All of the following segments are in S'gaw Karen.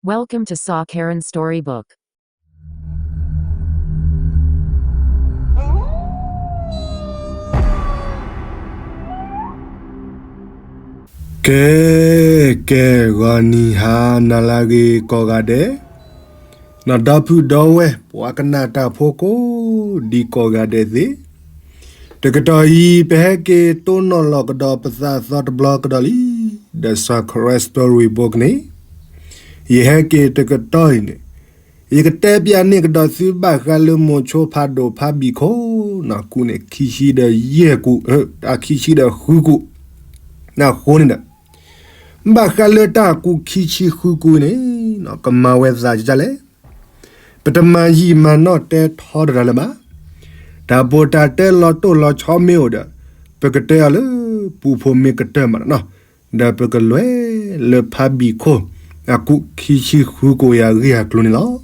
Welcome to Sa Karen Storybook. ကဲ ကဲ ဂီၤနံၤဟါနၤလၢအဂ့ၤကိးဂၤဒဲး, နီၢ်ဒီပုၢ်ဒီဝဲၢ် ပှၤကနၣ်တၢ်ဖိကိး ဒ်ကိးဂၤဒဲးသ့ၣ်, တကတီၢ်အံၤ ပဟဲက့ၤတိၢ်နီၣ်လီၤကဒီးပသးအသီတဘျီကဒီးလံ, ဒီး Sa Karen Storybook န့ၣ်, ယဟဲက့ၤတကတီၢ်အံၤန့ၣ်, ယကတဲပျးန့ၢ်ကဒီးသုဘၣ်ဃးလၢမိၤဆိဖးဒိၣ်ဖးဘံၣ်ခိၣ်, နီၢ်ကူၣ်န့ၣ် ခံဆံဒီးယဲၢ်ကူၣ်, တၢ်ခံဆံဒီးဃုကူၣ်, အဃိန့ၣ်ဒီး ဘၣ်ဃးလၢတၢ်ကူၣ်ခံဆံဃုကူၣ်န့ၣ်, ကမၤဝဲသးဒ်လဲၣ်, ပတမၤယံာ်မၤနီၢ်တဲထီတရၤလၢၤဘၣ်. တၢ်ဘိၣ်တၢ်တဲလီၤတိၢ်လီၤဆီမ့ၢ်အိၣ်ဒီး, ပကတဲအီၤလၢပူဖိမ့ၢ်ကတၢၢ်မးနီၤ, ဒီးပကလဲၤလၢဖးဘံၣ်ခိၣ် အကူၣ်ခံဆံဃုကူၣ်အံၤအဂ့ၢ်အကျိၤန့ၣ်လီၤ.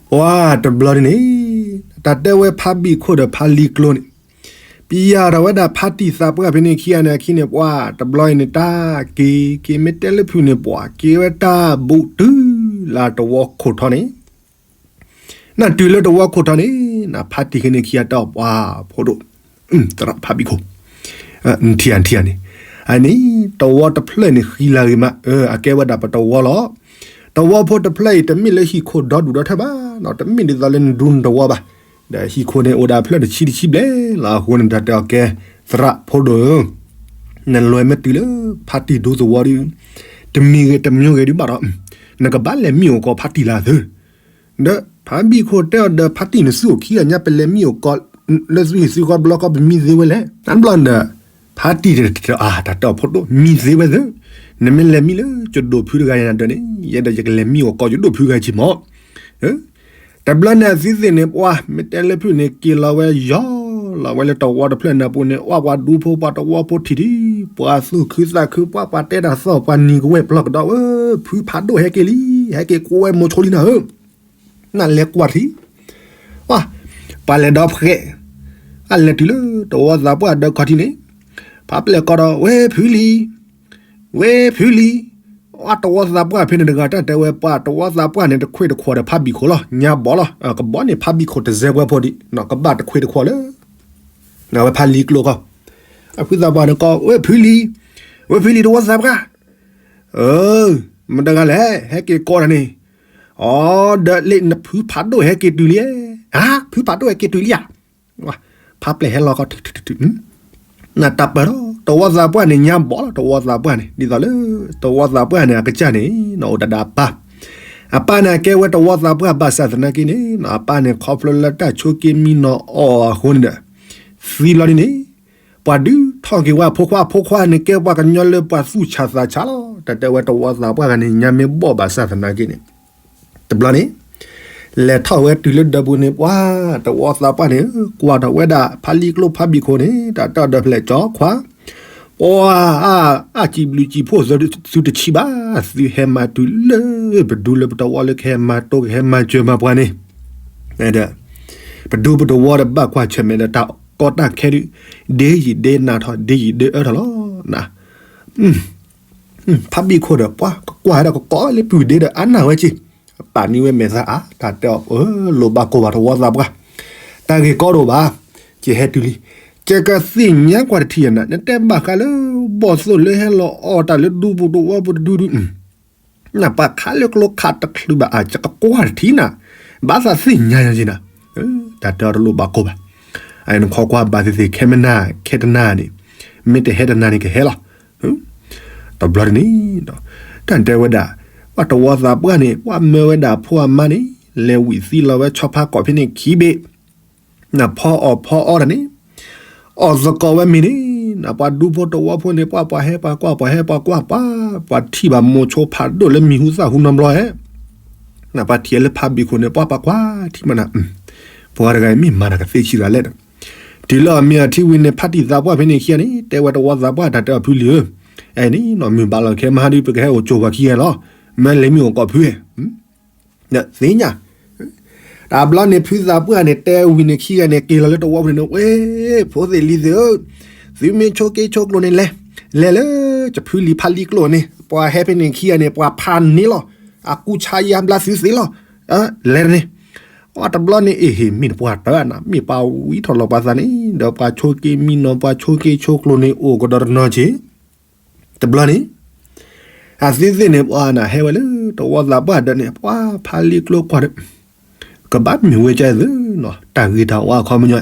ပှၤတဘျီန့ၣ်န့ၣ်, တၢ်တဲဝဲဖးဘံၣ်ခိၣ်ဒီးဖးလံၤကျိန့ၣ်, ပယၤထီၣ်ဝဲဒၣ်ဖးတံၢ်သးပှၢ်ဖဲန့ၣ်ခံဂၤန့ၣ်အခံန့ၣ် ပှၤတဘျီအံၤန့ၣ် တၢ်က့ၤက့ၤမ့ၢ်တဲလၢဖုၣ်န့ၣ် ပှၤက့ၤဝဲတၢ်ဘူးတုၤလၢတဝီခိၣ်ထီန့ၣ်, နတုၤလၢတဝီခိၣ်ထီန့ၣ်, ဖးတံၢ်ခဲန့ၣ်ခံဂၤတဲအီၤ ပှၤဖိဒိၣ်, သရၣ်ဖးဘံၣ်ခိၣ်, နထံၣ်ဧါ နထံၣ်ဧါန့ၣ်, အန့ၣ် တဝီတဖျၢၣ်န့ၣ်ဃံလၤဂ့ၤမး, အကဲဝဲဒၣ်ပတဝီလီၤ. တဝီဖိတဖျၢၣ်အံၤ တမ့ၢ်လၢဟံၣ်ခိၣ်ဒီဒူၣ်ဒီထၢဘၣ်, တမ့ၢ်ဒ်သိးလၢနဒူနတဝီဘၣ်, ဒီးဟံၣ်ခိၣ်န့ၣ်အိၣ်ဒၣ်ဖျၢၣ်တဆံတဆံဘျဲၣ်လီၤ. အဃိန့ၣ် တၢ်တဲအီၤကဲ သရၣ်ဖိဒိၣ်ဧၢ, နလဲၤမ့ၢ်တုၤလၢဖးတံၢ်ဒူသဝီဒီး, တမံၤဂ့ၤတမံၤဂ့ၤဒုးဘၣ်ဒီး, နကဘၣ်လဲၤမံအိၣ်ကီးဖးတံၢ်လၢသု ဒီးဖးဘံၣ်ခိၣ်တဲအီၤဒီး ဖးတံၢ်န့ၣ် သုအိၣ်ခံဂၤညါ ပလဲၤမံအိၣ်ကီးလၢသုဟံၣ်သုဃီဘျီဃီ ပမံသ့ဝဲလဲၣ်. တဘျီန့ၣ်ဒီး ဖးတံၢ်တတဲအီၤ တၢ်တဲအီၤဖိဒိၣ် မံသ့ဝဲသ့, နမ့ၢ်လဲၤမံလၢယဒိၣ်ဖုတဂၤညါဒီးန့ၣ် ယဲဒီးယကလဲၤမံအိၣ်ကီးယဒိၣ်ဖုတဂၤက့ၤမး. တဘျီန့ၣ်အသုသ့ၣ်န့ၣ် ပှၤမ့ၢ်တဲလၢဖုၣ်န့ၣ် က့ၤလီၤဝဲယီၤလီၤဝဲလၢတဝီတဖျၢၣ်န့ၣ်အပူၤန့ၣ် အီၣ်ပှၤဒူဖိပှၤတဝီဖိထံၣ်ဒံး ပှၤသူၣ်ခုသးခု ပှၤပှၤတဲတၢ်သီၣ်ပှၤနံၤကဝဲၢ်ပျီကဒီးဧၢ, ဖုဖးဒိၣ်ဟဲက့ၤလံ, ဟဲက့ၤကိးဝဲမိၤဆိလံနၤဧၢ. နလဲၤကွၢ်ထံၣ်, ပှၤလဲၤဒီဖှဲး, အလဲၤတုၤလၢတဝီသးပှၢ်ဒီးခီၣ်ထံးန့ၣ်, ဖးပျဲၢ်ကိးဒီး ဝဲဖုလံၤ, ဝဲဖုလံၤ, အတဝီသးပှၢ်ဖဲန့ၣ်တဂၤ တၢ်တဲဝဲပှၤတဝီသးပှၢ်န့ၣ် တခွ့တခွီဒီးဖးဘံၣ်ခိၣ်လီၤ, ညါဘီလီၤ, ကဘီန့ၣ်ဖးဘံၣ်ခိၣ်တစဲးပှဲၤဖိဒံး ကဘၣ်တခွ့တခွီလၢ အဝဲဖးလံၤကျိခီ, အဖုသးပှၢ်န့ၣ်ကိး ဝဲဖုလံၤ, ဝဲဖုလံၤတဝီသးပှၢ်, မတၤတဂၤလဲၣ် ဟဲက့ၤကိးတၢ်န့ၣ်, အိ ဒီးလၢနဖုဖးဒိၣ်ဟဲက့ၤတုၤလံ, ဟါ ဖုဖးဒိၣ်ဟဲက့ၤတုၤလံဧါ, ဖးပျဲၢ်ဟဲလီၤခီ နတၢ်ပၢၢ်ထီၣ် တဝီသးပှၢ်န့ၣ် ညါဘီလီၤ တဝီသးပှၢ်န့ၣ် ဒ်သိးလၢ တဝီသးပှၢ်န့ၣ် အကစၢ်န့ၣ် နအိၣ်တၢ်ဒီးအပၢ်, အပၢ်န့ၣ် အကဲဝဲတဝီသးပှၢ်ဘၣ်ဆၣ်သနာ်က့န့ၣ် အပၢ်န့ၣ် ခီဖျိလၢတၢ်ဆိးက့မံနီၤအီၤအဃိန့ၣ်ဒီး သံလီၤဒ်န့ၣ် ပှၤဒုးထီၣ်က့ၤဝဲအဖိခွါ အဖိခွါန့ၣ် ကဲပှၤကညီလၢပှၤသူၣ်ဆးသးဆးလီၤ. တၢ်တဲဝဲတဝီသးပှၢ်ဂၤန့ၣ် ညါမ့ၢ်ဘီၣ်ဘၣ်ဆၣ်သနာ်က့န့ၣ် တဘျီန့ၣ် လဲၤထီၣ်ဝဲတုၤလၢဒၢးပူၤန့ၣ် ပှၤတဝီသးပှၢ်န့ၣ် ကွၢ်ထီၣ်ဝဲဒၣ် ဖးလံကျိဖးဘံၣ်ခိၣ်န့ၣ် တၢ်တဲအီၤဒီးဖဲလဲၣ် ကၠီခွါ ပှၤ အါ အါစံးဘျုးစံးဖှိၣ်သုတဆံးဘၣ်, သုဟဲမၤတုၤလၢ ပဒူလၢပတဝီလၢကဟဲမၤတိကဟဲမၤစၢၤမၤပှၤန့ၣ် ဒီး ပဒူပတဝီဒီးဘၣ်ကွၢ်ဆၢၣ်မဲာ်ဒီးတၢ်ကီတၢ်ခဲဒုး ဒ့ယံာ်ဒ့နၤထီၣ် ဒ့ယံာ်ဒ့အၢထီၣ်လီၤ. ဖးဘံၣ်ခိၣ်ဒီး ပှၤကကွၢ်ဒီးကကိးလၢပုၢ်ဒ့ဒီးအါနၢ်ဝဲက့ၤ, ပာ်မံဝဲမဲာ်သၣ်အါ တၢ်တဲအီၤ လိၣ်ဘၣ်ကိၢ်ဘၣ်တဝီသးပှၢ်, တၢ်ဂ့ၢ်ကီတအိၣ်ဘၣ်, ကဟဲတုၤလံ, ကကသ့ၣ်ညါကွၢ်တထံၣ်နၤ နတဲဘၣ်ဃးလၢ ဘီၣ်သိၣ်လၢဟဲလီၤအီၣ်တၢ်လၢဒူပူၤတဝီပူၤတဒုဒု နပာ်ခးလၢကျိခးတချုးဘၣ်အါ ကကကွၢ်တထံၣ်နၤ, ဘၣ်သးသ့ၣ်ညါယၤက့ၤနၤ, တၢ်တဲအီၤတလိၣ်ဘၣ်ကိၢ်ဘၣ်, အနခီကွၢ်ဘၣ်သ့ၣ်သ့ၣ် ခဲမနၤ ခဲတနၤန့ၣ်, မ့ၢ်တဟဲတနၤန့ၣ်ကဟဲလီၤ. တဘျီတန့ၣ်, တၢ်တဲဝဲဒၣ်, ပှၤတဝီသးပှၢ်န့ၣ် ပှၤမၢဝဲဒၣ်အဖိအမါန့ၣ် လဲၤဝံၣ်သံလီၤဝဲဆီဖါကီၢ်ဖဲန့ၣ်ခံဘ့ၣ် နဖီအီၣ်ဖီအီတၢ်န့ၣ်, အီၣ်သကိးဝဲမ့ၤန့ၣ်, နပှၤဒူဖိတဝီဖိန့ၣ် ပှၤပှၤဟဲပှၤကွၢ် ပှၤဟဲပှၤကွၢ် ပှၤ ပှၤထံၣ်ဘၣ်မိၤဆိဖးဒိၣ်လၢမံၤဟူသၣ်ဟူနီတဘျီဧဲ, နပှၤထံၣ်လၢဖးဘံၣ်ခိၣ်န့ၣ် ပှၤပှၤကွၢ်ထံၣ်မးနၤ, ပှၤတဂၤမ့ၢ်မၤတၢ်ကသ့ဆံးတဂၤလဲၣ်ဒီး, တုၤလၢအမ့ၢ်အထံဝံၤန့ၣ် ဖးတံၢ်သးပှၢ်ဖဲန့ၣ်ခံဂၤန့ၣ် တဲဝဲတဝီသးပှၢ် တၢ်တဲအီၤဖုလံၤဧၢ, အဲန့ၣ်နီၢ်မုၢ်ဘၣ်လီၤခဲမဟါဒုး ပကဟဲအိၣ်ကၠိပှၤခံဂၤလီၤ, မ့ၢ်လဲၤမံအိၣ်ကီၢ်ဖုဧဲ သ့ၣ်ညါ, တဘျီန့ၣ် ဖုသးပှၢ်န့ၣ် တဲဝံၤန့ၣ်ခံဂၤန့ၣ် က့ၤလီၤလၢတဝီပူၤန့ၣ် ဝဲ, ဖိသ့ၣ်လံၤသ့ၣ်ဧၢ, သုမ့ၢ်ဆိးက့ဆိးကျိၤန့ၣ်လဲၤ, လဲၤလၢ ကဖုလံၤဖးလံကျိန့ၣ်, ပှၤဟဲဖဲန့ၣ်ခံဂၤန့ၣ် ပှၤဖးန့ၢ်လီၤ, အကူဆါယါဘျါသုသ့လီၤ, လဲၤန့ၣ်, အတဘျီန့ၣ် အ့ဟ့ၣ် မ့ၢ်တပှၢ်တၢၢ်နၤ မ့ၢ်ပှၤဝံထီၣ်လီၤပှၤသးန့ၣ် ဒီးပှၤဆိက့မံနီၤ ပှၤဆိက့ဆိကျိၤန့ၣ် အိၣ်ကဒီးတနီၤက့ၤ, တဘျီန့ၣ် အသုသ့ၣ်န့ၣ် ပှၤနၤဟဲဝဲလၢတဝီသးပှၢ်ဒီးန့ၣ် ပှၤဖးလံကျိကွၢ်ဒီး ကဘၣ်မ့ၢ်ဝဲကၢ်သုနီၤ တၢ်ဂ့ၤတၢ်ဝါအခီပညီ,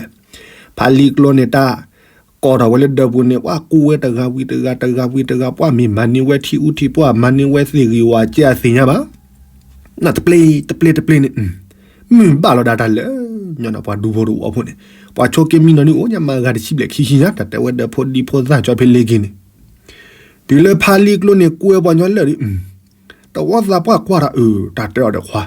ဖးလံကျိန့ၣ် တၢ်ကိးထီၣ်ဝဲလၢဒၢးပူၤန့ၣ် ပှၤကူဝဲတဂၤဝံၤတဂၤ တဂၤဝံၤတဂၤ ပှၤမ့ၢ်မၤန့ၢ်ဝဲထံအူထံပှၢ် မၤန့ၢ်ဝဲသ့ၣ်ဂ့ၤဝဲကဲအသ့ၣ်ညါဘၣ်, နတပျ့တပျ့တပျ့န့ၣ် မုၢ်ဘၣ်လီၤဒၣ်တၢ်လၢ ညီနုၢ်ပှၤဒူဖိတဝီဖိန့ၣ် ပှၤဆိက့မံနီၤန့ၣ်အိၣ်ညါမၤဂၤတဆံဘျဲၣ်ခံဆံညါ တၢ်တဲဝဲဒီးဖိဒံဖိသၣ်ကၠီဖဲလ့က့ၤန့ၣ် တုၤလၢဖးလံကျိန့ၣ် ကူဝဲပှၤညီလၢာ်ဒီး တဝီသးပှၢ်ကွၢ်ဒီး အၢ တၢ်တဲအီၤဒီးခွါ,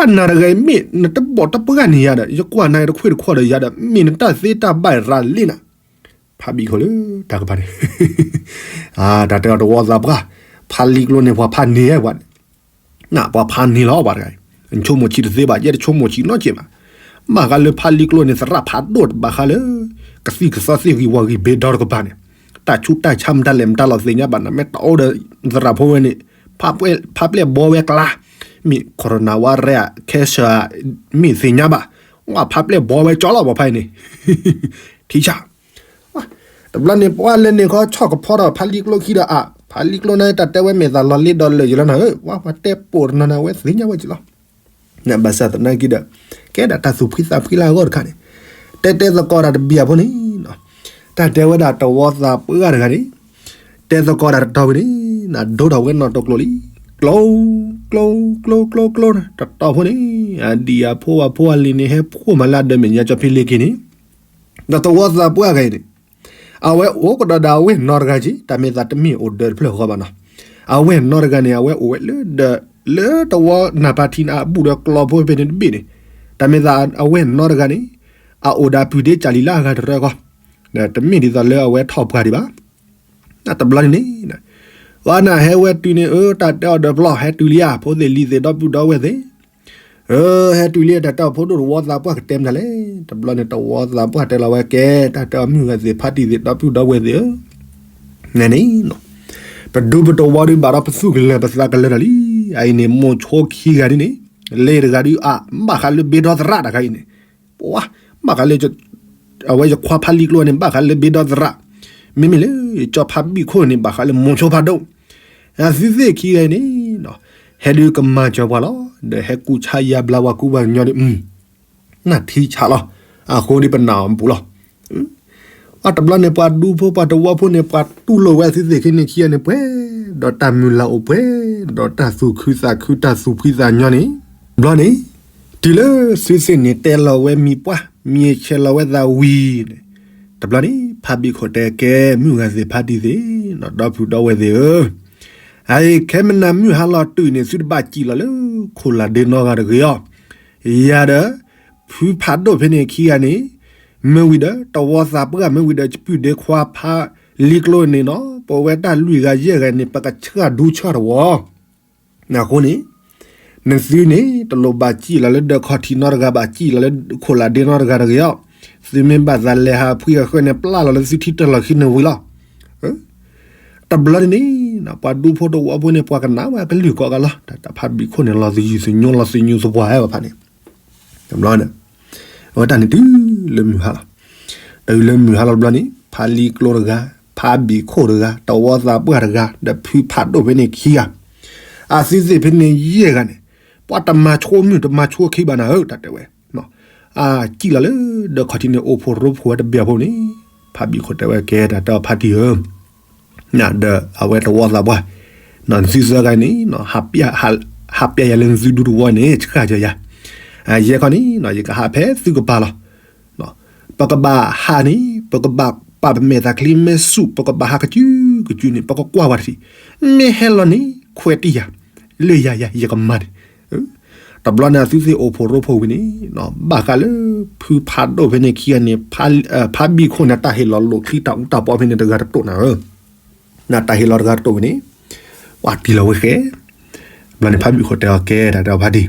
အနၤတဂၤအံၤမ့ၢ်နတဘီၣ်တပှၢ်န့ၣ်ယၤဒီး ယကွၢ်နၤတခွ့ၣ်တခီၣ်ဒီးယၤဒီး မ့ၢ်နတၢ်သ့တၢ်ဘၣ်ရၤလံနၤ, ဖးဘံၣ်ခိၣ်လၢတၢ်ကပၤန့ၣ် တၢ်တဲအီၤတဝီသးပှၢ်, ဖးလံကျိန့ၣ် ပှၤဖးန့ၢ်ဝဲန့ၣ် နပှၤဖးန့ၢ်လီၤပှၤတဂၤအံၤ နဆိကမိၣ်ဆံးတသ့ဘၣ် ယဲတဆိကမိၣ်ဆံးနီတစဲးဘၣ်, ဘၣ်ဃးလၢဖးလံကျိန့ၣ် သရၣ်ဖးဒိၣ်တဘၣ်ဃးလၢ ကသံၣ်ကသီသ့ၣ်ဂံၢ်ဝီဂံၢ်ဘ့ဒီတကပၤန့ၣ်, တၢ်ဆူးတၢ်ဆါမတၤလဲၣ်မတၤလီၤသ့ၣ်ညါဘၣ် နမ့ၢ်တအိၣ်ဒီးသရၣ်ဖိဝဲန့ၣ် ဖးပျဲၢ်ဘီဝဲကျါ, မ့ၢ် coronavirus ခဲစၢ် မ့ၢ်သ့ၣ်ညါဘၣ်, ဝဲဖးပျဲၢ်ဘီဝဲကၠီလီၤပှၤဖးအံၤန့ၣ် ထံဆၣ် တဘျီန့ၣ် ပှၤလၢန့ၣ်ခီ ဆီၣ်ကဖီထီၣ်ဖးလံကျိခံဒီးအါ, ဖးလံကျိန့ၣ် တၢ်တဲဝဲမ့ၢ်သးလီၤလ့ဒီးလၢာ်ယလီၤနၤဧၢ, ပှၤပှၤတဲပိာ်တနီၤန့ၣ် အဝဲသ့ၣ်ညါဝဲက့ၤလီၤ. ဘၣ်ဆၣ်သနာ်က့ဒီး ကဲဒၣ်တၢ်သူၣ်ဖှံသးဖှံလၢအဂီၢ်တခါန့ၣ်, တဲတဲသကိးတၢ်တဘံၣ်အဖိန့ၣ်, တၢ်တဲဝဲဒၣ်တဝီသးပှၢ်တဂၤန့ၣ်, တဲသကိးတၢ်တတီၤဝံၤန့ၣ် နဒိထီၣ်ဝဲနီၣ်တကျိၤလံ, ကျိ ကျိ ကျိ ကျိ ကျိ ကျိန့ၣ် အဒံၣ်အဖိအဖိအလံၤန့ၣ် ဟဲဖှိၣ်မးလၢအဒၢးမဲာ်ညါကၠီဖံလ့က့ၤန့ၣ် ဒီးတဝီသးပှၢ်ဂၤအံၤန့ၣ်, အဝဲအိၣ်ကဒီးဒီးအဝဲၢ်နီတဂၤက့ၤ တၢ်မ့ၢ်သးတမ့ၢ်အိၣ်ဒၢးတဖျၢၣ်ဃီဘၣ်နီၤ, အဝဲၢ်နီတဂၤန့ၣ် အဝဲအိၣ်ဝဲလၢဒီး လၢတဝီနၢ်ပၤထံန့ၣ် အဘူးဒီးကျီဖိဖဲန့ၣ်တဘ့ၣ်န့ၣ်, တၢ်မ့ၢ်သးအဝဲၢ်နီတဂၤန့ၣ်, အအိၣ်ဒီးအပုၢ်ဒ့ကၢ်လံၤလၢအဂၤတရၢဃီ, ဒီးတမ့ၢ်ဒ်သိးလၢအဝဲထီၣ်ပှၢ်ဒံးဘၣ် တဘျီန့ၣ်န့ၣ်, ပှၤနၤဟဲဝဲတုၤန့ၣ် အၢ တၢ်တဲအီၤဒီးပျီ ဟဲတုၤလံဧါ ဖိသ့ၣ်လံၤသ့ၣ်ဒီပုၢ်ဒီဝဲၢ်သ့ၣ်, အၢ ဟဲတုၤလံ တၢ်တဲအီၤဖိဒိၣ်တဝီသးပှၢ်ကတဲမတၤလဲၣ်, တဘျီန့ၣ် တဝီသးပှၢ်တဲလီၤဝဲကဲ တၢ်တဲအီၤမုၢ်ဂၤသ့ၣ်ဖါတံၢ်သ့ၣ်ဒီပုၢ်ဒီဝဲၢ်သ့ၣ်ဧၢ, န့ၣ်န့ၣ်, ပဒူပတဝီဒုးဘၣ်ဒီးပသူၣ်ကလၢၤပသးကလၢၤဒီးလံ, အအံၤန့ၣ် မိၤဆိခံဂၤဒ်န့ၣ်, လ့ၤတဂၤဒုးအါ ဘၣ်ဃးလၢဘ့ဒီသရၣ်တဂၤအံၤန့ၣ်, ပှၤ ဘၣ်ဃးလၢ အဝဲယခွါဖးလံကျိန့ၣ် ဘၣ်ဃးလၢဘ့ဒီသရၣ်, မ့မ့ၢ်လၢ ကၠီဖးဘံၣ်ခိၣ်န့ၣ် ဘၣ်ဃးလၢမိၤဆိဖးဒိၣ်, အသုသ့ၣ်ခံဂၤအံၤန့ၣ်, ဟဲဒုးကမၤစၢၤပှၤလီၤ, ဒီးဟဲကူဆါယါဘျါပှၤကူပှၤကညီဒီး နၢ်ထံဆးလီၤ, အဃိဒီးပနာ်အီၤပူၤလီၤ. အတဘျီန့ၣ် ပှၤဒူဖိပှၤတဝီဖိန့ၣ် ပှၤတူၢ်လိာ်ဝဲအသုသ့ၣ်ခံန့ၣ်ခံဂၤန့ၣ် ပှဲၤ ဒီးတၢ်မုၢ်လၢ်အိၣ်ပှဲၤ ဒီးတၢ်သူၣ်ခုသးခုတၢ်သူၣ်ဖှံသးညီန့ၣ်, ဘျီန့ၣ်, တုၤလၢသုသ့ၣ်န့ၣ် တဲလီၤဝဲမံၤပှၢ် မံၤဆဲးလီၤဝဲသးဝံၤန့ၣ်, တဘျီန့ၣ် ဖးဘံၣ်ခိၣ်တဲကဲ မုၢ်ဂၤသ့ၣ်ဖါတံၢ်သ့ၣ် ဒီပုၢ်ဒီဝဲၢ်သ့ၣ်ဧၢ, အအံၤ ခဲမနၤမုၢ်ဟါလီၤတုၤန့ၣ် သုတဘၣ်စံၣ်လီၤလၢ ခိၣ်လၢ်ဒ့နီတဂၤတဂ့ၤအီၤ, ယၤဒီး ဖုဖးဒိၣ်ဖဲန့ၣ်ခံဂၤန့ၣ်, မ့ၢ်ဝံၤဒီး တဝီသးပှၢ်မ့ၢ်ဝံၤဒီး ယပုၢ်ဒ့ခွါဖးလံကျိန့ၣ်နီၤ ပဝဲတၢ်လွံၢ်ဂၤယဲၢ်ဂၤန့ၣ် ပကဆှၣ်ဒူဆှၣ်တဝီ အဃိန့ၣ်, နသုန့ၣ် တလိၣ်ဘၣ်စံၣ်လီၤလၢဒၢးခီၣ်ထံးနီတဂၤ ဘၣ်စံၣ်လီၤလၢခိၣ်လၢ်ဒ့နီတဂၤတဂ့ၤအီၤ, သုမ့ၢ်ဘၣ်သးလဲၤဟးဖှံအဃၢန့ၣ် ပျၢ်လီၤလၢသုထံတၢ်လီၢ်ခံန့ၣ်ဝံၤလီၤ. တဘျီန့ၣ်န့ၣ်, ပှၤဒူဖိတဝီဖိန့ၣ် ပှၤကနၣ်ဝဲကလုၢ်ကိးဂၤလီၤ, တၢ်ဖးဘံၣ်ခိၣ်န့ၣ် လီၤသယုၢ်သညိလီၤသညိသပှၢ်ဝဲဘၣ်ဖးန့ၣ် တဘျီန့ၣ်, အဝဲတၢ်န့ၣ်တုၤလၢမုၢ်ဟါလီၤ, တုၤလၢမုၢ်ဟါလီၤတဘျီန့ၣ် ဖးလံကျိတဂၤ, ဖးဘံၣ်ခိၣ်တဂၤ, တဝီသးပှၢ်တဂၤ, ဒီးဖုဖးဒိၣ်ဖဲန့ၣ်ခံဂၤ, အသုသ့ၣ်ဖဲန့ၣ်ယဲၢ်ဂၤန့ၣ်, ပှၤတမၤဆိမုၢ်တမၤဆိခံဘၣ်နၤဧၢ တၢ်တဲဝဲ, အစံၣ်လီၤလၢ ဒီးခီၣ်ထံးန့ၣ်အိၣ်ဖှိၣ်ရိဖှိၣ်ဝဲတဘ့ၣ်အဖိန့ၣ်, ဖးဘံၣ်ခိၣ်တဲဝဲကဲ တၢ်တဲအီၤဖါတံၢ်ဧၢ ဒီးအဝဲတဝီသးပှၢ်, နသုသၢဂၤန့ၣ်, ဟးပျဲယၤလၢနသုဒူတဝီန့ၣ် ဆှၣ်ကၢယၤ, ယဲၢ်ခီန့ၣ် ယကဟးဖဲသုကပၤလီၤ. ပကဘၣ်ဟးန့ၣ် ပကဘၣ်ပာ်ပမဲာ်သးချံမ့ၢ်ဆူၣ် ပကဘၣ်ဟးကစုကစုန့ၣ် ပကကွၢ်ဝဲတထံၣ်, မ့ၢ်ဟဲလီၤန့ၣ် ခွဲးတံၢ်ယၤ, လၢယၤယၤ ယကမၤန့ၣ် တဘျီန့ၣ် အသုသ့ၣ်အိၣ်ဖှိၣ်ရိဖှိၣ်ဝံၤန့ၣ်, ဘၣ်ဃးလၢ ဖုဖးဒိၣ်ဖဲန့ၣ်ခံဂၤန့ၣ်, ဖးဘံၣ်ခိၣ်န့ၣ် တၢ်ဟ့ၣ်လီၤလိာ်ချံတၢ်အူတၢ်ပီဖဲန့ၣ်တဂၤတတိာ်နၤဧၢ, နတၢ်ဟ့ၣ်လီၤတဂၤတတိာ်ဝံၤန့ၣ်, ပှၤတံၢ်လီၤဝဲဃဲ, ဘျီန့ၣ် ဖးဘံၣ်ခိၣ်တဲအီၤကဲ တၢ်တဲအီၤဖါတံၢ်,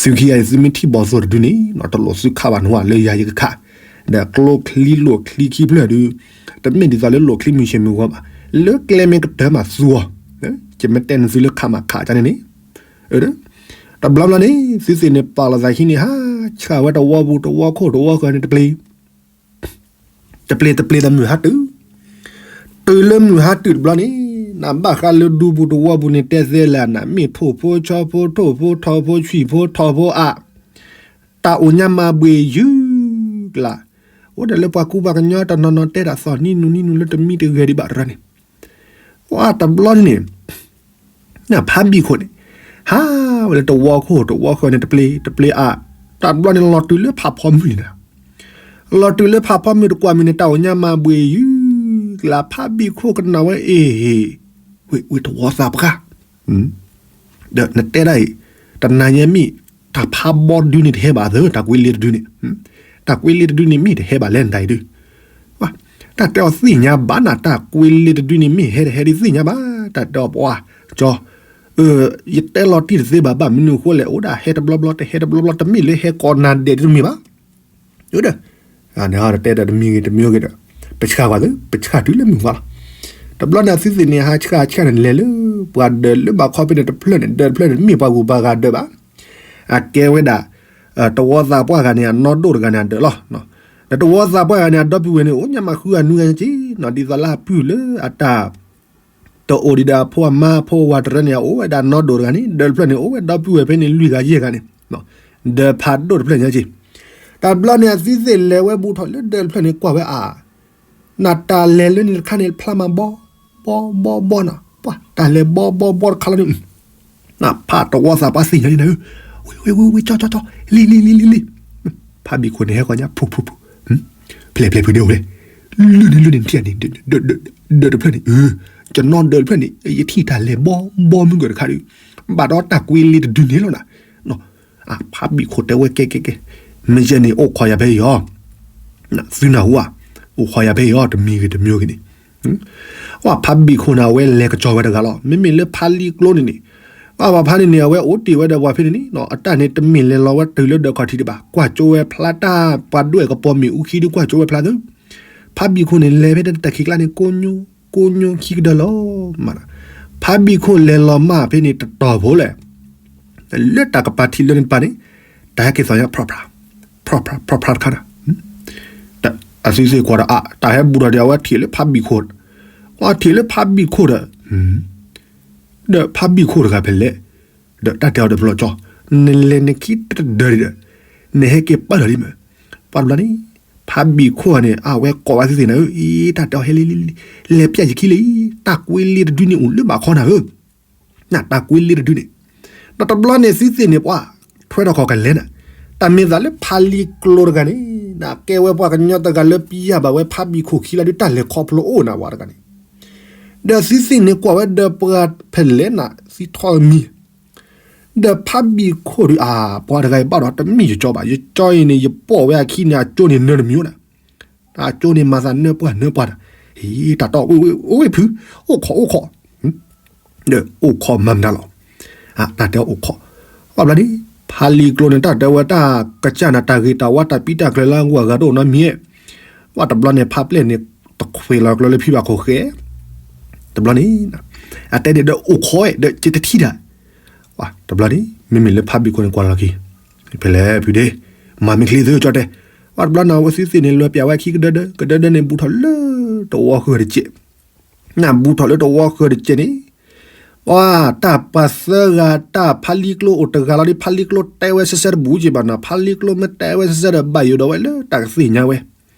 သုခံဂၤအံၤ သုမ့ၢ်ထံၣ်ဘီၣ်သိၣ်တဒုန့ၣ် တလိၣ်သုခးဘၣ်နဝဲ လၢယၤယကခး, ဒီးကျိချံလိာ်ချံခံဖျၢၣ်ဒုး, တမ့ၢ်ဒ်သိးလၢလိာ်ချံမုၢ်ဆ့ၣ်မုၢ်ဂီၤဘၣ်, လၢကျဲမ့ၢ်ကတၢၢ်မးသူအီၤ ယမ့ၢ်တဲနသုလၢခးမးခးကန့ၣ်န့ၣ်, တဘျီဘျီန့ၣ် သုသ့ၣ်န့ၣ်ပာ်လီၤသးဟံးန့ၣ် ဟးဆှၣ်ဝဲတဝီပူၤ တဝီခိၣ်တဝီဃၢၤန့ၣ် တပျ့ၤ တပျ့ၤတပျ့ၤဒီးမုၢ်ဟါတုၤ, တုၤလၢမုၢ်ဟါတုၤတဘျီန့ၣ်, နဘၣ်ဃးလၢဒူပူၤတဝီပူၤန့ၣ် တဲသ့လၢနမ့ၢ်ထိၣ်ဖိဆီဖိ ထိၣ်ဖိထီဖိ ဆွံၣ်ဖိထီဖိအါ, တၢ်အိၣ်ညါမၤဘှ့ၣ်ယုၢ်ကလး, အိၣ်ဒီးလၢပှၤကူပှၤကညီတနီၤနီၤတဲတၢ်သီၣ်နံနုၤနံနုၤလၢတမံတဂဲၤဒံးဘၣ်တရၢန့ၣ်, တဘျီန့ၣ်န့ၣ် ဖးဘံၣ်ခိၣ်န့ၣ် ဟးဝဲလၢတဝီခိၣ်တဝီဃၢၤန့ၣ် တပျ့ၤတပျ့ၤအါ, တဘျီန့ၣ်လီၤတုၤလၢဖးဖီမုၢ်န့ၣ်, လီၤတုၤလၢဖးဖီမုၢ်တကွၢ်မုၢ်န့ၣ် တၢ်အိၣ်ညါမၤဘှ့ၣ်ယုၢ်ကလး ဖးဘံၣ်ခိၣ်ကနၣ်ဝဲအ့ၣ်, ဝ့ၢ်တဝီသးပှၢ်, ဒီးနတဲဒၣ်အံၤ, တနၤညါမ့ၢ် တၢ်ဖးဘီဒုန့ၣ်တဟဲဘၣ်သၢ တၢ်ကွ့လ့တဒုန့ၣ်, တၢ်ကွ့လ့တဒုန့ၣ်မ့ၢ်တဟဲဘၣ်လဲၣ်နတၢ်အံၤဒု တၢ်တဲအီၤသ့ၣ်ညါဘၣ်နၤ တၢ်ကွ့လ့တဒုန့ၣ်မ့ၢ်ဟဲတဟဲဒ်သ့ၣ်ညါဘၣ်, တၢ်တဲအီၤပှၤကၠီ, ယတဲလီၤတံၢ်တသ့ဘၣ် ဘၣ်မနုၤအဃိလဲၣ် အိၣ်ဒၣ်ဟဲတဘျီဘျီ တဟဲတဘျီဘျီ တမ့ၢ်လၢဟဲကိးနၤဒဲးဒ်တမ့ၢ်ဘၣ်, ဒီး တဲဒီးတမံၤဂ့ၤတမံၤဂ့ၤဒီး ပဆှၣ်ကွၢ်သ့ ပဆှၣ်တုၤလၢမုၢ်ဝါလီၤ, တဘျီန့ၣ်အသုသ့ၣ်န့ၣ် ဟးဆှၣ်ဆှၣ်န့ၣ်လဲၤလၢ ပှၤဒၢးလၢဘၣ်ခီဖဲန့ၣ်တဖျၢၣ်န့ၣ် ဒၢးတဖျၢၣ်န့ၣ် တမ့ၢ်ပှၤဂုၤပှၤဂၤဒၢးဘၣ်, အကဲဝဲဒၣ် တဝီသးပှၢ်ဂၤန့ၣ် အနီၢ်ဒိၣ်တဂၤန့ၣ်အဒၢးလီၤ, ဒီးတဝီသးပှၢ်ဂၤန့ၣ် အဒီပုၢ်ဝဲၢ်န့ၣ် အိၣ်ညါမၤဃုဂၤနွံဂၤက့ၤနီၤ ဒ်သိးလၢအပုၢ်လၢအတၢ် တအိၣ်ဒံးဒီးအဖိအမါအဖိအဝၤတရၢန့ၣ် အအိၣ်ဝဲဒၣ်နီၢ်ဒိၣ်တဂၤန့ၣ် ဒၢးတဖျၢၣ်န့ၣ် အိၣ်ဝဲဒီပုၢ်ဝဲၢ်ဖဲန့ၣ်လွံၢ်ဂၤယဲၢ်ဂၤန့ၣ်, ဒၢးဖးဒိၣ်တဖျၢၣ်ညါက့ၤ, တဘျီန့ၣ်အသုသ့ၣ်လဲၤဝဲဘူးထီၣ်လၢဒၢးတဖျၢၣ်န့ၣ် ကွၢ်ဝဲအါ နတၢ်လဲၤလၢန့ၣ်တခါန့ၣ် ဖျါမးဘီ ဘီ ဘီ ဘီနီၤ, ပှၤတၢ်လဲၤဘီ ဘီ ဘီတခါလီၤန့ၣ်, နဖးတဝီသးပှၢ်သ့ၣ်ညါန့ၣ်နၤဧၢ, ဝ့ ဝ့ ဝ့ ဝ့ ကၠီ ကၠီ ကၠီ လံ လံ လံ လံ လံ, ဖးဘံၣ်ခိၣ်န့ၣ်ဟဲဃီညါ ဖူ ဖူ ဖူ, ဖဲလဲၣ် ဖဲလဲၣ် ဖုဒဲအိၣ်လဲၣ်, လၢန့ၣ် လၢန့ၣ် ထံၣ်န့ၣ် ဒၢးတဖျၢၣ်န့ၣ် ယနီၢ်ဒၢးတဖျၢၣ်န့ၣ် ယထံၣ်တၢ်လဲၤဘီ ဘီမုၢ်ကၢၢ်တခါဒီး ဘၣ်ဒီးတၢ်ကွ့လ့တဒုန့ၣ်လီၤနၤ, ဖးဘံၣ်ခိၣ်တဲဝဲကဲ ကဲ ကဲ, မ့ၢ်ယဲန့ၣ် အိၣ်ခိးယၤဖဲအံၤအီၤ, သုနၢ်ဟူဧါ, အိၣ်ခိးယၤဖဲအံၤအီၤ တမံၤဂ့ၤတမံၤဂ့ၤန့ၣ်, ပှၤဖးဘံၣ်ခိၣ်န့ၣ် အဝဲလဲၤကစီၤဝဲတဂၤလီၤ. မ့မ့ၢ်လၢဖးလံကျိန့ၣ်န့ၣ်, ပှၤဖးန့ၣ်န့ၣ် အဝဲအိၣ်တ့ၢ်ဝဲဒီးပှၤဖဲန့ၣ်န့ၣ် အတၢ်န့ၣ်တမ့ၢ်လဲၤလီၤဝဲတုၤလၢဒၢးခီၣ်ထံးဒံးဘၣ်, ကွၢ်ကၠိဝဲဖျါတၢ် ပှၤဒွဲၣ်ကပီၤမ့ၣ်အူခံဒုးကွၢ်ကၠိဝဲဖျါသၢ, ဖးဘံၣ်ခိၣ်န့ၣ် လဲၤဖဲတၢ်ခံးကျါန့ၣ် ကိညိ ကိညိခံကဒၢလီၤ, မး, ဖးဘံၣ်ခိၣ်လဲၤလီၤမၢ်ဖဲန့ၣ်တတီၤဖိလဲၣ် လၢတၢ်ကပၤထံးလၢန့ၣ်တပၤန့ၣ်, တၢ်ဟဲက့ၤသီၣ်ညါ ဖြီၣ်ဖြါ, ဖြီၣ်ဖြါ ဖြီၣ်ဖြါတခါဒီး, အသုသ့ၣ်ကွၢ်ဒီး အါ တၢ်ဟဲဘူးထီၣ်ဒီး အဝဲထံၣ်လၢဖးဘံၣ်ခိၣ်, အထံၣ်လၢဖးဘံၣ်ခိၣ်ဒီး, ဒီးဖးဘံၣ်ခိၣ်တဂၤဖဲလဲၣ်, ဒီးတၢ်တဲအီၤဒီးဖျီၣ်ကၠီ, နလဲၤနခံတဒၢဒံးဒီး, နဟဲက့ၤပၢၢ်ထီၣ်လံမး, ပှၤတဘျီန့ၣ်, ဖးဘံၣ်ခိၣ်န့ၣ် အဝဲကိးဝဲသုသ့ၣ်နၤဧၢ, အံၤ တၢ်တဲအီၤဟဲလံလံလံ, လဲၤပျၢ်ယခံလံ, တၢ်ကွ့လ့တဒုန့ၣ်အိၣ်လၢဘၣ်ခီနၤဧၢ နတၢ်ကွ့လ့တဒုန့ၣ်, ဒီးတဘျီန့ၣ်သုသ့ၣ်န့ၣ်ပှၤ, ထွဲထီၣ်ခီၣ်ကလဲၤနၤ, တၢ်မ့ၢ်သးလၢဖးလံကျိတဂၤန့ၣ်, နကဲဝဲပှၤကညီတဂၤလၢပျၢ်ဘၣ်ဝဲဖးဘံၣ်ခိၣ်ခံလၢဒုးတၢ်လဲၤခီဖျိအိၣ်နၤဝဲတဂၤန့ၣ်, ဒီးသုသ့ၣ်န့ၣ်ကွၢ်ဝဲဒီးပှၤဖဲလဲၣ်နၤ သုထီၣ်မံၤ ဒီးဖးဘံၣ်ခိၣ်ဒီးအါ, ပှၤတဂၤအံၤဘၣ်ဒီးတမ့ၢ်ယကၠီဘၣ်, ယကၠီအံၤန့ၣ် ယပိာ်ဝဲအခံန့ၣ် အကၠိန့ၣ်နၢတမံၤအိၣ်နၤ, အကၠိန့ၣ်မၤသးနၢပှၢ်နၢပှၢ်ဒီး, ဟ့ တၢ်တီ ဝ့ၢ်ဝ့ၢ်ဖု, အိၣ်ခိးအိၣ်ခိး, ဒီးအိၣ်ခိးမၤမနုၤလီၤ, တၢ်တဲအိၣ်ခိး, ပှၤဘျီန့ၣ်, ဖးလံကျိန့ၣ် တၢ်တဲဝဲတၢ်ကစၢ်နၤတၢ်ဂ့ၤတၢ်ဝါတၢ်ပံတၢ်ကျၢၤလၢအဂီၢ်အဂၤတအိၣ်နီတမံၤ, ပှၤတဘျီန့ၣ် ဖးပျဲၢ်န့ၣ် တခွဲးလီၤကျိလၢဖံဘၣ်ခိၣ်ဃဲ, တဘျီန့ၣ်, အတဲန့ၣ်ဒီးအိၣ်ခိးဒီးကတထံၣ်တၢ်, ပှၤတဘျီန့ၣ် မ့မ့ၢ်လၢဖးဘံၣ်ခိၣ်န့ၣ်ကွၢ်လီၤခံ, ဖဲလဲၣ်ဖုဒ့, မၤမ့ၢ်ချ့သုကၠီတဲ, ပှၤတဘျီန့ၣ် အဝဲသုသ့ၣ်န့ၣ် လီၤပျၢ်ဝဲခံကဒၢဒၢ ကဒၢဒၢန့ၣ် ဘူးထီၣ်လၢတဝီဃၢၤတစဲး နဘူးထီၣ်လၢတဝီဃၢၤတစဲးန့ၣ်, ပှၤတၢ်ပှၤသၢဂၤ တၢ်ဖးလံကျိအိၣ်တဂၤလီၤဒီး ဖးလံကျိတဲဝဲစဲစဲတဘူးက့ဘၣ်နၤ, ဖးလံကျိမ့ၢ်တဲဝဲစဲစဲဒီး ဘၣ်ယိၣ်ဒီးဝဲလၢတၢ်ကသ့ၣ်ညါဝဲ,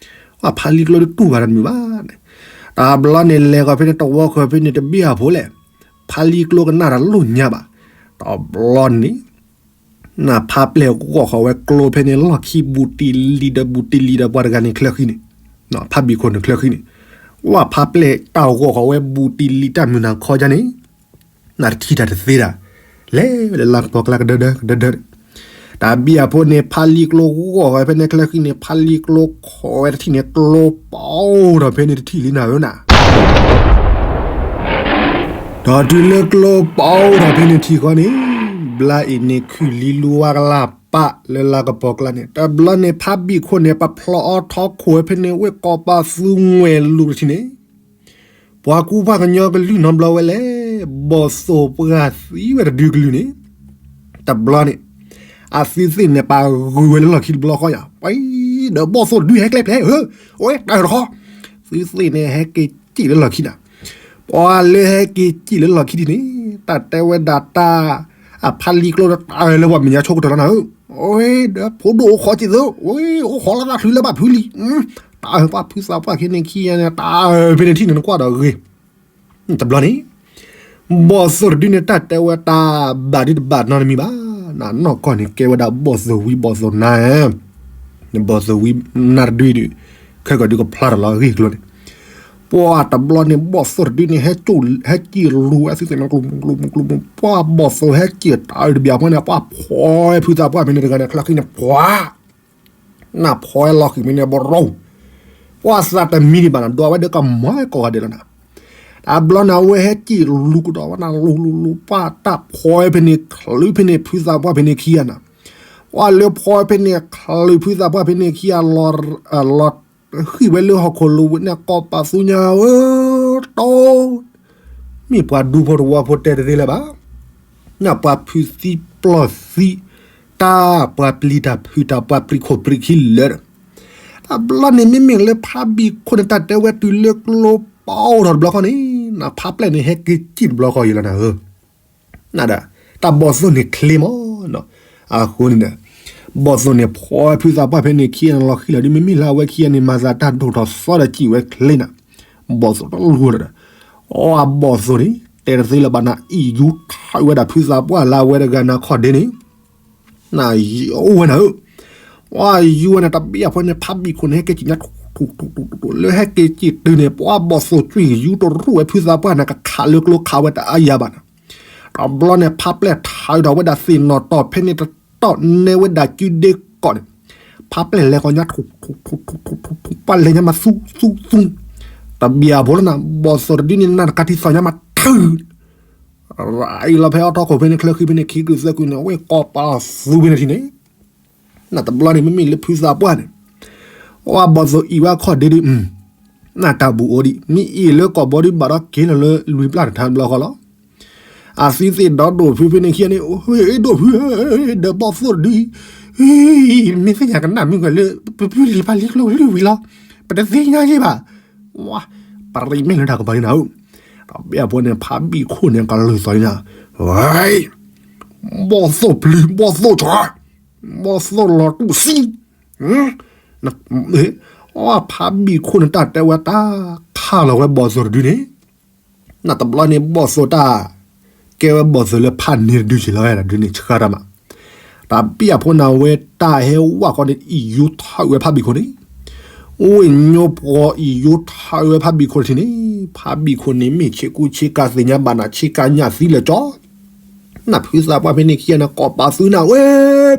ပှၤဖးလံကျိတတူၢ်ဘၣ်တမုာ်ဘၣ်န့ၣ်, တဘျီန့ၣ်လဲၤဃီၤဖဲန့ၣ် တဝီဃၢၤဖဲန့ၣ်တဘ့ၣ်အဖိလဲၣ်, ဖးလံကျိကနၣ်တၢ်လိၣ်ညါဘၣ်, တဘျီန့ၣ် နဖးပျဲၢ်ဂီၢ်ဃီၤဝဲကျိဖဲန့ၣ် လီၢ်ခံဘူးတံၢ်လံၤဒီးဘူးတံၢ်လံၤဒီးပှၤတဂၤန့ၣ်ချၢဃံန့ၣ်, ဖးဘံၣ်ခိၣ်န့ၣ်ချၢဃံန့ၣ်, ဝဲဖးပျဲၢ်တၢ်ဂီၢ်ဃီၤဝဲဘူးတံၢ်လံၤတၢ်မုၢ်နၤခီကါန့ၣ်, နတထံၣ်တၢ်တသ့ဒၣ်, လဲၤဝဲလၢလါကပီၤကျါကဒၢဒၢကဒၢဒၢ, တၢ်ဘံၣ်အဖိန့ၣ် ဖးလံကျိဂီၢ်ဃီၤဝဲဖဲန့ၣ်ချၢဃံန့ၣ် ဖးလံကျိခိးဝဲတထံၣ်န့ၣ် ကျိပီထီၣ်ဖဲန့ၣ်တထံၣ်လံနၤဧၢနၤ ဒီးတုၤလၢကျိပီထီၣ်ဖဲန့ၣ်ထံၣ်ဃီန့ၣ်, ဘျါအံၤန့ၣ်ခုၣ်လံလူဝါကလၢ်ပာ်လၢလါကပီၤကျါန့ၣ်, တဘျီန့ၣ်ဖးဘံၣ်ခိၣ်န့ၣ် ပဖျီအီထီခိၣ်ဝဲဖဲန့ၣ် ဝ့ၢ်ကီးပၤသူငွဲၣ်လူၤတထံၣ်န့ၣ်, ပှၤကူပှၤကညီကလုၢ်နီတဘျီဝဲလဲၣ် ဘီၣ်သိၣ်ပှၢ်သံဝဲတဒုကလုာ်န့ၣ်, တဘျီန့ၣ် အသုသ့ၣ်န့ၣ် ပာ်ဂုာ်ဝဲလၢလီၢ်ခံတဘျီဃီယၤ, ပှၤဒီးဘီၣ်သိၣ်တဒုဟဲကျဲဖျဲးဧၢ, အဝဲတၢ်တခီ, သုသ့ၣ်န့ၣ်ဟဲက့ၤစံၣ်လၢလီၢ်ခံနၤ, ပှၤလၢဟဲက့ၤစံၣ်လၢလီၢ်ခံဒ်န့ၣ် တၢ်တဲဝဲဒၣ်တၢ် အဖးလံကျိတၢ်လၢပှၤမဲာ်ညါဆိကတၢၢ်လီၤနၤဧၢ, အဝဲဒီးဖိဒိၣ်အိၣ်ခိးစံးသိး, အဝဲအိၣ်ခိးလၢတၢ်ချုးလၢဘၣ်ဖုလံ, တၢ်ပှၤဖုသးပှၢ်ဖဲန့ၣ်ခံဂၤန့ၣ် တၢ်ဖဲန့ၣ်ထံၣ်န့ၣ်နကွၢ်ဒီးဂ့ၤ တဘျီန့ၣ် ဘီၣ်သိၣ်တဒုန့ၣ် တၢ်တဲဝဲတၢ်ဘၣ်ဒုတဘၣ်နီတမံၤဘၣ်, နီၢ်ကီၢ်န့ၣ် ကဲဝဲဒၣ်ဘီၣ်သိၣ်ဝံဘီၣ်သိၣ်နါ, ဘီၣ်သိၣ်ဝံနါတဒုဒီး ခဲကီၢ်ဒုကဖျါထီၣ်လီၤအဂ့ၢ်အကျိၤန့ၣ်, ပှၤတဘျီန့ၣ် ဘီၣ်သိၣ်တဒုန့ၣ် ဟဲက့ၤလူၤဝဲသုသ့ၣ်န့ၣ် ကျိၤကျိၤကျိၤကျိၤ, ပှၤဘီၣ်သိၣ်ဟဲက့ၤတၢ်တဘျီအဖီန့ၣ် ပှၤဖီဝဲဖုသးပှၢ်ဖဲန့ၣ်တဂၤန့ၣ် ချၢဃံန့ၣ် ပှၤ နၢ်ဖီဝဲလီၤဃံၤမ့ၢ်န့ၣ် ဘရီ, ပှၤသးတမံၤဒံးဘၣ်နၤ ဒွးဝဲဒီးကမၤကိးဂၤဒဲးလီၤနၤ, တဘျီန့ၣ် အဝဲဟဲက့ၤလူၤကဒီးဝဲနၤ လူၤလူၤလူၤ ပှၤတၢ်ဖီဝဲဖဲန့ၣ် ချုးဖဲန့ၣ် ဖုသးပှၢ်ဖဲန့ၣ်ခံဂၤနၤ, ပှၤလၢဖီဝဲဖဲန့ၣ် ချုးဖုသးပှၢ်ဖဲန့ၣ်ခံဂၤ လီၤဃံၤဝဲလၢဟီၣ်ခိၣ်လိၤဝဲန့ၣ် ကိးပာ်သူညါဧၢ, တီ မ့ၢ်ပှၤဒူဖိတဝီဖိတဲတသ့လၢၤဘၣ်, နပှၤဖုသံပျီၢ်သံ, တၢ်ပှၤပျံၤတၢ်ဖုးတၢ်ပှၤပျံၤခိၣ်ပျံၤခံလၢာ်ဒီး, တဘျီန့ၣ် မ့မ့ၢ်လၢဖးဘံၣ်ခိၣ်န့ၣ် တၢ်တဲဝဲတုၤလၢကျိပအိၣ်ထီၣ်တဘျီဃီန့ၣ်, နဖးပျဲၢ်န့ၣ်ဟဲက့ၤစံၣ်တဘျီဃီယံၤလီၤနၤဧၢ နဒၣ် တၢ်ဘီၣ်သိၣ်န့ၣ်ချ့မး, အဃိန့ၣ်ဒီး ဘီၣ်သိၣ်န့ၣ် ဖီဝဲဖုသးပှၢ်ဖဲန့ၣ်ခံဂၤန့ၣ်လီၤဃံၤလီၤဒုး မ့မ့ၢ်လၢအဝဲခံဂၤန့ၣ် မၤသးတၢ်ဒိၣ်ထီၣ်သီဒီးစံၣ်ဝဲချ့နၤ, ဘီၣ်သိၣ်တလူၤဒီး, အီ အဘီၣ်သိၣ်န့ၣ် တဲတသ့လၢၤဘၣ်နၤ အံၣ်ယူထီၣ်ဝဲဒၣ်ဖုသးပှၢ်လၢအဝဲတဂၤနၤခီၣ်ဒ့န့ၣ် နယူဝဲနၤဧၢ, ပှၤယူဝဲန့ၣ် တဘျီအဖီန့ၣ် ဖးဘံၣ်ခိၣ်န့ၣ် ဟဲက့ၤစံၣ်ညါထူၣ်ထူၣ်ထူၣ်ထူၣ် လၢဟဲက့ၤစံၣ်တုၤန့ၣ် ပှၤဘီၣ်သိၣ်ကွံာ်ယူတရူၣ်ဝဲဖုသးပှၢ်န့ၣ် ကခးလၢကျိခးဝဲတအါယၤဘၣ်နၤ, တဘျီန့ၣ် ဖးပျဲၢ်ထးဒီးဝဲဒၣ်သ့ၣ်နီၣ်တီၢ်ဖဲန့ၣ်တတီၢ်နဲဝဲဒၣ်ကုဒ့ကီးန့ၣ်, ဖးပျဲၢ်လဲၤဃီၤညါထူၣ်ထူၣ်ထူၣ်ထူၣ်ထူၣ်ထူၣ် ပှၤလဲၤညါမၤသူသူသူ, တဘျီအဖီလၢနၤ ဘီၣ်သိၣ်တဒုန့ၣ် နၢ်တကးထံသီၣ်ညါမၤထုး ရၤအံၤလီၤဖဲအီထီခိၣ်ဖဲန့ၣ် ချၢဃံဖဲန့ၣ် ခံကလုာ်သၢကလုာ်န့ၣ် အဝဲကိးပာ်သူဖဲန့ၣ်ထံန့ၣ်, နတဘျီန့ၣ် မ့မ့ၢ်လၢဖုသးပှၢ်န့ၣ်, အဝဲဘီၣ်သိၣ်အံၣ်ဝဲအခီၣ်ဒ့ဒုး, နတၢ်ဘူးအိၣ်ဒံး မ့ၢ်အ့ၣ်လၢကိာ်ဘီဒုးဘၣ်ဒီးက့ၤလီၤလၢလွံၢ်ပျၢ်တထါတဘျီဃီလီၤ. အသုသ့ၣ်ဒီဒိၣ်ဖုဖဲန့ၣ်ခံဂၤန့ၣ် ဟ့ၣ်ဒိၣ်ဖုဧၢ, ဒီးဘီၣ်သိၣ်တဒုအံၤ မ့ၢ်သ့ၣ်ညါကနၣ်မုၢ်ကလၢ ပဖုလံၤဖးလံၤကျိကလုၢ်ဝံၤလီၤ, ပတသ့ၣ်ညါယ့ၢ်ဘၣ်, ပရံးမ့ၢ်လၢတၢ်ကပၤန့ၣ်နၤဧၢ, တဘျီအဖီန့ၣ် ဖးဘံၣ်ခိၣ်န့ၣ် ကလုၢ်သီၣ်န့ၣ်နၤ, ဘီၣ်သိၣ်ပျုၤ ဘီၣ်သိၣ်ဆှး ဘီၣ်သိၣ်လီၤတူၢ်သံ, အဖးဘံၣ်ခိၣ်န့ၣ် တၢ်တဲဝဲတၢ်ခးလီၤဝဲဘီၣ်သိၣ်တဒုန့ၣ်, နတဘျီန့ၣ် ဘီၣ်သိၣ်တၢ် ကဲဝဲဘီၣ်သိၣ်လၢဖးန့ၢ်တဒုက့ၤလီၤဝဲဒၣ်ဒုန့ၣ် ဆှၢတၢ်မး, တဘျီအဖီန့ၣ် အဝဲတၢ်ဟဲဝဲဃီန့ၣ် အံၣ်ယူထီၣ်ဝဲဖးဘံၣ်ခိၣ်န့ၣ်, ဝ့ၢ်ညိပှီၤအံၣ်ယူထီၣ်ဝဲဖးဘံၣ်ခိၣ်ထံၣ်န့ၣ်, ဖးဘံၣ်ခိၣ်န့ၣ် မ့ၢ်ဆ့ကူဆ့ကၤသ့ၣ်ညါဘၣ်နၤ ဆ့ကၤညၣ်သံလၢာ်ကၠီ နဖုသးပှၢ်ဖဲန့ၣ်ခံဂၤန့ၣ် ကိးပာ်သူနၤဝဲ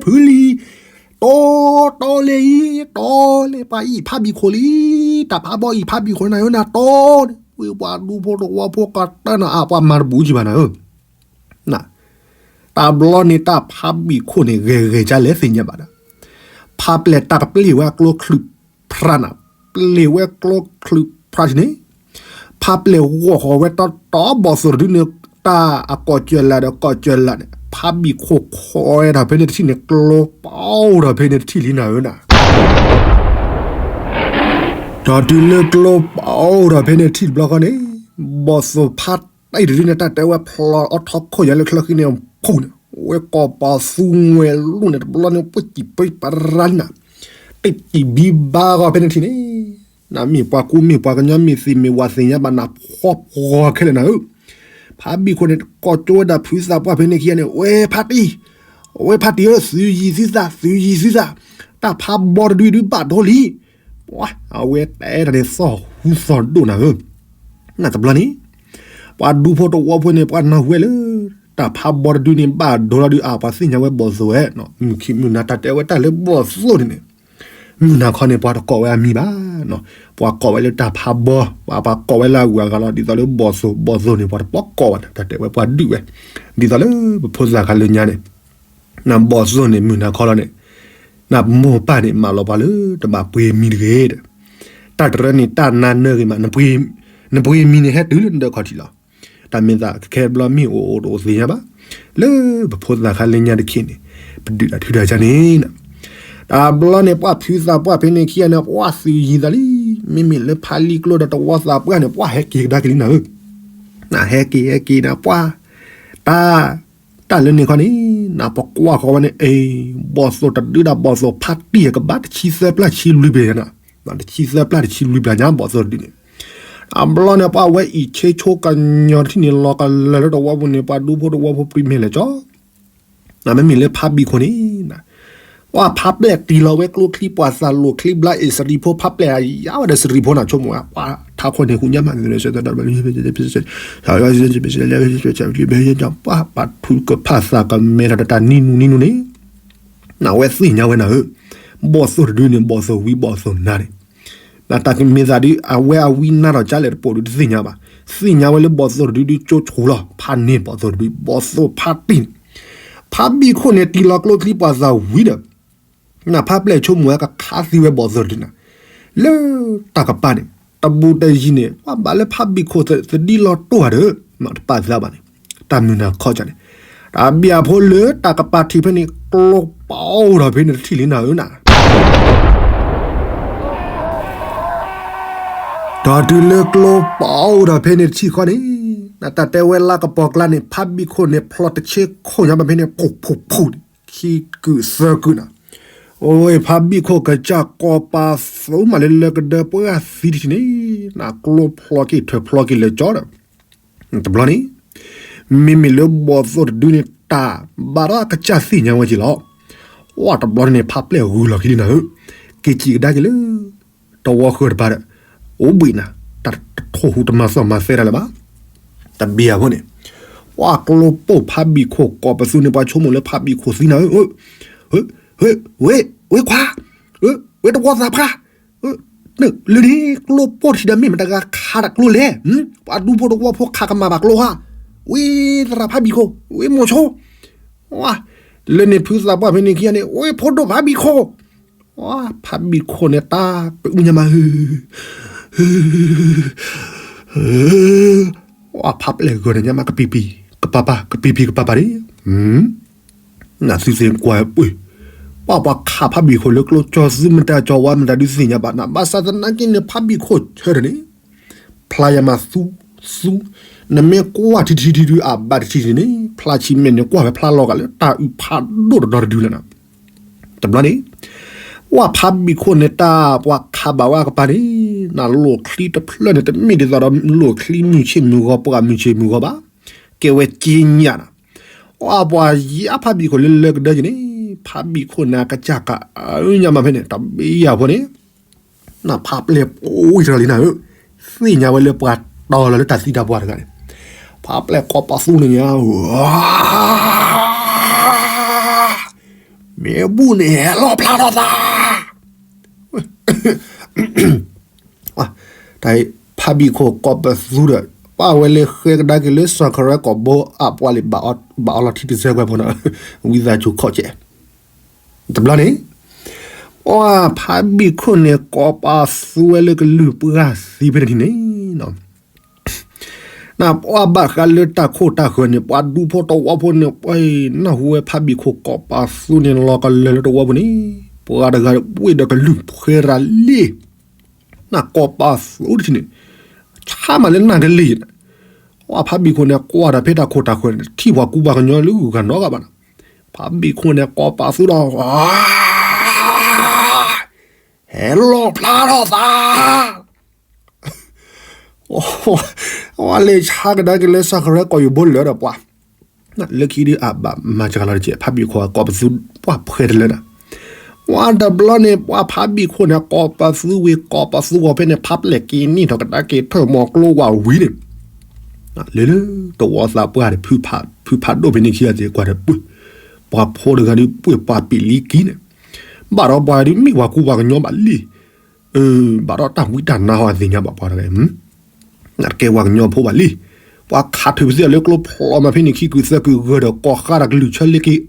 ဖုလံၤ, တီတီလဲၣ်အံၤ တီလဲၣ် ပှၤအံၣ်ဖးဘံၣ်ခိၣ်လံ, တၢ်ဖးဘီအံၣ်ဖးဘံၣ်ခိၣ်နၤဧၢနၤတီန့ၣ် ဝ့ၢ်ပှၤဒူဖိတဝီဖိကတၢၢ်နၤအါ ပှၤမၤတဘူးကံဘၣ်နၤဧၢ တဘျီန့ၣ် တၢ်ဖးဘံၣ်ခိၣ်န့ၣ် ဂဲၤဂဲၤကလဲၣ်သ့ၣ်ညါဘၣ်ဒီး, ဖးပျဲၢ်တၢ်ပျ့ၢ်ဝဲအကျိချူးဖြးနၤ, ပျ့ၢ်ဝဲကျိချူးဖြးထံၣ်န့ၣ်, ဖးပျဲၢ်ဂီၢ်ဃီၤဝဲတီတီဘီၣ်သိၣ်တဒုန့ၣ် တၢ်အကိးစၢၤလးဒီးကိးစၢၤလးန့ၣ် ဖးဘံၣ်ခိၣ်ခိးဝဲဒၣ်ဖဲန့ၣ်တထံၣ်န့ၣ် ကျိပအိၣ်ထီၣ်ဖဲန့ၣ်တထံၣ်လံနၤဧၢနၤ ဒီးတုၤလၢကျိပအိၣ်ထီၣ်ဖဲန့ၣ်တထံၣ်တဘျီဃီန့ၣ်, ဘီၣ်သိၣ်ဖးတၢ်အံၤတဒုန့ၣ် တၢ်တဲဝဲဖျီအီထီခိၣ်ယၤလၢချၢဃံန့ၣ်ဖူန့ၣ်, ဝဲကိးပာ်သူငွဲၤလူၢ်န့ၣ် တဘျီန့ၣ် ပှ့ၤစံၣ်ပှ့ၤပရၤနၤ, တ့ၢ်တံၢ်ဘံဘါဂီၤဖဲန့ၣ်ထံၣ်န့ၣ်, နမ့ၢ်ပှၤကူမ့ၢ်ပှၤကညီမ့ၢ်သ့ၣ်မ့ၢ်ဝၤသ့ၣ်ညါဘၣ်နၤဖှီၣ်ဖှီၣ်ခဲလၢာ်နၤဧၢ, ဖးဘံၣ်ခိၣ်န့ၣ် ကိးကၠိဝဲဒၣ်ဖုသးပှၢ်ဖဲန့ၣ်ခံဂၤန့ၣ် ဝဲဖးတံၢ်, ဝဲဖးတံၢ်ဧၢ သုယံၤသုသး သုယံၤသုသး, တၢ်ဖးဘီတဒုဒုးဘၣ်ဒိလံ, ပှၤအဝဲတဲတၢ်န့ၣ်သီၣ်ဟူသီၣ်ဒိၣ်နၤဧၢ, နတဘျီန့ၣ်, ပှၤဒူဖိတဝီဖိန့ၣ် ပှၤနၢ်ဟူဝဲလၢ တၢ်ဖးဘီတဒုန့ၣ် ဘၣ်ဒိလီၤဒုးအါ ပှၤသ့ၣ်ညါဝဲဘီၣ်သိၣ်ဝဲ, မုၢ်ခံမုၢ်နၤတၢ်တဲဝဲတၢ်လၢဘီၣ်သိၣ်န့ၣ်န့ၣ်, မုၢ်နၤခီန့ၣ် ပှၤတကိးဝဲအမံၤဘၣ်, ပှၤကိးဝဲလၢတၢ်ဖးဘီ, ပှၤပှၤကိးဝဲလၢအဂုၤအဂၤလီၤ ဒ်သိးလၢဘီၣ်သိၣ် ဘီၣ်သိၣ်န့ၣ် ပှၤတပိာ်ကိးဘၣ်နၤ တၢ်တဲဝဲပှၤဒုးဝဲ, ဒ်သိးလၢပဖိသၣ်ခါလၢညါန့ၣ် နဘီၣ်သိၣ်န့ၣ် မုၢ်နၤခီလီၤန့ၣ်, နမိၢ်ပၢ်န့ၣ် မၢလီၤပှၤလၢတဘၣ်ပှ့ၤမံၤတဂ့ၤဒီး, တၢ်တရၢန့ၣ် တၢ်နါနၢဂ့ၤမး, နပှ့ၤမံၤန့ၣ် ဟဲတုၤလၢနဒၢးခီၣ်ထံးလီၤ. တၢ်မ့ၢ်သးခဲဘျီမ့ၢ်အိၣ်အိၣ်တအိၣ်သ့ၣ်ညါဘၣ်. လၢပဖိသၣ်ခါလၢညါတခ့န့ၣ် ပဒုးတၢ်ထုတၢ်ကန့ၣ် တဘျီန့ၣ် ပှၤဖုသးပှၢ်ဖဲန့ၣ်ခံဂၤန့ၣ် ပှၤသုးယံၤသးလံ. မ့မ့ၢ်လၢဖးလံကျိဒီးတဝီသးပှၢ်န့ၣ် ပှၤဟဲက့ၤကဒါက့ၤလံနၤဧၢ, နဟဲက့ၤဟဲက့ၤနၤ ပှၤ တၢ် တၢ်လၢန့ၣ်ခီန့ၣ် နပကွၢ်ဃီဝဲန့ၣ် အ့ ဘီၣ်သိၣ်တဒုဒီးဘီၣ်သိၣ်ဖးတံၢ်ကဘၣ်တဆံသၢပျၢ်ဆံလွံၢ်ပျၢ်ညါ, တဆံသၢပျၢ်တဆံလွံၢ်ပျၢ်ညါ ဘီၣ်သိၣ်တဒုန့ၣ်. အဘျီန့ၣ် ပှၤဝဲအံၤဆ့ဆိကညီတထံၣ်န့ၣ် လီၤကလၢာ်လၢတဝီပူၤန့ၣ် ပှၤဒူဖိတဝီဖိပြံမဲာ်လဲၤကၠီ မ့မ့ၢ်လၢဖးဘံၣ်ခိၣ်န့ၣ် ပှၤဖးပျဲၢ်တံၢ်လီၤဝဲကျိချံ ပှၤသးလိာ်ချံဘျါအ့ၣ်စရံဖိ ဖးပျဲၢ်အယါဝဲဒီးစရံဖိန့ၣ် ဆိကမိၣ်ဝဲ ပှၤထးခိၣ်န့ၣ် ဃုညါမး ပှၤ ပှၤထုကဖၣ်သးကမဲထီၣ်တၢ်နံၣ်နူနံၣ်နူန့ၣ် နဝဲသ့ၣ်ညါဝဲနၤဧၢ, ဘီၣ်သိၣ်တဒုန့ၣ် ဘီၣ်သိၣ်ဝံဘီၣ်သိၣ်နါန့ၣ် နတၢ်ကမ့ၢ်သးဒု အဝဲအဝံနါထီၣ်ကၢ်လဲၣ်တပိာ်ဒုတသ့ၣ်ညါဘၣ်. သ့ၣ်ညါဝဲလၢဘီၣ်သိၣ်တဒုဒုကၠိဆူၣ်လီၤ ဖးန့ၢ်ဘီၣ်သိၣ်တဒု ဘီၣ်သိၣ်ဖးတံၢ်န့ၣ် ဖးဘံၣ်ခိၣ်န့ၣ် တံၢ်လီၤကျိချံပှၤသးဝံဒီး နဖးပျဲၢ်ဆိကမိၣ်ဝဲကခးသံဝဲဘီၣ်သိၣ်တဒုန့ၣ် လၢတၢ်ကပၤန့ၣ် တဘူးတယံၤန့ၣ် ပှၤဘၣ်လၢဖးဘံၣ်ခိၣ်သဒံလီၤတိၢ်ဧါဒီး မ့ၢ်တပာ်သးဘၣ်န့ၣ် တၢ်မုာ်နၤခီကၢ်န့ၣ် တၢ်ဘံၣ်အဖိလၢတၢ်ကပၤထံးဖဲန့ၣ် ကျိပအိၣ်ဒီးဖဲန့ၣ်တထံၣ်လံနၤဧၢနၤ ဒီးတုၤလၢကျိပအိၣ်ဒီးဖဲန့ၣ်တထံၣ်ဃီန့ၣ် နတၢ်တဲဝဲလၢကပီၤကျါန့ၣ် ဖးဘံၣ်ခိၣ်န့ၣ် ဖျိတဆ့ခိၣ်ညါဘၣ်ဖဲန့ၣ် ဖူးဖူးဖူးန့ၣ် ခံကုာ်သၢကုာ်နၤ အိၣ်ဖးဘံၣ်ခိၣ်ကစၢ်ကိးပာ်သူမးလၢလၢကဒၢပှၤသံတထံၣ်န့ၣ် နကျိဖျိက့ၤထၢၣ်ဖျိက့ၤလဲၤကၠီဒီး တဘျီန့ၣ် မ့မ့ၢ်လၢဘီၣ်သိၣ်တဒုန့ၣ် တၢ်ဘၣ်ဒၣ်ကစၢ်သ့ၣ်ညါဝဲက့ၤလီၤ. အိၣ်တဘျီန့ၣ် ဖးပျဲၢ်ဂုာ်လီၤခံလံနၤဧၢ, က့ၤစံးကဒါက့ၤလၢ တဝီဃၢၤတပၤဒီး အိၣ်ဘှံးနၤ, တၢ်တထိၣ်ဟူးတမၤသီၣ်မၤသဲဒၣ်လၢၤဘၣ်. တဘ့ၣ်အဃိန့ၣ် ပှၤကျိပိၢ်ဖးဘံၣ်ခိၣ်ကိးပသူန့ၣ် ပှၤဆိကမိၣ်လၢဖးဘံၣ်ခိၣ်သံနၤဧၢ, ဝ့ၢ်ခွါ, ဝ့ၢ်တဝီသးပှၢ် လၢန့ၣ် ကျိပိၢ်ထံဒီးမ့ၢ်မတၤဂၤခးတၢ်ကျိလဲၣ်, ပှၤဒူဖိတဝီဖိခးကမၣ်ဘၣ်ကျိဧါ, ဝ့ၢ်သရၣ်ဖးဘံၣ်ခိၣ်, ဝ့ၢ်မိၤဆိ, လၢန့ၣ်ဖုသးပှၢ်ဖဲန့ၣ်ခံဂၤန့ၣ် ဝ့ၢ်ဖိဒိၣ်ဖးဘံၣ်ခိၣ်, ဖးဘံၣ်ခိၣ်န့ၣ်တၢ်ပအုၣ်ညါမးဧၢ ဖးပျဲၢ်ဂၢၢ်န့ၣ်ညါမး ကပံၤပံၤကပၤပၤ ကပံၤပံၤကပၤပၤန့ၣ်, နသုသ့ၣ်ကွၢ်ပှ့ၤ, ပှၤပှၤခးဖးဘံၣ်ခိၣ်လၢကျိ ကၠီၤသူမတၤကၠီၤဝါမတၤဒုးသ့ၣ်ညါဘၣ်နၤ, ဘၣ်ဆၣ်သနာ်က့န့ၣ် ဖးဘံၣ်ခိၣ်ဆၢထၢၣ်န့ၣ် ဖျါယၤမးသူ သူ, နမ့ၢ်ကွၢ်ထံထံထံထံဒုးအဘၣ်တထံၣ်န့ၣ် ဖျါဆံမဲာ်န့ၣ် ကွၢ်ဝဲဖျါလီၤဂာ်လၢတၢ်အုးဖးဒိၣ်တဒီတဒုလၢနၤ, တဘျီန့ၣ် ပှၤဖးဘံၣ်ခိၣ်န့ၣ်တၢ်ပှၤခးဘၣ်ဝဲအကပၤန့ၣ် နလိာ်ချံတဖျၢၣ်န့ၣ် တမ့ၢ်ဒ်သိးဒီးလိာ်ချံမုၢ်ဆ့ၣ်မုၢ်ဂီၤ ပှၤမုၢ်ဆ့ၣ်မုၢ်ဂီၤဘၣ်, ကဲဝဲက့ညၣ်နၤ, ပှၤပှၤယါဖးဘံၣ်ခိၣ်လၢလၢကဒၢက့ၤန့ၣ် ဖးဘံၣ်ခိၣ်န့ၣ် အကစၢ်ကအုၣ်ညါမးဖဲန့ၣ် တဘ့ၣ်ယၤဖိန့ၣ် နဖးပျဲၢ်အိၣ်တဂၤလံနၤဧၢ, သ့ၣ်ညါဝဲလၢပှၤတီၤလီၤလၢတၢ်သံတၢ်ပှၢ်တဂၤန့ၣ်, ဖးပျဲၢ်ကိးပသူန့ၣ်ညါ မ့ၢ်ဘူၣ်န့ၣ် ဟဲလီၤဖျါထီၣ်သး တၢ်ဖးဘံၣ်ခိၣ်ကိးပသူဒီး ပှၤဝဲလၢဃဲကဒါက့ၤလၢစီၤခရဲကိာ်ဘိအပှၤလံ ဘၣ်အီလီၤထံတစဲးကွဲးဖိနီၤ ဝံသးစူၤခီၣ်ကဲး တဘျီန့ၣ် ပှၤဖးဘံၣ်ခိၣ်န့ၣ် ကိးပသူဝဲလၢကလုၢ်ပှၢ်သံဖဲန့ၣ်ထံၣ်န့ၣ် နပှၤဘၣ်ဃးလၢတၢ်ခိၣ်တၢ်ဃၢၤန့ၣ် ပှၤဒူဖိတဝီဖိန့ၣ် ပှၤနၢ်ဟူဝဲဖးဘံၣ်ခိၣ် ကိးပသူန့ၣ် လီၤကလၢာ်လၢတဝီပူၤန့ၣ် ပှၤတဂၤဘှ့ၣ်ဒီးကလုၢ်ဖှဲရၤလံ နကိးပသူတထံၣ်န့ၣ် ဆါမးလၢနၢ်ကလံၤန့ၣ် ပှၤဖးဘံၣ်ခိၣ်န့ၣ် ကွၢ်ဒီးဖဲတၢ်ခိၣ်တၢ်ဃၢၤန့ၣ် ထံၣ်ပှၤကူပှၤကညီလၢဂုၤဂၤနီတဂၤဘၣ်နီၤ ဖးဘံၣ်ခိၣ်န့ၣ် ကိးပသူဒီး ဟဲလီၤဖျါထီၣ်သး ဝဲလဲၤဆါကဒါက့ၤလၢစီၤခရဲကိာ်ယိၤဘိလၢာ်ဒီးပှၤ လၢခံဒုးအဘၣ်မၤစှၤလီၤတက့ၢ် ဖးဘံၣ်ခိၣ်ကိးပသူ ပှၤဖှဲတလၢနၤ ဝဲတဘျီန့ၣ် ပှၤဖးဘံၣ်ခိၣ်န့ၣ် ကိးပသူဝံၤ ကိးပသူဂီၤဖဲန့ၣ် ဖးပျဲၢ်က့ၤနံၣ်ထီၣ်ကဒါက့ၤထၢၣ်မီၤကျိဝဲဝံၤန့ၣ် လၢလၢတဝီသးပှၢ်ဒီး ဖုဖးဒိၣ်ဖဲန့ၣ်ခံဂၤသ့ၣ်ကွၢ်ဒီးပှ့ၤ ပှၤဖိတဂၤဒုးပှ့ၤပှၤပံာ်လံကံန့ၣ် ဘၣ်ဒီးပှၤဒုးမ့ၢ်ပှၤကူပှၤကညီဘၣ်လံ ဘၣ်ဒီးတၢ်ဝံတၢ်နါဟီသ့ၣ်ညါဘၣ်ပှၤတဂၤ နတကဲပှၤကညီဖိဘၣ်လံ. ပှၤခးထုးပသံၣ်လၢကျိဖျိမးဖဲန့ၣ်ခံကုာ်သၢကုာ်ဂၢၢ်ဒီးကိးဃါဒီးကလုၢ်ဆၢလ့က့ၤ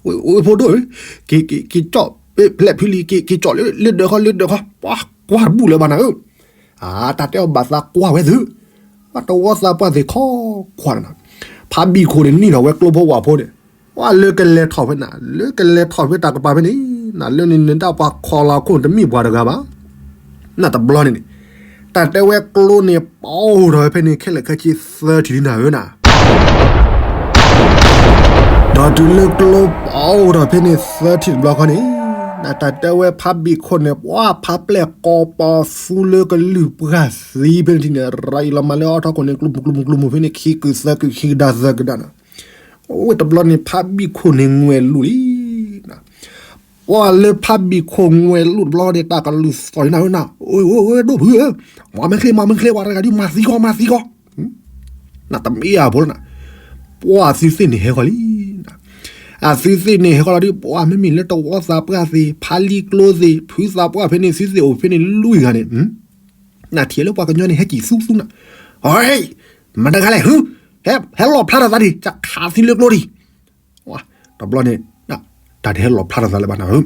ဝ့ၢ်ဖိဒိၣ်ဧၢ, က့ၤက့ၤက့ၤကၠီၣ်ဖျဲၣ်ဖုလံ က့ၤက့ၤကၠီၣ်လၢဒၢးခီလၢဒၢးခီ ပှၤကွၢ်တဘူၣ်လၢၤဘၣ်နၤဧၢ, အတၢ်တဲအီၤဘၣ်သးကွၢ်ဝဲသု, ပ အတဝီသးပှၢ်သ့ၣ်ခီခွါန့ၣ်, ဖးဘံၣ်ခိၣ်န့ၣ်နံၣ်ထီၣ်ဝဲကျိဖိဝၣ်ဖိန့ၣ်, ပှၢ်လၢကလဲၤထီၣ်ဖဲန့ၣ်, လၢကလဲၤထီၣ်ဖဲတၢ်ကပၤဖဲန့ၣ်, နလၢန့ၣ်နတၢ်ပှၤခီလီၤခိၣ်န့ၣ်တမ့ၢ်ပှၤတဂၤဘၣ်. နတဘျီန့ၣ်န့ၣ်, တၢ်တဲဝဲကျိန့ၣ် ပအိၣ်ထီၣ်ဝဲဖဲန့ၣ် ခဲလၢာ်ခဲဆ့သၢထံၣ်လံနၤဧၢနၤ ဒီးတုၤလၢကျိပအိၣ်ထီၣ်ဖဲန့ၣ်သၢထံၣ်တဘျီဃီန့ၣ်, နတၢ်တဲဝဲဖးဘံၣ်ခိၣ်န့ၣ် ပှၤဖးပျဲၢ်ကီပီသူလၢကလုၢ်ပှၢ်သံဖဲန့ၣ်ထံၣ်န့ၣ် ရၤအံၤလီၤမၤလၢအီထီခိၣ်န့ၣ် ကျိမုၣ်ကျိမုၣ်ကျိမုၣ်ဖဲန့ၣ် ခံကုၢ်သၢကုၢ် ခံကဒါသၢကဒါန့ၣ်, အိၣ်ဝဲတဘျီန့ၣ် ဖးဘံၣ်ခိၣ်န့ၣ်ငွဲၢ်လူၤလံ ပှၤလၢဖးဘံၣ်ခိၣ်ငွဲၢ်လူၤတဘျီန့ၣ် တၢ်ကလုၢ်သီၣ်န့ၣ်နၤဧၢနၤ, အိၣ်ဒိၣ်ဖုဧၢ, မၤမ့ၢ်ချ့ မၤမ့ၢ်ချ့ ပှၤတဂၤဒုးမၤသံဃီ မၤသံဃီ, နတမ့ၢ်အဖိလၢနၤ, ပှၤသုသ့ၣ်န့ၣ်ဟဲဃီလံ, အသုသ့ၣ်န့ၣ်ဟဲဃီလီၤဒုး ပှၤမ့မ့ၢ်လၢတဝီသးပှၢ်သ့ၣ် ဖးလံကျိသ့ၣ် ဖုသးပှၢ်ဖဲန့ၣ် သုသ့ၣ်အိၣ်ဖဲန့ၣ်လွံၢ်ဂၤန့ၣ် နထံၣ်လၢပှၤကညီန့ၣ် ဟဲကံၣ်သူသူနၤ, မတဂၤလဲၣ်, ဟဲလီၣ်ဖျါထီၣ်သးဒံး ကခးသံလၢကျိဒံး, တဘျီန့ၣ် တၢ်တဟဲလီၣ်ဖျါထီၣ်သးလၢၤဘၣ်နၤဧၢ,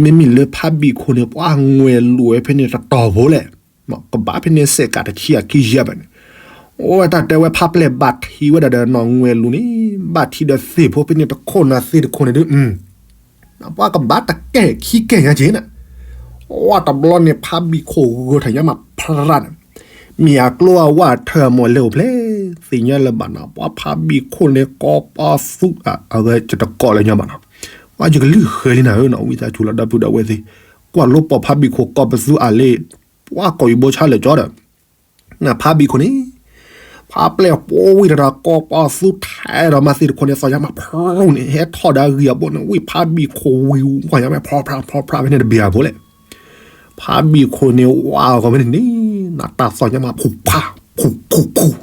မ့မ့ၢ်လၢဖးဘံၣ်ခိၣ်န့ၣ် ပှၤငွဲၢ်လူၤဝဲဖဲန့ၣ်တတီၤဖိလဲၣ်, ကဘၣ်ဖဲန့ၣ်စဲးကးတဆံအခံယဲၢ်ဘၣ်န့ၣ်, အိၣ်ဝဲတၢ်တဲဝဲဖးပျဲၢ်ဘၣ်ထံးဝဲဒၣ်ဒီးနီၢ်ငွဲၢ်လူၤန့ၣ် ဘၣ်ထံးဒီးသ့ၣ်ဖိဖဲန့ၣ်တခိၣ်နၤသ့ၣ်တခိၣ်န့ၣ်ဒုး ပှၤကဘၣ်တကဲၢ်ခံကဲၢ်ညါက့ၤနၤ, အိၣ်တဘျီန့ၣ် ဖးဘံၣ်ခိၣ်ဂၢၢ်ထၢၣ်ညါမးဖရၣ်န့ၣ်, မ့ၢ်အကျိအဝဲအထၢၣ်အမီၢ်လဲၤအိၣ်ဖျဲၣ် သ့ၣ်ညါလၢၤဘၣ်နၤ, ပှၤဖးဘံၣ်ခိၣ်န့ၣ် ကီပီသူ အဝဲယတကိးလၢၤညါဘၣ်နၤ, ပှၤယကလုၢ်ဃဲၤလံနၤဧၢနၤ ဝံသးစူၤလီၤဒီပုၢ်ဒီဝဲၢ်သ့ၣ်, ကွၢ်လိပီၢ်ဖးဘံၣ်ခိၣ်ကီပသူအလ့ၣ်, ပှၤကိးယဘိဆါလၢာ်ကၠီဒီး နဖးဘံၣ်ခိၣ်န့ၣ်, ဖးပျဲၢ်ပိဝံၤဒီး ကီပီသူထဲဒီးမၤသ့ၣ်တခိၣ်န့ၣ် သီၣ်ညါမးဖရူန့ၣ် ဟဲထီၣ်ဒီးအဂံၢ်အဘိန့ၣ် ဝံၣ်ဖးဘံၣ်ခိၣ်ဝံၤဝါညါမး ဖျီဖျါဖျီဖျါဖဲန့ၣ်တဘ့ၣ်အဖိလဲၣ်, ဖးဘံၣ်ခိၣ်န့ၣ် ဝါအဂီၢ်ဖဲန့ၣ်န့ၣ် နတၢ်သီၣ်ညါမး ဖူးဖး ဖူးဖူးဖူး,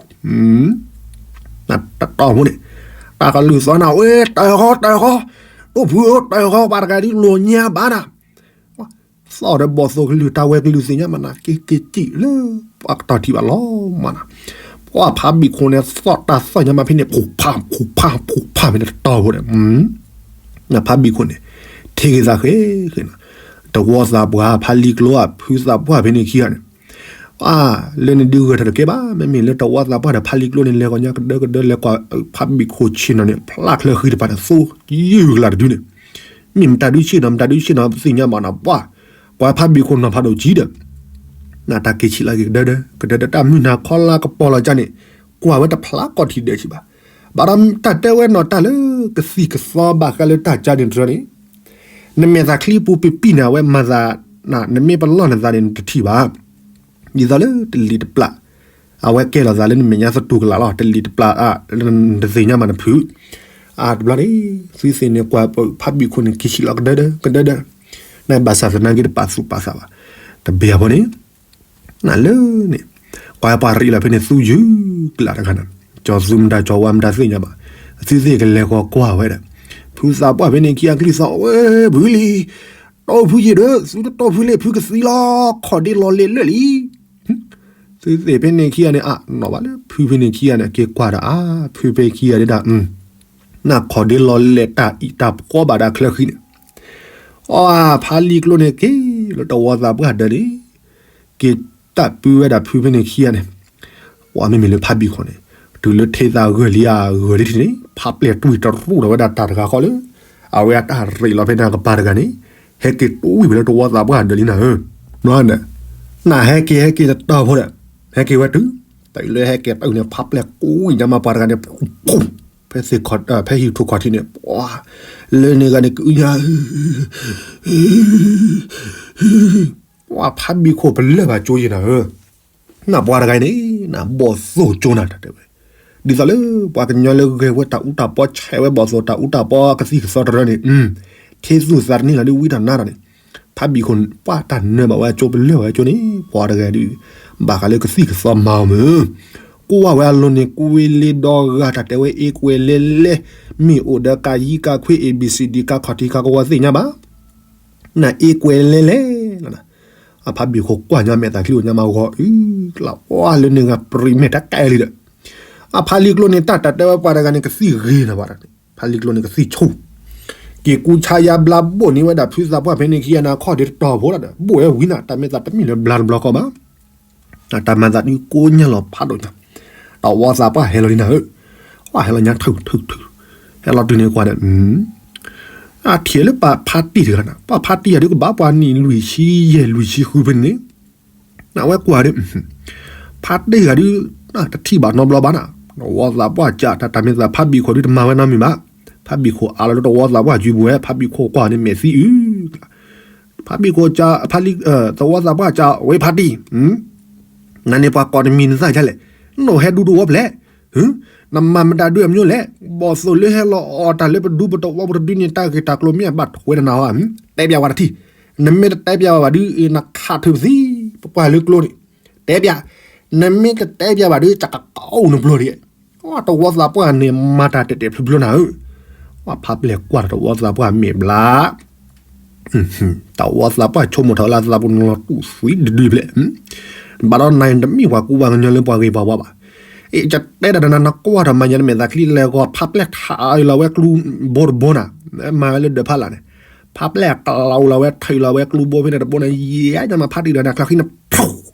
နတတီၢ်ဖိန့ၣ်, တၢ်ကလုၢ်သီၣ်နၤ ဝဲတၢ်ဃီတၢ်ဃီ, ဒိၣ်ဖုဧၢ တၢ်ဃီ ပှၤတဂၤဒ်လိာ်ညါဘၣ်နၤ သီၣ်ဒီးဘီၣ်သိၣ်ကလုၢ် တၢ်ဝဲကလုၢ်သ့ၣ်ညါမးနၤ က့ၤက့ၤစံၣ်လၢ ပှၤကတီၢ်ထံၣ်ဘၣ်လီၤမးနၤ, ပှၤဖးဘံၣ်ခိၣ်န့ၣ် သီၣ်တၢ်သီၣ်ညါမးဖဲန့ၣ် ဖူးဖး ဖူးဖး ဖူးဖးဖဲန့ၣ်တတီၢ်ဖိဒီး နဖးဘံၣ်ခိၣ်န့ၣ် ထံၣ်ဂ့ၤသးဃဲဃဲနၤ, တဝီသးပှၢ် ဖးလံကျိဧါ ဖုသးပှၢ်ဖဲန့ၣ်ခံဂၤန့ၣ် အါ လၢန့ၣ်ဒုးဂဲၤထီၣ်တကဲဘၣ် မ့မ့ၢ်လၢတဝီသးပှၢ်ဒီးဖးလံကျိန့ၣ် လဲၤကီၢ်ညါကဒၢကဒၢ လဲၤကွၢ်ဖးဘံၣ်ခိၣ်ဆ့ၣ်နီၤန့ၣ် ဖျါချၢဃံတပၤန့ၣ် သိယုၢ်ကလးတဒုန့ၣ် မ့ၢ်မတၤဒုးဆ့ၣ်နီၤ မတၤဒုးဆ့ၣ်နီၤ ပသ့ၣ်ညါဘၣ်နၤ ပှၤ ကွၢ်ဖးဘံၣ်ခိၣ်နီၤဖးဒိၣ်ကံဒီး နတၢ်က့ၤဆံးလီၤက့ၤကဒၢဒၢ ကဒၢဒၢ တၢ်မုၢ်နၤခီလါကပီၤလီၤကၢ်န့ၣ် ကွၢ်ဝဲတဖျါကီၢ်ထံးဒၢးဆံးဘၣ်. ဘၣ်ဒီးတၢ်တဲဝဲနီၢ်တၢ်လၢကသံၣ်ကသီဘၣ်ဃးလၢတၢ်ကၢန့ၣ်တရၢန့ၣ် နမဲာ်သးချံပူၤပံးပံးန့ၣ် အဝဲမၤသး နမ့ၢ်ပလီၢ်နသးန့ၣ် နတထံၣ်ဘၣ် ဒ်သိးလၢတလံၤတပျၢ် အဝဲကဲလီၤသးလၢနမဲာ်ညါသတူၢ်ကလာ်လီၤ တလံၤတပျၢ် နတသ့ၣ်ညါမးနဖုး အါတဘျီန့ၣ် သုသ့ၣ်န့ၣ် ကွၢ်ဖးဘံၣ်ခိၣ်န့ၣ် က့ၤဆံးလီၤကဒၢဒၢ ကဒၢဒၢ နဘၣ်ဆၣ်သနာ်က့တပာ်သူၣ်ပာ်သးဘၣ် တဘ့ၣ်အဖိန့ၣ် နလၢန့ၣ် ကွၢ်ပှၤရံးလီၤဖဲန့ၣ် သူယုၢ်ကလးတဂၤန့ၣ် ကၠီၤသူမတၤကၠီၤဝါမတၤသ့ၣ်ညါဘၣ် သုသ့ၣ်ကလဲၤဃီၤကွၢ်ဝဲဒီး ဖုသးပှၢ်ဖဲန့ၣ်ခံဂၤကလုၢ်သီၣ်ဝဲ ဖုလံ တီၢ်ဖုယ့ၣ်ဒီး သုတတီၢ်ဖုလ့ၣ် ဖုကသံလီၤ ခီၣ်ဒ့လီၤလဲၣ်လၢာ်လံ သုသ့ၣ်ဖဲန့ၣ်ခံဂၤန့ၣ် အါ နီၢ်ဘၣ်လၢဖုဖဲန့ၣ်ခံဂၤန့ၣ် က့ၤကွၢ်ဒီး အါ ဖုဖဲခံဂၤဒၣ် နခီၣ်ဒ့လီၤလဲၣ်တၢ်အံၤတၢ်ပှီၢ်ဘၣ်ဒၣ်ချၢဃံန့ၣ် အီ ဖးလံကျိန့ၣ်က့ၤ လၢတဝီသးပှၢ်ဒၢးန့ၣ် က့ၤတၢ်ပုၢ်ဝဲဒၣ်ဖုဖဲန့ၣ်ခံဂၤန့ၣ် ပှၤမ့မ့ၢ်လၢဖးဘံၣ်ခိၣ်န့ၣ် တုၤလၢထ့သးဂၢၢ်လံဧါ ဂၢၢ်လံထံးန့ၣ် ဖးပျဲၢ်တွံၢ်တရူၣ်ဒီးဝဲဒၣ်တၢ်တဂၤဃီလၢ အဝဲအတၢ်ရ့းလီၤဖဲန့ၣ်ကပၤတဂၤန့ၣ် ဟဲက့ၤတွံၢ်ဝဲလၢတဝီသးပှၢ်ဒၢးလံနၤဧၢ ဘျီန့ၣ် နဟဲက့ၤဟဲက့ၤတတီၢ်ဖိဒီး ဟဲက့ၤဝဲတုၤ တုၤလၢဟဲက့ၤတုၤန့ၣ် ဖးပျဲၢ်ကိးဝံၤညါမးပှၤတဂၤန့ၣ် ဖဲဟံၣ်ထူၣ်ခီၣ်ထံးန့ၣ် ပှၤ လၢန့ၣ်ဂၤန့ၣ်ကအုညါ ပှၤဖးဘံၣ်ခိၣ်ပလၢၢ်ဘၣ်ကၠိယဲၢ်နၤဧၢ နပှၤတဂၤအံၤန့ၣ် နဘီၣ်သိၣ်ကၠိနၤတၢ်တဲဝဲ ဒ်သိးလၢပှၤကညီလၢဂဲၤဝဲတၢ်အူတၢ်ပီ ဆဲးဝဲဘီၣ်သိၣ်တၢ်အူတၢ်ပီကသံၣ်ကသီတရၢန့ၣ် ထ့သူၣ်သးတန့ၢ်လီၤဒ်ဝံတၢ်နါတၢ်န့ၣ် ဖးဘံၣ်ခိၣ်ပှၤတၢ်နၢဘၣ်ဝဲကၠိပလၢၢ်ဘၣ်ဝဲကၠိန့ၣ် ပှၤတဂၤဒုး ဘၣ်ဃးလၢကသံၣ်ကသီမၤအီၤမုၢ် ကွၢ်ဝဲအလိၤန့ၣ် ကွ့လ့ဒီဂၤတၢ်တဲဝဲအ့ကွဲးလဲလဲ မ့ၢ်အိၣ်ဒီးကးယံကးခွ့ A B C D ကးခီၣ်ထံးကးကဝီၤသ့ၣ်ညါဘၣ် နအ့ကွဲးလဲလဲလီၤနၤ အဖးဘံၣ်ခိၣ်ကွၢ်ညါမဲာ်သးချံအိၣ်ညါမးဂီၤအု ကလးပှၤလၢန့ၣ်ဂၤပြံးမဲာ်တၢ်ကဲလံဒီး အဖးလံကျိန့ၣ် တၢ်တၢ်တဲဝဲပှၤတဂၤန့ၣ် ကသံၣ်ဂ့ၤနၤဘၣ် ဖးလံကျိန့ၣ်ကသံၣ်ဆိ က့ၤကူဆါယါဘျါဘိၣ်န့ၢ်ဝဲဒၣ်ဖုသးပှၢ်ဖဲန့ၣ်ခံဂၤန့ၣ် အခီၣ်ဒ့တတီၤဖိလီၤဒီး ဘိၣ်ဝဲဝံၤနၤ တၢ်မ့ၢ်သးတမ့ၢ်လၢဘျါတဘျီဃီဘၣ် တၢ်မၤသးဒုးကိးညါလီၤဖးဒိၣ်ညါ တဝီသးပှၢ်ဟဲလီၤလံနၤဧၢ, ပှၤဟဲလီၤညါထုးထုးထုး, ဟဲလီၤတုၤန့ၣ်ကွၢ်ဒီး အထံၣ်လၢပှၤဖါတံၢ်တဂၤနၤ, ပှၤဖါတံၢ်တဂၤဒုးကဘၣ်ပှၤနံၣ်လွံၢ်ဆံ ယဲၢ်လွံၢ်ဆံဃုဖဲန့ၣ်န့ၣ်, အဝဲကွၢ်ဒီး ဖါတံၢ်တဂၤဒုး တထံၣ်ဘၣ်နီတဘျီဘၣ်နၤ, တဝီသးပှၢ်ကး တၢ်တၢ်မ့ၢ်သးဖါဘံၣ်ခိၣ်ဒုးတမၤဝဲနီတမံၤဘၣ်, ဖါဘံၣ်ခိၣ်အါလီၤလၢတဝီသးပှၢ်စုပူၤဝဲ ဖါဘံၣ်ခိၣ်ကွၢ်န့ၣ်မဲာ်သံအုး ဖါဘံၣ်ခိၣ်ကး ဖါလံ တဝီသးပှၢ်ကး ဝဲဖါတံၢ်, နန့ၣ်ပှၤကိးတမံၤနသၣ်ဒ်လဲၣ်, နအိၣ်ဟဲဒူတဝီဖျဲၣ်, နမၤမတၤဒုအမျိုးလဲၣ်, ဘီၣ်သိၣ်လၢဟဲလီၤအီၣ်တၢ်လၢပဒူပတဝီပတဒုန့ၣ် တၢ်ဂ့ၢ်တၢ်ကျိၤမ့ၢ်အဘၣ်ထွဲနၤဟီ, တဲပျးဝဲတထံၣ်, နမ့ၢ်တတဲပျးဝဲဘၣ်ဒု နခးထုးပသံ ပပှၢ်လၢကျိန့ၣ်, တဲပျး, နမ့ၢ်တတဲပျးဘၣ်ဒု ကကကိးအိၣ်နပျိၤဒံး တဝီသးပှၢ်န့ၣ် မၤတၢ်တဲာ်တဲာ်ဖျုးဖျုးနၤဧၢ, ပှၤဖါပျဲၢ်ကွၢ်တဝီသးပှၢ်မဲာ်ဘျါ, တဝီသးပှၢ်ဆိကမိၣ်ထီၣ်လၢသးပူၤနလီၤတူၢ်သွံဒုဒုဖျဲၣ်, ဘၣ်ဒီးနၤတမ့ၢ်ပှၤကူပှၤကညီလၢပှၤဂ့ၤပှၤဝါဘၣ်, အ့ၣ် ကတဲတၢ်ဒီးနၤ နကွၢ်ထီၣ်မၤညါနမဲာ်သးချံလဲၣ်ဂီၤ ဖါပျဲၢ်ထးလီၤဝဲကျူဘိတဘိနၤ, မၤဝဲလၢဒၢးဖးလာ်န့ၣ်, ဖါပျဲၢ်ကလီလီၤဝဲထးလီၤဝဲကျူဘိဖဲန့ၣ်တဘိန့ၣ် ယဲညါမးဖါတံၢ်ဒီးနၤချၢဃံန့ၣ်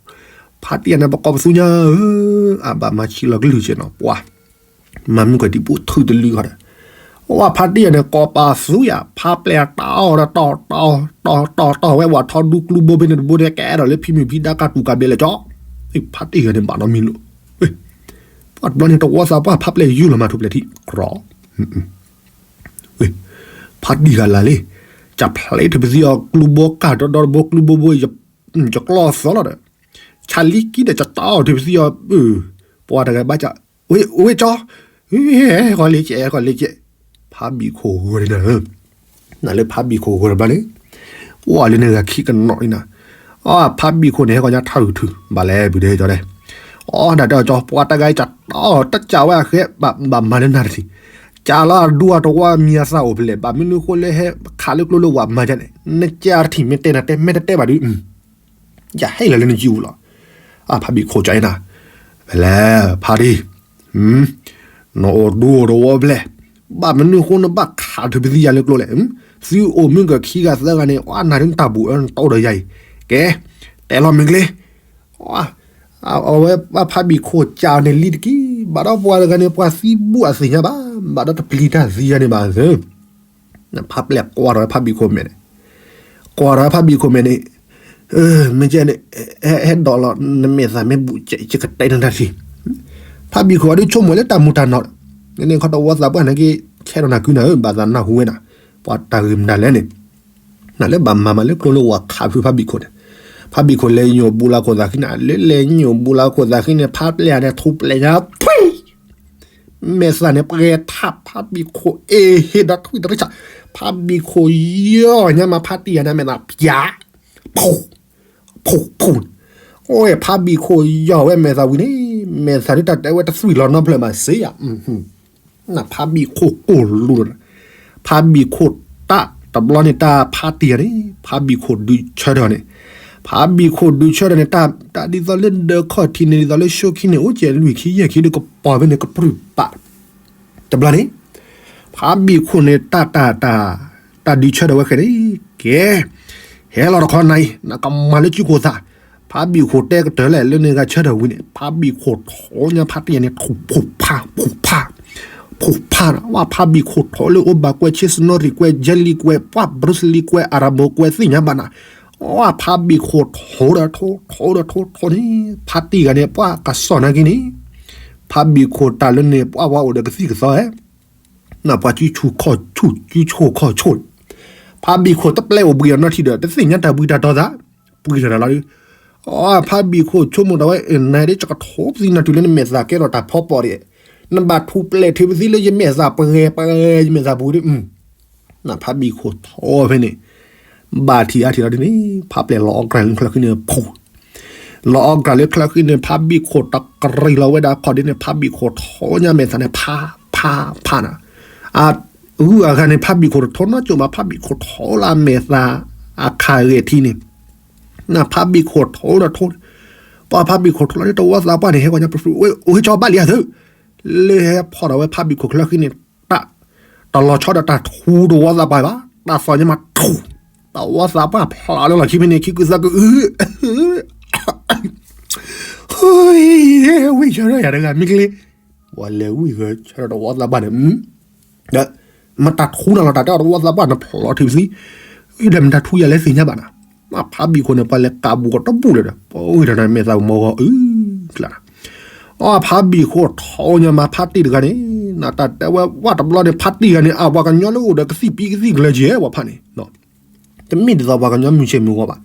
ဖါတံၢ်ယၤန့ၣ် ပကိးပသူညါဧၢ, အဘၣ်မၤဆံးလီၤကလုၢ်ကဲနီၤ ပှၤ, မၤမုၢ်ကီၢ်တံၢ်ပူၤထုးတလုာ်ဃီဒီး, ဝဲဖါတံၢ်ယၤန့ၣ် ကိးပသူယၤ ဖါပျဲၢ်တီၢ်ဒီးတီၢ်တီၢ်တီၢ်တီၢ်တီၢ်ဝဲ ဝဲထီဒူကျူဘိဖဲန့ၣ်တဘိန့ၣ် ကဲဒီးလၢဖံမုၢ်ဖံဒါကတူၢ်ကဘျဲးလၢကၠီ, ဖါတံၢ်ယၤန့ၣ်ဘၣ်နီတမံၤလိာ်, ပှၤတဘျီန့ၣ် တဝီသးပှၢ်ဖါပျဲၢ်ယူၢ်လီၤမၤထူၣ်ပျဲၢ်ထံ ကြီ ဖါတံၢ်ဂၤလၢ်လံ, ကဖျဲးထုးပသံအီၤကျူဘိကၢ်ဒီဒီတဘိကျူဘိဘိ, ယကျီၢ်သီလီၤဒီး, ဆၣ်လံကံဒီးကတီၢ်ထုးပသံအီၤ, ပှၤတဂၤဘၣ်က, ဝဲကၠီ, ဟဲဃီလ့ကဲ ဟဲဃီလ့ကဲ, ဖါဘံၣ်ခိၣ်ဂီၤန့ၣ်နၤဧၢ, နလၢဖါဘံၣ်ခိၣ်ဂီၤတဘျီန့ၣ်, အိၣ်လၢန့ၣ်ဂၤခံကနီၤအံၤနၤ, အဖါဘံၣ်ခိၣ်န့ၣ် ဟဲဃီညါထၢ်ဂုာ်ထုး ဘၣ်လဲၣ်ဘုဒဲကၠီဒဲး, အီဒၣ်တဲအီၤကၠီ ပှၤတဂၤအံၤကတီၢ်တကးဝဲအဃဲ ဘၣ်မၤလၢနၤတထံၣ်, ကးလၢအဒူအတဝီမံၤအသၣ်အိၣ်ဖဲလဲၣ် ဘၣ်မနုၤဃိလၢဟဲခးလၢကျိလၢဝၤမၤဒ်န့ၣ် နကးတထံၣ်မ့ၢ်တဲနၤတဲ မ့ၢ်တတဲဘၣ်ဒုး ယဟဲလီၤလၢနစုပူၤလီၤ, အဖါဘံၣ်ခိၣ်ကၠီနၤ, ဖဲလဲၣ် ဖါတံၢ်, နအိၣ်ဒူအိၣ်တဝီဖဲလဲၣ်, ဘၣ်မနုၤဃိနဘၣ်ခးထုးပသံယၤလၢကျိလဲၣ်, သုအိၣ်မုၢ်ကခံဂၤသၢဂၤန့ၣ် အနၤဒ်နတၢ်ဘူၣ်အၢနတီဒီးယၤအံၤ, ကဲ, တဲလီၤမ့ၢ်ကျ့ အဝဲဘၣ်ဖါဘံၣ်ခိၣ်ကၠီန့ၣ် လံတက့ၢ်, ဘၣ်ဒီးပှၤတဂၤန့ၣ် ပှၤသံဘူၣ်အသ့ၣ်ညါဘၣ်, ဘၣ်ဒီးတပျံၤတၢ်သံယၤန့ၣ်ဘၣ်သၢ, ဖါပျဲၢ်ကွၢ်ထီၣ်ဝဲဖါဘံၣ်ခိၣ်မဲာ်န့ၣ်, ကွၢ်ထီၣ်ဝဲဖါဘံၣ်ခိၣ်မဲာ်န့ၣ်, မ့ၢ်ကဲန့ၣ်, ဟဲဒိးလီၤ နမဲာ်သၣ်မ့ၢ်ဘူၣ် ယကတဲနတၢ်တထံၣ်, ဖါဘံၣ်ခိၣ်အဒုးဆိကမိၣ်လၢတၢ်မူၤတၢ်နီၢ်, န့ၣ်ခီတဝီသးပှၢ်န့ၣ်က့ ဆဲးဒီးနၤကုနၤဧၢ ဘၣ်သးနၢ်ဟူဝဲနၤ, ပှၤတၢ်ဂ့ၢ်မနုၤလဲၣ်န့ၣ် နလဲၤဘၣ်မၤမးလၢကျိလၢဝၤခးဖုးဖါဘံၣ်ခိၣ်န့ၣ်, ဖါဘံၣ်ခိၣ်လဲၤညိၣ်ဘူးလၢခိၣ်သးဃံန့ၣ် လၢလဲၤညိၣ်ဘူးလၢခိၣ်သးဃံန့ၣ် ဖါပျဲၢ်န့ၣ်ထူးပျဲၢ်ညါ, မဲာ်သၣ်န့ၣ် ပှဲၤထးဖါဘံၣ်ခိၣ်အ့ဟ့ဒီးထွံၣ်တရံးဆး, ဖါဘံၣ်ခိၣ်ယီၢ်ညါမးဖါတံၢ်ယၤန့ၣ် မဲာ်သၣ်ပၠး, ဖူး, ဖူးဖူး, အိၣ်ဖါဘံၣ်ခိၣ်ယီၢ်ဝဲမဲာ်သၣ်ဝံၤန့ၣ်, မဲာ်သၣ်ဒ်တၢ်တဲဝဲတသွံၣ်လီၤနီဖျၢၣ်မးစ့ယၤ ဖါဘံၣ်ခိၣ်ကိၢ်လူၤလီၤ, ဖါဘံၣ်ခိၣ်တၢ်တဘျီန့ၣ် တၢ်ဖါတံၢ်ယၤန့ၣ် ဖါဘံၣ်ခိၣ်ဒုးဆၢထၢၣ်န့ၣ်, ဖါဘံၣ်ခိၣ်ဒုးဆၢထၢၣ်န့ၣ် တၢ်ဒ်သိးလၢဒၢခီၣ်ထံးန့ၣ် ဒ်သိးလၢၡိခံန့ၣ် အိၣ်ကဲၤလွံၢ်ခံယဲၢ်ခံဒီးကပီၤဖဲန့ၣ်ကပြုၢ်ပာ် တဘျီန့ၣ်, ဖါဘံၣ်ခိၣ်န့ၣ် တၢ်တၢ်တၢ် တၢ်ဒုးဆၢထၢၣ်ဝဲဃဲန့ၣ်, ကဲ, ဟဲလီၤတခီနၤအံၤ နကမၤလၢကၠူခိၣ်သး, ဖါဘံၣ်ခိၣ်တဲကတၢၢ်လဲၣ် လၢန့ၣ်ဂၤဆၢထၢၣ်ဝံၤန့ၣ် ဖါဘံၣ်ခိၣ်ထိးညါဖါတံၢ်ယၤန့ၣ် ထူးဖူးဖါ ဖူးဖါ, ဖူးဖါ, ဝဲဖါဘံၣ်ခိၣ်ထိးလၢအိၣ်ဘၣ်ကွဲးဆ့စနီရံၣ်ကွဲး jelly ကွဲး ပှၢ် Bruce Lee ကွဲး အရဘိကွဲး သ့ၣ်ညါဘၣ်နၤ, ဝဲဖါဘံၣ်ခိၣ်ထိးဒီးထိး ထိးဒီးထိး ထိးန့ၣ်, ဖါတံၢ်ဂၤန့ၣ် ပှၢ်ကစီၣ်နာ်က့န့ၣ်, ဖါဘံၣ်ခိၣ်တၢ်လၢန့ၣ် ပှၢ်ဝါအိၣ်ဒီးကသံၣ်ကသီဧဲ နပှၤစုဆူၣ်ခီၣ်ဆူၣ် စုဆူၣ်ခီၣ်ဆူၣ်, ဖါဘံၣ်ခိၣ်တပျဲအိၣ်ဘှံးအီၤနီတထံၣ်ဒီး တသ့ၣ်ညါတၢ်ဘှံးတၢ်တီသး, ပှံၤတၢ်တၢ်လီၤဒုး, အဖါဘံၣ်ခိၣ်ဆိကမိၣ်တၢ်ဝဲ နၤဒ်ကကထိးပသံနၤတုၤလၢနမဲာ်သၣ်ကဲထီၣ်တၢ်ဖီပိာ်ဒံး, နဘၣ်ထူးပျဲၢ်ထုးပသံလၢယမဲာ်သၣ်ပှဲၤပှဲၤ ယမဲာ်သၣ်ပူၤဒုး, နဖါဘံၣ်ခိၣ်ထိးဖဲန့ၣ်, ဘၣ်ထံၣ်အါထံၣ်လီၤဒ်န့ၣ် ဖါပျဲၢ်လီၤအီၣ်ကြၢ်လၢချၢဃံန့ၣ် ဖူး လီၤအီၣ်ကြၢ်လၢချၢဃံန့ၣ် ဖါဘံၣ်ခိၣ်တကြံၤလီၤဝဲဒၣ်ခီၣ်ဒ်န့ၣ် ဖါဘံၣ်ခိၣ်ထိးညါမဲာ်သၣ်န့ၣ် ဖး ဖး ဖးနၤ, အဂုၤအဂၤန့ၣ် ဖါဘံၣ်ခိၣ်တထိးနီကၠိၣ်ဘၣ် ဖါဘံၣ်ခိၣ်ထိးလၢအမဲာ်သၣ် အခးဂဲၤထံန့ၣ်, နဖါဘံၣ်ခိၣ်ထိးဒီးထိး, ပှၤဖါဘံၣ်ခိၣ်ထိးလီၤဒ်တဝီသးပှၢ်န့ၣ် ဟဲကီၢ်ညါပှဲၤပှဲၤ အိၣ်ဟ့ၣ်ကၠီဘၣ်လံအသုး, လၢဟဲဖီၣ်ဒီးဝဲဖါဘံၣ်ခိၣ်ချၢဃံန့ၣ် တၢ် တလီၤဆီဒီးတၢ်ထူတဝီသးပှၢ်ဘၣ်, တၢ်သီၣ်ညါမးထူ, တဝီသးပှၢ်ဖျါလၢလီၢ်ခံဖဲန့ၣ် ခံကုသးကု, ဝံၢ်ဆၢထၢၣ်ယၤတဂၤမ့ၢ်ကလ့ ပှၤလဲၤဝံၣ်ဃၢၤဆၢဒီးတဝီသးပှၢ်န့ၣ်, ဒီးမတၤထူနၤလီၤ တၢ်တဲအီၤတဝီသးပှၢ်နဖျိးထံပသံ, ဒီးမတၤထူယၤလဲၣ်သ့ၣ်ညါဘၣ်နၤ, ဖးဘံၣ်ခိၣ်န့ၣ် ပှၤလဲၤကးဘူးကီးတဘူၣ်လၢၤဒီး ပဝံၣ်တၢ်န့ၣ် မဲာ်သးမီဂီၤအုၣ်ကျါနၤ, အဖးဘံၣ်ခိၣ်ထီညါမး ဖါတံၢ်တဂၤန့ၣ်, နတၢ်တဲဝဲဝဲတဘျီန့ၣ် ဖါတံၢ်ဂၤန့ၣ် အပှၤကညီလၢအိၣ်ဒီးကသံၣ်ပံကသံၣ်ကျၢၤကဲ ပှၤဖးန့ၣ် တမ့ၢ်ဒ်သိးပှၤကညီမုၢ်ဆ့ၣ်မုၢ်ဂီၤဘၣ်.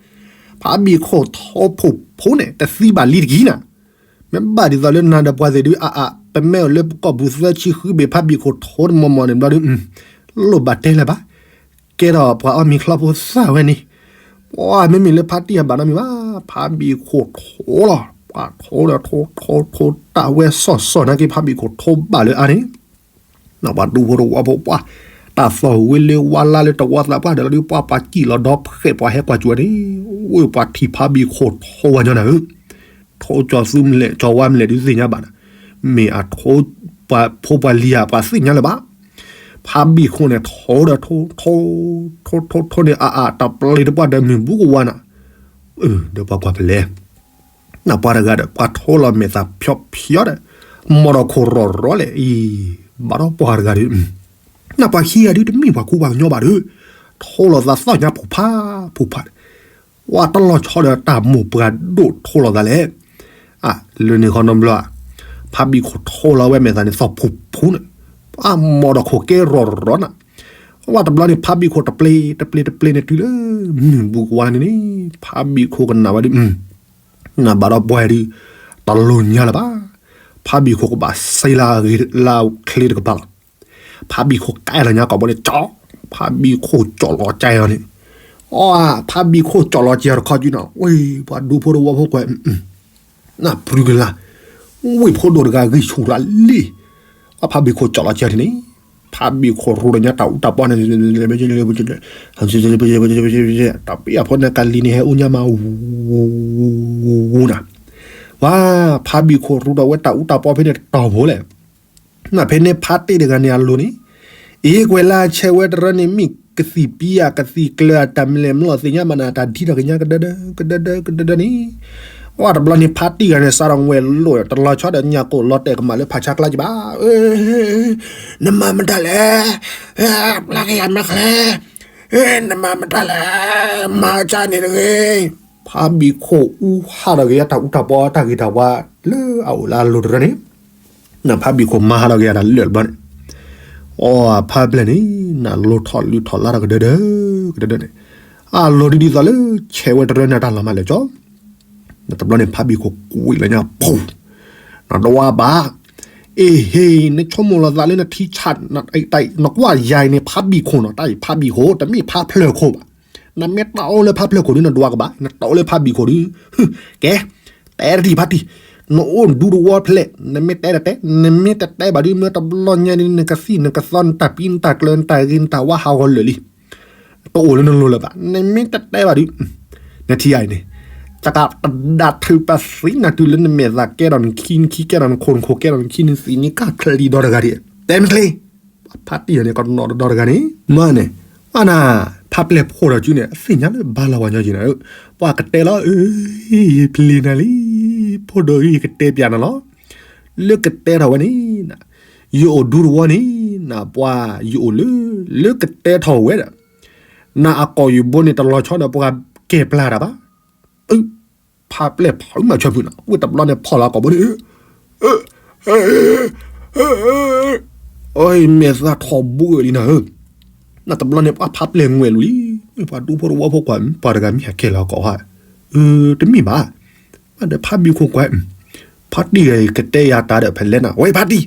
ဖးဘံၣ်ခိၣ်ထီဖိးဖိးန့ၣ် တသံဘၣ်လံတက့ၢ်နၤ. မ့ၢ်ဘၣ်ဒ်သိးလၢနၤဒီးပှၤသ့ၣ်ဒုးအါအါ ပမ့ၢ်အိၣ်လၢပကီၢ်ပူၤသၢဆံဃုဘ့ၣ် ဖးဘံၣ်ခိၣ်ထီတမီၤမီၤန့ၣ်ဘျီဒုး လိၣ်ဘၣ်တဲလၢၤဘၣ်. ကဲထီၣ်ပှၤအီၣ်မ့ၤချီဖိသၣ်ဝဲန့ၣ်, ပှၤမ့မ့ၢ်လၢဖါတံၢ်အဘၣ်နီတမံၤဘၣ်, ဖးဘံၣ်ခိၣ်ထီလီၤ. ပှၤထီဒီးထီထီထီတၢ်ဝဲစီၢ်စီၢ်နာ်က့ ဖးဘံၣ်ခိၣ်ထီဘၣ်လၢအါန့ၣ် ပှၤဒူဖိတဝီဖိပှၢ်, တၢ်သီၣ်ဝဲလၢဝါလါလၢတဝီသးပှၢ်ဒီးလီၤဒုး ပှၤပှၤစံၣ်လီၤဒီဖျဲး ပှၤဟဲကွၢ်စူၤန့ၣ်, ဝဲပှၤထံၣ်ဖးဘံၣ်ခိၣ်ထီဝဲညီနၤဧၢ, ထီကၠီၤသူမလဲၣ် ကၠီၤဝါမလဲၣ်ဒုးသ့ၣ်ညါဘၣ်နၤ, မ့ၢ်အထီပှၤဖိပှၤလံၤဧါ ပှၤသ့ၣ်ညါလၢၤဘၣ်. ဖးဘံၣ်ခိၣ်န့ၣ် ထီဒီးထီ ထီ ထီ ထီ ထီန့ၣ်အါအါ တပျ့ၤတပှၢ်ဒီးမုၢ်ဘူးကဝါနၤ, ဒီးပှၤကွၢ်ဖဲလဲၣ် နပှၤတဂၤဒီး ပှၤထီလီၤမဲာ်သးဖျီဖျီဒီး မီၢ်ဒီးခိၣ်ရီၢ်ရီၢ်လဲၣ်အံၤ, ဘၣ်ဒီးပှၤတဂၤဒီး နပှၤခံဂၤဒုးတမ့ၢ်ပှၤကူပှၤကညီဘၣ်ဒီး ထီလီၤသးသီၣ်ညါဖူးဖးဖူးဖးဒီး ဝဲတလီၤဆီဒီးတၢ်မိၢ်ပှၢ်ဒိၣ်ထီလီၤသးလဲၣ်. လၢန့ၣ်ခီနီတဘျီ ဖးဘံၣ်ခိၣ်ထီလီၤဝဲမဲာ်သးန့ၣ်သီၣ်ဖူးဖူးန့ၣ်, အမီၢ်ဒီးခိၣ်ကဲရီၢ်ရီၢ်နၤ, ဝဲတဘျီန့ၣ် ဖးဘံၣ်ခိၣ်တပျ့ၤတပျ့ၤတပျ့ၤန့ၣ်တုၤလၢ မုၢ်ဘူးကဝါန့ၣ်န့ၣ် ဖးဘံၣ်ခိၣ်ကနၣ်ဝဲဒုး နဘၣ်ဒီးပှၤဒုး တလိၣ်ညါလၢၤဘၣ်. ဖးဘံၣ်ခိၣ်ကဘၣ်စံလၢအဂ့ၤလၢအချ့တကပၤလီၤ. ဖးဘံၣ်ခိၣ်ကဲထီၣ်ညါကိာ်ဘိန့ၣ် ကၠီ, ဖးဘံၣ်ခိၣ်ကၠီၣ်လီၤကဲအီၤန့ၣ်, အ ဖးဘံၣ်ခိၣ်ကၠီၣ်လီၤကဲအီၤတခီကၠုနီၤ ဝ့ၢ်ပှၤဒူဖိတဝီဖိကွဲး နၢ်ပြူကလာ်, ဝ့ၢ်ဖိဒိၣ်တဂၤဂံၢ်ဆူၣ်ရၤလံ, အဖးဘံၣ်ခိၣ်ကၠီၣ်လီၤကဲအီၤန့ၣ်, ဖးဘံၣ်ခိၣ်ရူးဒီးညါတၢ်အူတၢ်ပီန့ၣ် တပ့ၢ်အဖိန့ၣ်ကလံၤန့ၣ် ဟဲအူညါမး ဝူနၤ, ဝါ, ဖးဘံၣ်ခိၣ်ရူးဒီးဝဲတၢ်အူတၢ်ပီဖဲန့ၣ်တတီၤဖိလဲၣ်. နဖဲန့ၣ်ဖါတံၢ်တဂၤန့ၣ်အလိၤန့ၣ်, အ့ ကွဲးလၢအဆဲးဝဲတရၢန့ၣ် မ့ၢ်ကသံၣ်ပံဧါ ကသံၣ်ကျၢၤဧါ တၢ်မလဲၣ်မလီၤသ့ၣ်ညါဘၣ်နၤ တၢ်ဒ်ထီၣ်ကညါကဒၢဒၢ ကဒၢဒၢ ကဒၢဒၢန့ၣ်, ဝဲတဘျီန့ၣ် ဖါတံၢ်ဂၤန့ၣ် စးထီၣ်ငွဲၣ်လိာ် တလီၤဆီဒီးညၣ်ကိၣ်လီၤတဲာ်ကမၣ်လၢဖးဆါကျါကဘၣ်, နမၤမတၤလဲၣ်, ပျၢ်က့ၤယၤမဲာ်ချဲ, နမၤမတၤလဲၣ်, မၤကၢ်န့ၣ်တဂ့ၤ, ဖးဘံၣ်ခိၣ်အူဟးထီၣ်က့ၤယၤတၢ်အူတၢ်ပီတၢ်ဂ့ၤတၢ်ဝါ လၢအအိၣ်လၢအလိၤတရၢန့ၣ်, နဖးဘံၣ်ခိၣ်မၤဟးထီၣ်က့ၤယၤတၢ်လၢာ်တဘျီန့ၣ်, အီ ဖါပျဲၢ်န့ၣ် နလိၤထီၣ်လုၢ်ထီၣ်လါထီၣ်ကဒၢဒၢ ကဒၢဒၢန့ၣ်, အလိၤဒ်ဒ်သိးလၢ ဆဲးဝဲတရၢန့ၣ်တၢ်လီၤမၢ်လဲၣ်ကၠီ, တဘျီန့ၣ်ဖးဘံၣ်ခိၣ်ကွံာ်လၢညါဖူ နတဝါဘၣ်, အ့ဟ့ နဆိကမိၣ်လီၤသးလၢနထံဆး, နကွၢ်ယၤအံၤန့ၣ် ဖးဘံၣ်ခိၣ်နီၤ တၢ်အံၤဖးဘံၣ်ခိၣ် တမ့ၢ်ဖးဖျၢၣ်ခိၣ်ဘၣ်, နမ့ၢ်တၢ်အိၣ်လၢဖးဖျၢၣ်ခိၣ်ဒုး နတဝါကဘၣ် နတၢ်အိၣ်လၢဖးဘံၣ်ခိၣ်ဒုး, ကဲ, တဲတထံၣ်ဖါတံၢ်, နအိၣ်ဒူတဝီဖဲလဲၣ် နမ့ၢ်တဲတတဲ နမ့ၢ်တတဲဘၣ်ဒုး မ့ၢ်တဘျီညါဒုး နကသံၣ်နကသီ နတၢ်ပံနတၢ်ကျၢၤ နတၢ်ဂ့ၤနတၢ်ဝါဟးဂီၤလၢာ်လံ တအိၣ်လၢနလိၤလၢၤဘၣ် နမ့ၢ်တတဲဘၣ်ဒုး, နထံၣ်အံၤန့ၣ်, တကးပဒၣ်ထုးပသံနၤတုၤလၢနမဲာ်သးကဲထီၣ်နခံ နခံကဲထီၣ်နခိၣ် နခိၣ်ကဲထီၣ်နခံ နသံၣ်နံၤကၢ်ချံးဒီတဂၤဒံး, တဲမ့ၢ်ချ့, ဖါတံၢ်န့ၣ် ကနီၤဒီတဂၤန့ၣ်, မ့ၢ်န့ၣ်, အနၤ, ဖါပျဲၢ်ဖိးဒီးစုန့ၣ် အသ့ၣ်ညါလၢဘါလီၤဝဲညီက့ၤနၤ, ပှၤကတဲလီၤ, ယပျံၤနၤလံ, ဖိဒိၣ်ဧၢ ယကတဲပျးနၤလီၤ, လၢကတဲထီၣ်ဝဲန့ၣ် ယအိၣ်ဒူတဝီန့ၣ် နပှၤယအိၣ်လၢ လၢကတဲထီၣ်ဝဲဒီး နအကိာ်ယူၢ်ဘိန့ၣ် တလီၤဆီဒီးပှၤကဲပျၢ်တၢ်ဘၣ်, ဖါပျဲၢ်ဖးမၤဆၢဖုနၤ ဝဲတဘျီန့ၣ်ဖီၣ်လီၤကိာ်ဘိန့ၣ်, အမဲာ်သၣ်ထီၣ်ဘိလံနၤဧၢ, နတဘျီန့ၣ် ပှၤဖါပျဲၢ်ငွဲၣ်လူၤလံ, မ့ၢ်ပှၤဒူဖိတဝီဖိကွၢ် ပှၤတဂၤမ့ၢ်ဟဲကဲလီၤကိာ်ဧါ, တမ့ၢ်ဘၣ်, ဒီးဖါဘံၣ်ခိၣ်ကွၢ်, ဖါတံၢ်ဂၤအံၤကတဲယၤတၢ်ဒီးဖဲလဲၣ်နၤ ဝဲဖါတံၢ်,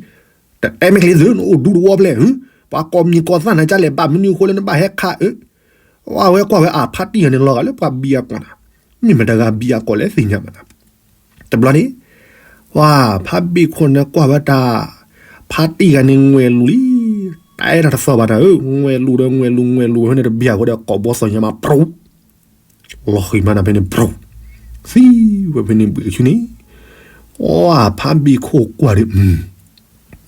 တတဲမ့ၢ်ချ့သု နအိၣ်ဒူတဝီဖဲလဲၣ်, ပှၤကိးမံၤကိးသၣ်နၤကလဲၣ် ဘၣ်မနုၤအဃိလၢနဘၣ်ဟဲခးအၢ, ဝဲကွၢ်ဝဲအဖါတံၢ်ဂၤန့ၣ်လီၤဂာ်လၢပှၤဘံၣ်အကိာ်နၤ, မ့ၢ်မတၤဂၤဘံၣ်အကိာ်လဲၣ်သ့ၣ်ညါဘၣ်နၤ, တဘျီန့ၣ်, ဝဲဖါဘံၣ်ခိၣ်န့ၣ်ကွၢ်ဝဲတၢ်, ဖါတံၢ်ဂၤန့ၣ်ငွဲၣ်လူၤလံ, တဲတၢ်တသီၣ်ဘၣ်နၤဧၢ ငွဲၣ်လူၤဒီးငွဲၣ်လူၤ ငွဲၣ်လူၤဝဲန့ၣ်တဘံၣ်အဃိဒီးကိာ်ဘီသီၣ်ညါမးပြူၤ လီၤဃံၤမးနၤဖဲန့ၣ်ပြူၤ, သံဝဲဖဲန့ၣ်ဘှံးကဆူန့ၣ်, အဖါဘံၣ်ခိၣ်ကွၢ်ဒီး,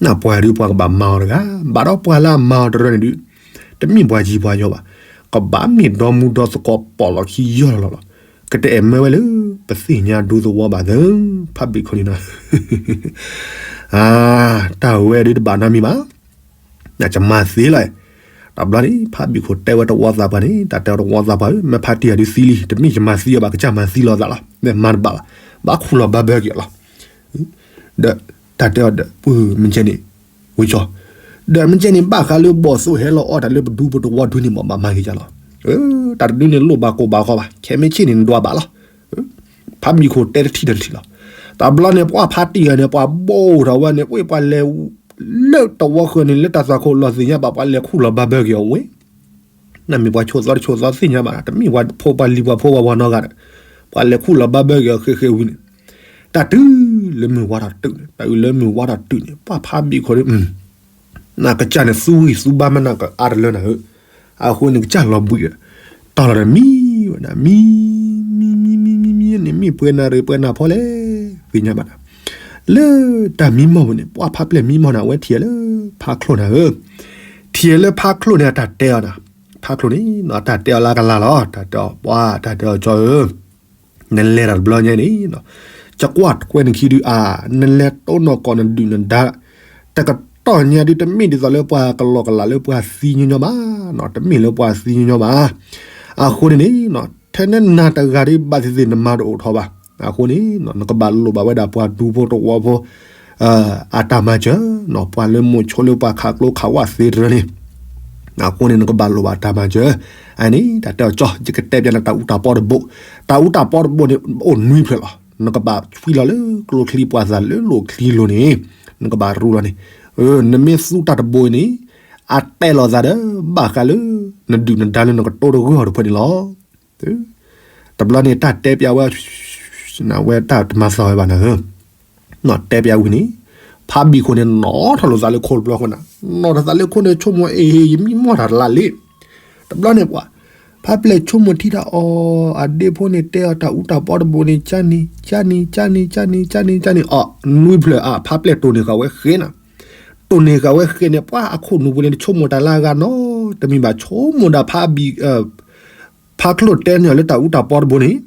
နပှၤဒုးပှၤကဘၣ်မၤအီၤတဂၤ, ဘၣ်ဒီးပှၤလၢအမၤအီၤတရၢန့ၣ်ဒုး, တမ့ၢ်ပှၤယံၤပှၤယီၤဘၣ်, ကဘၣ်မ့ၢ်ဒီမူဒီသကိးပိာ်လီၤခံယီၢ်လီၤလီၤ, ကတအဲၣ်မၢဝဲလၢ ပသ့ၣ်ညါဒူသဝီဘၣ်သၢ, ဖါဘံၣ်ခိၣ်န့ၣ်နၤ, အ တၢ်ဝဲဒုးတဘၣ်နီတမံၤဘၣ်. ယမၤသံလီၤ. တဘျီန့ၣ် ဖးဘံၣ်ခိၣ်တဲဝဲတဝီသးပှၢ်န့ၣ် တၢ်တဲအီၤတဝီသးပှၢ်ဧၢ, မ့ၢ်ဖးတံၢ်ယၤဒုးသံလံ, တမ့ၢ်ယမၤသံအီၤဘၣ်, ကစၢ်မၤသံလီၤသးလီၤ, မ့ၢ်မၤတဘၣ်ဘၣ်, ဘၣ်ခူၣ်လီၤဘၣ်ဘၢက့ၤအီၤလီၤ. ဒီးတၢ်တဲအီၤဒီး ပမ့ၢ်ကဲန့ၣ် ဝံၤကၠီ, ဒီးမ့ၢ်ကဲန့ၣ် ဘၣ်ဃးလၢဘီၣ်သိၣ်ဟဲလီၤအီၣ်တၢ်လၢပဒူဖိတဝီဒုန့ၣ် မ့ၢ်ဘၣ်မၤဂ့ၤကၢ်လီၤ. တၢ်တဒုန့ၣ်လိၣ်ဘၣ်ကိၢ်ဘၣ်ဂီၤဘၣ်, ခဲမ့ၢ်ဆ့ၣ်န့ၣ် နဒွးဘၣ်လီၤ. ဖးဘံၣ်ခိၣ်တဲတထံၣ်ဒီးတထံၣ်လီၤ. တဘျီန့ၣ် ပှၤဖးတံၢ်ဂၤန့ၣ် ပှၤဘိၣ်ထီၣ်ဝဲန့ၣ် ပှၤလဲၤ လၢတဝီဃၢၤန့ၣ် လၢတၢ်သွၣ်ခိၣ်လီၤသ့ၣ်ညါဘၣ် ပှၤလဲၤခူၣ်လီၤဘၣ်ဘၢက့ၤအီၤဝဲ နမ့ၢ်ပှၤဆိးသီတဆိးသီသ့ၣ်ညါဘၣ်, တမ့ၢ်ပှၤဖိပှၤလံၤပှၤဖိပှၤဝၤနီတဂၤဒီး ပှၤလဲၤခူၣ်လီၤဘၣ်ဘၢက့ၤအီၤဃ့ဃ့ဝံၤန့ၣ်, တၢ်တုၤလၢမုၢ်ဝါထီၣ်တုၤန့ၣ်, တၢ်အုၣ်လၢမုၢ်ဝါထီၣ်တုၤန့ၣ် ပှၤဖးဘံၣ်ခိၣ်ဒီး နကစၢ်န့ၣ် သူဂံၢ်သူဘါမး နကအါတလၢနၤဧၢ, အဃိန့ၣ် ကစၢ်လီၤဘှံးဒီး တီၢ်လီၤဒီးမံဝဲဒၣ်, မံ မံ မံ မံ မံ မံန့ၣ် မံပှဲၤနၣ်ရံၣ်ပှဲၤနၣ်ဖီလဲၣ် သ့ၣ်ညါဘၣ်ဒၣ်. လၢတၢ်မံမီၢ်ပူၤန့ၣ် ပှၤဖးပျဲၢ်မံမီၢ်န့ၣ် အဝဲထံၣ်လၢဖးချိၣ်နၤဧၢ, ထံၣ်လၢဖးချိၣ်န့ၣ် အတၢ်တဲအီၤနၤ, ဖးချိၣ်န့ၣ် တၢ်တဲအီၤလၢကလၤလီၤ, တၢ်တဲအီၤ ပှၤတၢ်တဲအီၤကၠီဧၢ နလဲၤတၢ်တဘျီညါန့ၣ် ကကွၢ်တကွဲနခံဒုးအါ, နလဲၤတိၢ်နီၢ်ကီၢ်နဒုၣ်နဒါ တကတီၢ်ညါဒုး တမ့ၢ်ဒ်သိးလၢပှၤကလီကလးလၢပှၤသံညီညီဘၣ်, တမ့ၢ်လၢပှၤသံညီညီဘၣ်. အဃိန့ၣ်န့ၣ် ထဲနနၤတဂၤဒုးဘၣ်သ့ၣ်သ့ၣ်နမၤတအိၣ်ထီၣ်ဘၣ်. အဃိန့ၣ် နကဘၣ်လိၣ်ဘၣ်ဝဲဒၣ်ပှၤဒူဖိတဝီဖိ အတၢ်မၤစၢၤ, ပှၤလၢမိၢ်ဆိလၢပှၤခးကျိခးဝးသ့တရၢန့ၣ် အဃိန့ၣ် နကဘၣ်လိၣ်ဘၣ်တၢ်မၤစၢၤ. အန့ၣ် တၢ်တဲအီၤကၠီ, ယကတဲပျးနၤတၢ်အူတၢ်ပီတဘိ, တၢ်အူတၢ်ပီတဘိန့ၣ် အိၣ်နွံဖျၢၣ်လီၤ. နကဘၣ်ဆွံလီၤလၢကျိချံပှၤသးလၢလိၣ်ချံလိၤန့ၣ်, နကဘၣ်ရူလီၤန့ၣ်, နမ့ၢ်သူတၢ်တဘိအံၤန့ၣ် အတဲလိာ်သးဒီး ဘၣ်ဃးလၢ နဒုၣ်နဒါလၢနကတိတဂၢၢ်အီၤတဖၣ်န့ၣ်လီၤ. တဘျီန့ၣ် တၢ်တဲပျးဝဲ ဝဲတၢ်တမၤသီဝဲဘၣ်နၤဧၢ, တဲပျးဝံၤန့ၣ် ဖးဘံၣ်ခိၣ်န့ၣ် နီၣ်ထီၣ်လိာ်သးလၢခိၣ်တဘျီဃီနၤ, နီၣ်ထီၣ်သးလၢခိၣ်န့ၣ် ဆိကမိၣ်အ့ ယမံမီၢ်တၢ်တလးလံ. တဘျီန့ၣ်ပှၤ ဖးပျဲၢ်ဆိကမိၣ်ထံတၢ်အီၤ အဒ့ဖိန့ၣ်တဲအီၤ တၢ်အူတၢ်ပီတဘိန့ၣ် ကၢ်နံၤ ကၢ်နံၤ ကၢ်နံၤ ကၢ်နံၤ ကၢ်နံၤ အီၤ နွံဖျၢၣ်အါ ဖးပျဲၢ်တိၢ်န့ၢ်ဃာ်ဝဲဃဲနၤ, တိၢ်န့ၢ်ဃာ်ဝဲဃဲန့ၣ် ပှၤအခိၣ်နူာ်ပူၤန့ၣ် တဆိကမိၣ်တၢ်လၢအဂၤနီတမံၤဘၣ်, ဆိကမိၣ်ဒၣ်ဖးဘံၣ် ဖးချိၣ်တဲန့ၢ်အီၤလၢတၢ်အူတၢ်ပီတဘိန့ၣ်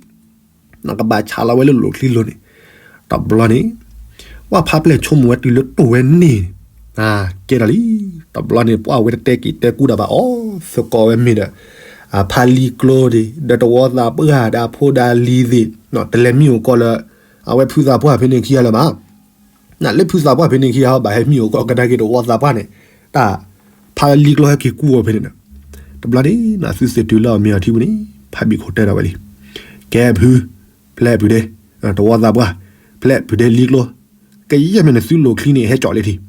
နကဘၣ်ဆးလီၤဝဲလၢလိၣ်ချံလိၤန့ၣ်, တဘျီန့ၣ် ပှၤဖးပျဲၢ်ဆိကမိၣ်ဝဲတုၤလၢတိၢ်ဝဲန့ၣ်, ကဲဒၣ်လံ, တဘျီန့ၣ် ပှၤဝဲတတဲက့ၤတဲကူတၢ်ဘၣ်အီၤ သကိးဝဲမ့ၢ်ဒီး ဖးလံကျိဒံး ဒီးတဝီသးပှၢ်ဒီးအဖိဒီးလံၤသ့ၣ် တလဲၤမံအိၣ်ကီးလၢ အဝဲဖုသးပှၢ်ဖဲန့ၣ်ခံဂၤလၢၤဘၣ်. နလၢဖုသးပှၢ်ဖဲန့ၣ်ခံဂၤ ဘၣ်ဟဲမံအိၣ်ကီးကဒါက့ၤတဝီသးပှၢ်န့ၣ်, တၢ် ဖးလံကျိဟဲက့ၤကူအီၤဖဲန့ၣ်ဒီး, တဘျီန့ၣ် နသုသ့ၣ်တုၤလၢအမ့ၢ်အီၤထံပူၤန့ၣ် ဖးဘံၣ်ခိၣ်တဲဒီးဝဲလံ, ကဲဖု, ဖျဲးဖုဒဲ, တဝီသးပှၢ်, ဖျဲးဖုဒဲလံကျိ, ကယဲၢ်မ့ၢ်နသုလိၣ်ချံန့ၣ် ဟဲကၠီၣ်လံထံး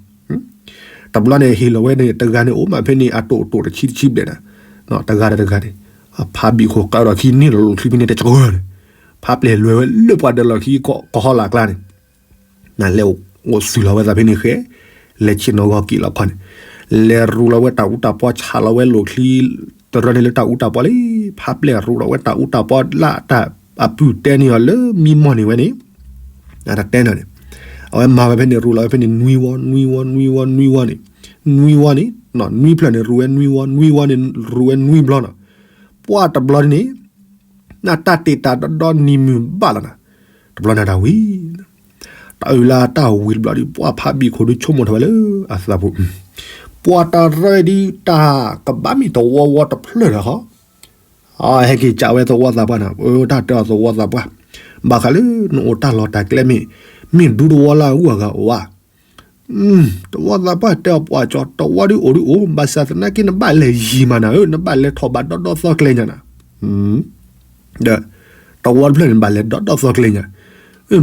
တဘျီန့ၣ် ဟ့ၣ်လီၤဝဲန့ၣ် တဂၤန့ၣ် အိၣ်မးဖဲန့ၣ် အတိၣ်တိၣ်တဆံတဆံဘျဲၣ်ဒီး, တဂၤဒီးတဂၤန့ၣ်, ဖးဘံၣ်ခိၣ်ကဒီးခံန့ၣ်လီၤလိၣ်ချံဖဲန့ၣ်တကဂၤန့ၣ်, ဖးပျဲၢ်လွဲၤဝဲလၢပှၤဒၢးလီၢ်ခံကဟီလၢ်ကျါန့ၣ်, နလဲၤအိၣ်သူၣ်လီၤဝဲသးဖဲန့ၣ်ဃဲ, လဲၤဆ့ၣ်နီၤဂီၤက့ၤလီၤခီန့ၣ်, လဲၤရူလီၤဝဲတၢ်အူတၢ်ပီ ဆးလီၤဝဲလိၣ်ချံ, တရၢန့ၣ်လၢတၢ်အူတၢ်ပီလံ, ဖးပျဲၢ်ရူလီၤဝဲတၢ်အူတၢ်ပီလၢတၢ်အပုၢ်တဲန့ၢ်အီၤလၢမံမီၢ်န့ၢ်ဝဲန့ၣ် အတတဲနီၤန့ၣ်, အဝဲမၤဝဲဖဲန့ၣ် ရူလီၤဝဲဖဲန့ၣ် နွံဝီ နွံဝီ နွံဝီ နွံဝီန့ၣ်, နွံဝီန့ၣ်, နွံဖျၢၣ်န့ၣ် ရူဝဲနွံဝီ နွံဝီန့ၣ် ရူဝဲနွံဘျီနီၤ, ပှၤတဘျီန့ၣ်, နတၢ်တ့ၢ်တၢ်ဒီဒီနံၤမုၢ်ဘၣ်လီၤနၤ, တဘျီန့ၣ်တၢ်ဝံၤ တၢ်အုၣ်လၢတၢ်ဝံၤတဘျီဒီး ပှၤဖးဘံၣ်ခိၣ်ဒုးဆိကမိၣ်ထီၣ်ဝဲလၢအသးပူၤ, ပှၤတရၢဒုးတၢ်ကဘၣ်မ့ၢ်တဝီဝီတဖျၢၣ်ဒီးဟီ အဟဲက့ၤကးဝဲသဝီသးပှၢ်န့ၣ်, တၢ်တဲအီၤသဝီသးပှၢ်, ဘၣ်ဃးလၢနအိၣ်တၢ်လီၢ်တၢ်ကျဲမ့ၢ်, မ့ၢ်ဒူသဝီလၢအဂုၤအဂၤအိၣ်ဧါ, သဝီသးပှၢ်တဲအီၤပှၤကၠီ တဝီဒုးအိၣ်ဒုးအိၣ် ဘၣ်ဆၣ်သနာ်က့နဘၣ်လဲၤယံၤမးနၤဧၢ နဘၣ်လဲၤထီၣ်ဘၣ်ဒီဒီသီကျဲညါနၤ, ဒီး တဝီတဖျၢၣ်န့ၣ် နဘၣ်လဲၤဒီဒီသီကျဲညါ,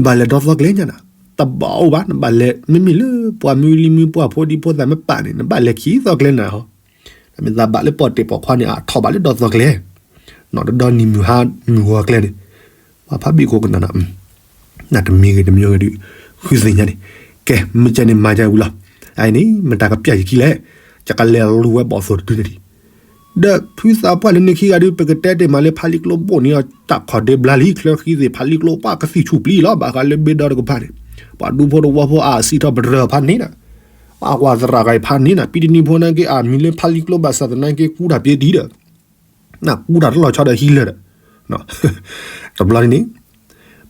ဘၣ်လဲၤဒီသီကျဲညါနၤ, တဘၣ်အိၣ်ဘၣ် နဘၣ်လဲၤ မ့မ့ၢ်လၢပှၤမုၢ်လံမုၢ်ပှၢ်ဖိဒံဖိသၣ်မ့ၢ်ပာ်န့ၣ် နဘၣ်လဲၤခံသီကျဲနၤဟီ, မ့ၢ်သးဘၣ်လၢပီၣ်တဲၣ်ပီၣ်ခွါန့ၣ် အထီၣ်ဘၣ်လၢဒီသီကျဲ, နီၢ်တဒီနံၤမုၢ်ဟါမုၢ်ဂီၤကျဲန့ၣ်, ပှၤဖးဘံၣ်ခိၣ်ကနၣ်နၤ, နတမံၤဂ့ၤတမံၤဂ့ၤဒုး ဃုသ့ၣ်ညါန့ၣ်, ကဲမ့ၢ်ကဲန့ၣ်မၤယၤဝံၤလီၤ, အအံၤန့ၣ် မတၤကပျၢ်ယခံလဲၣ်, ယကလဲၤလူၤဝဲဘီၣ်သိၣ်တဒုန့ၣ်ဒံး ဒီးဖုသးပှၢ်လၢနခံဂၤဒုး ပကတဲတ့ၢ်မးလၢဖးလံကျိဘိၣ်န့ၢ်အီၤ တၢ်ခီၣ်ဒ့ဘျါလံ ချၢဃံသ့ၣ်ဖးလံကျိပှၢ်ကသံၣ်ဆူၣ်ပျံၤလီၤ ဘၣ်ဃးလၢဘ့ဒီတကပၤန့ၣ်, ပှၤဒူဖိတဝီဖိအါစံးထီၣ်ပတြၢၤဖးန့ၣ်ဒီး, ပှၤကွၢ်သရၣ်ဂၤအံၤဖးန့ၣ်ဒီး ပံတနံၤဖိနာ်က့ အမံၤလၢဖးလံကျိဘၣ်ဆၣ်သနာ်က့ကူတၢ်ပျ့ၤဒံးဒီး နကူတၢ်တလီၤဆီဒီးဟံးလၢာ်ဒီး, တဘျီန့ၣ်န့ၣ်,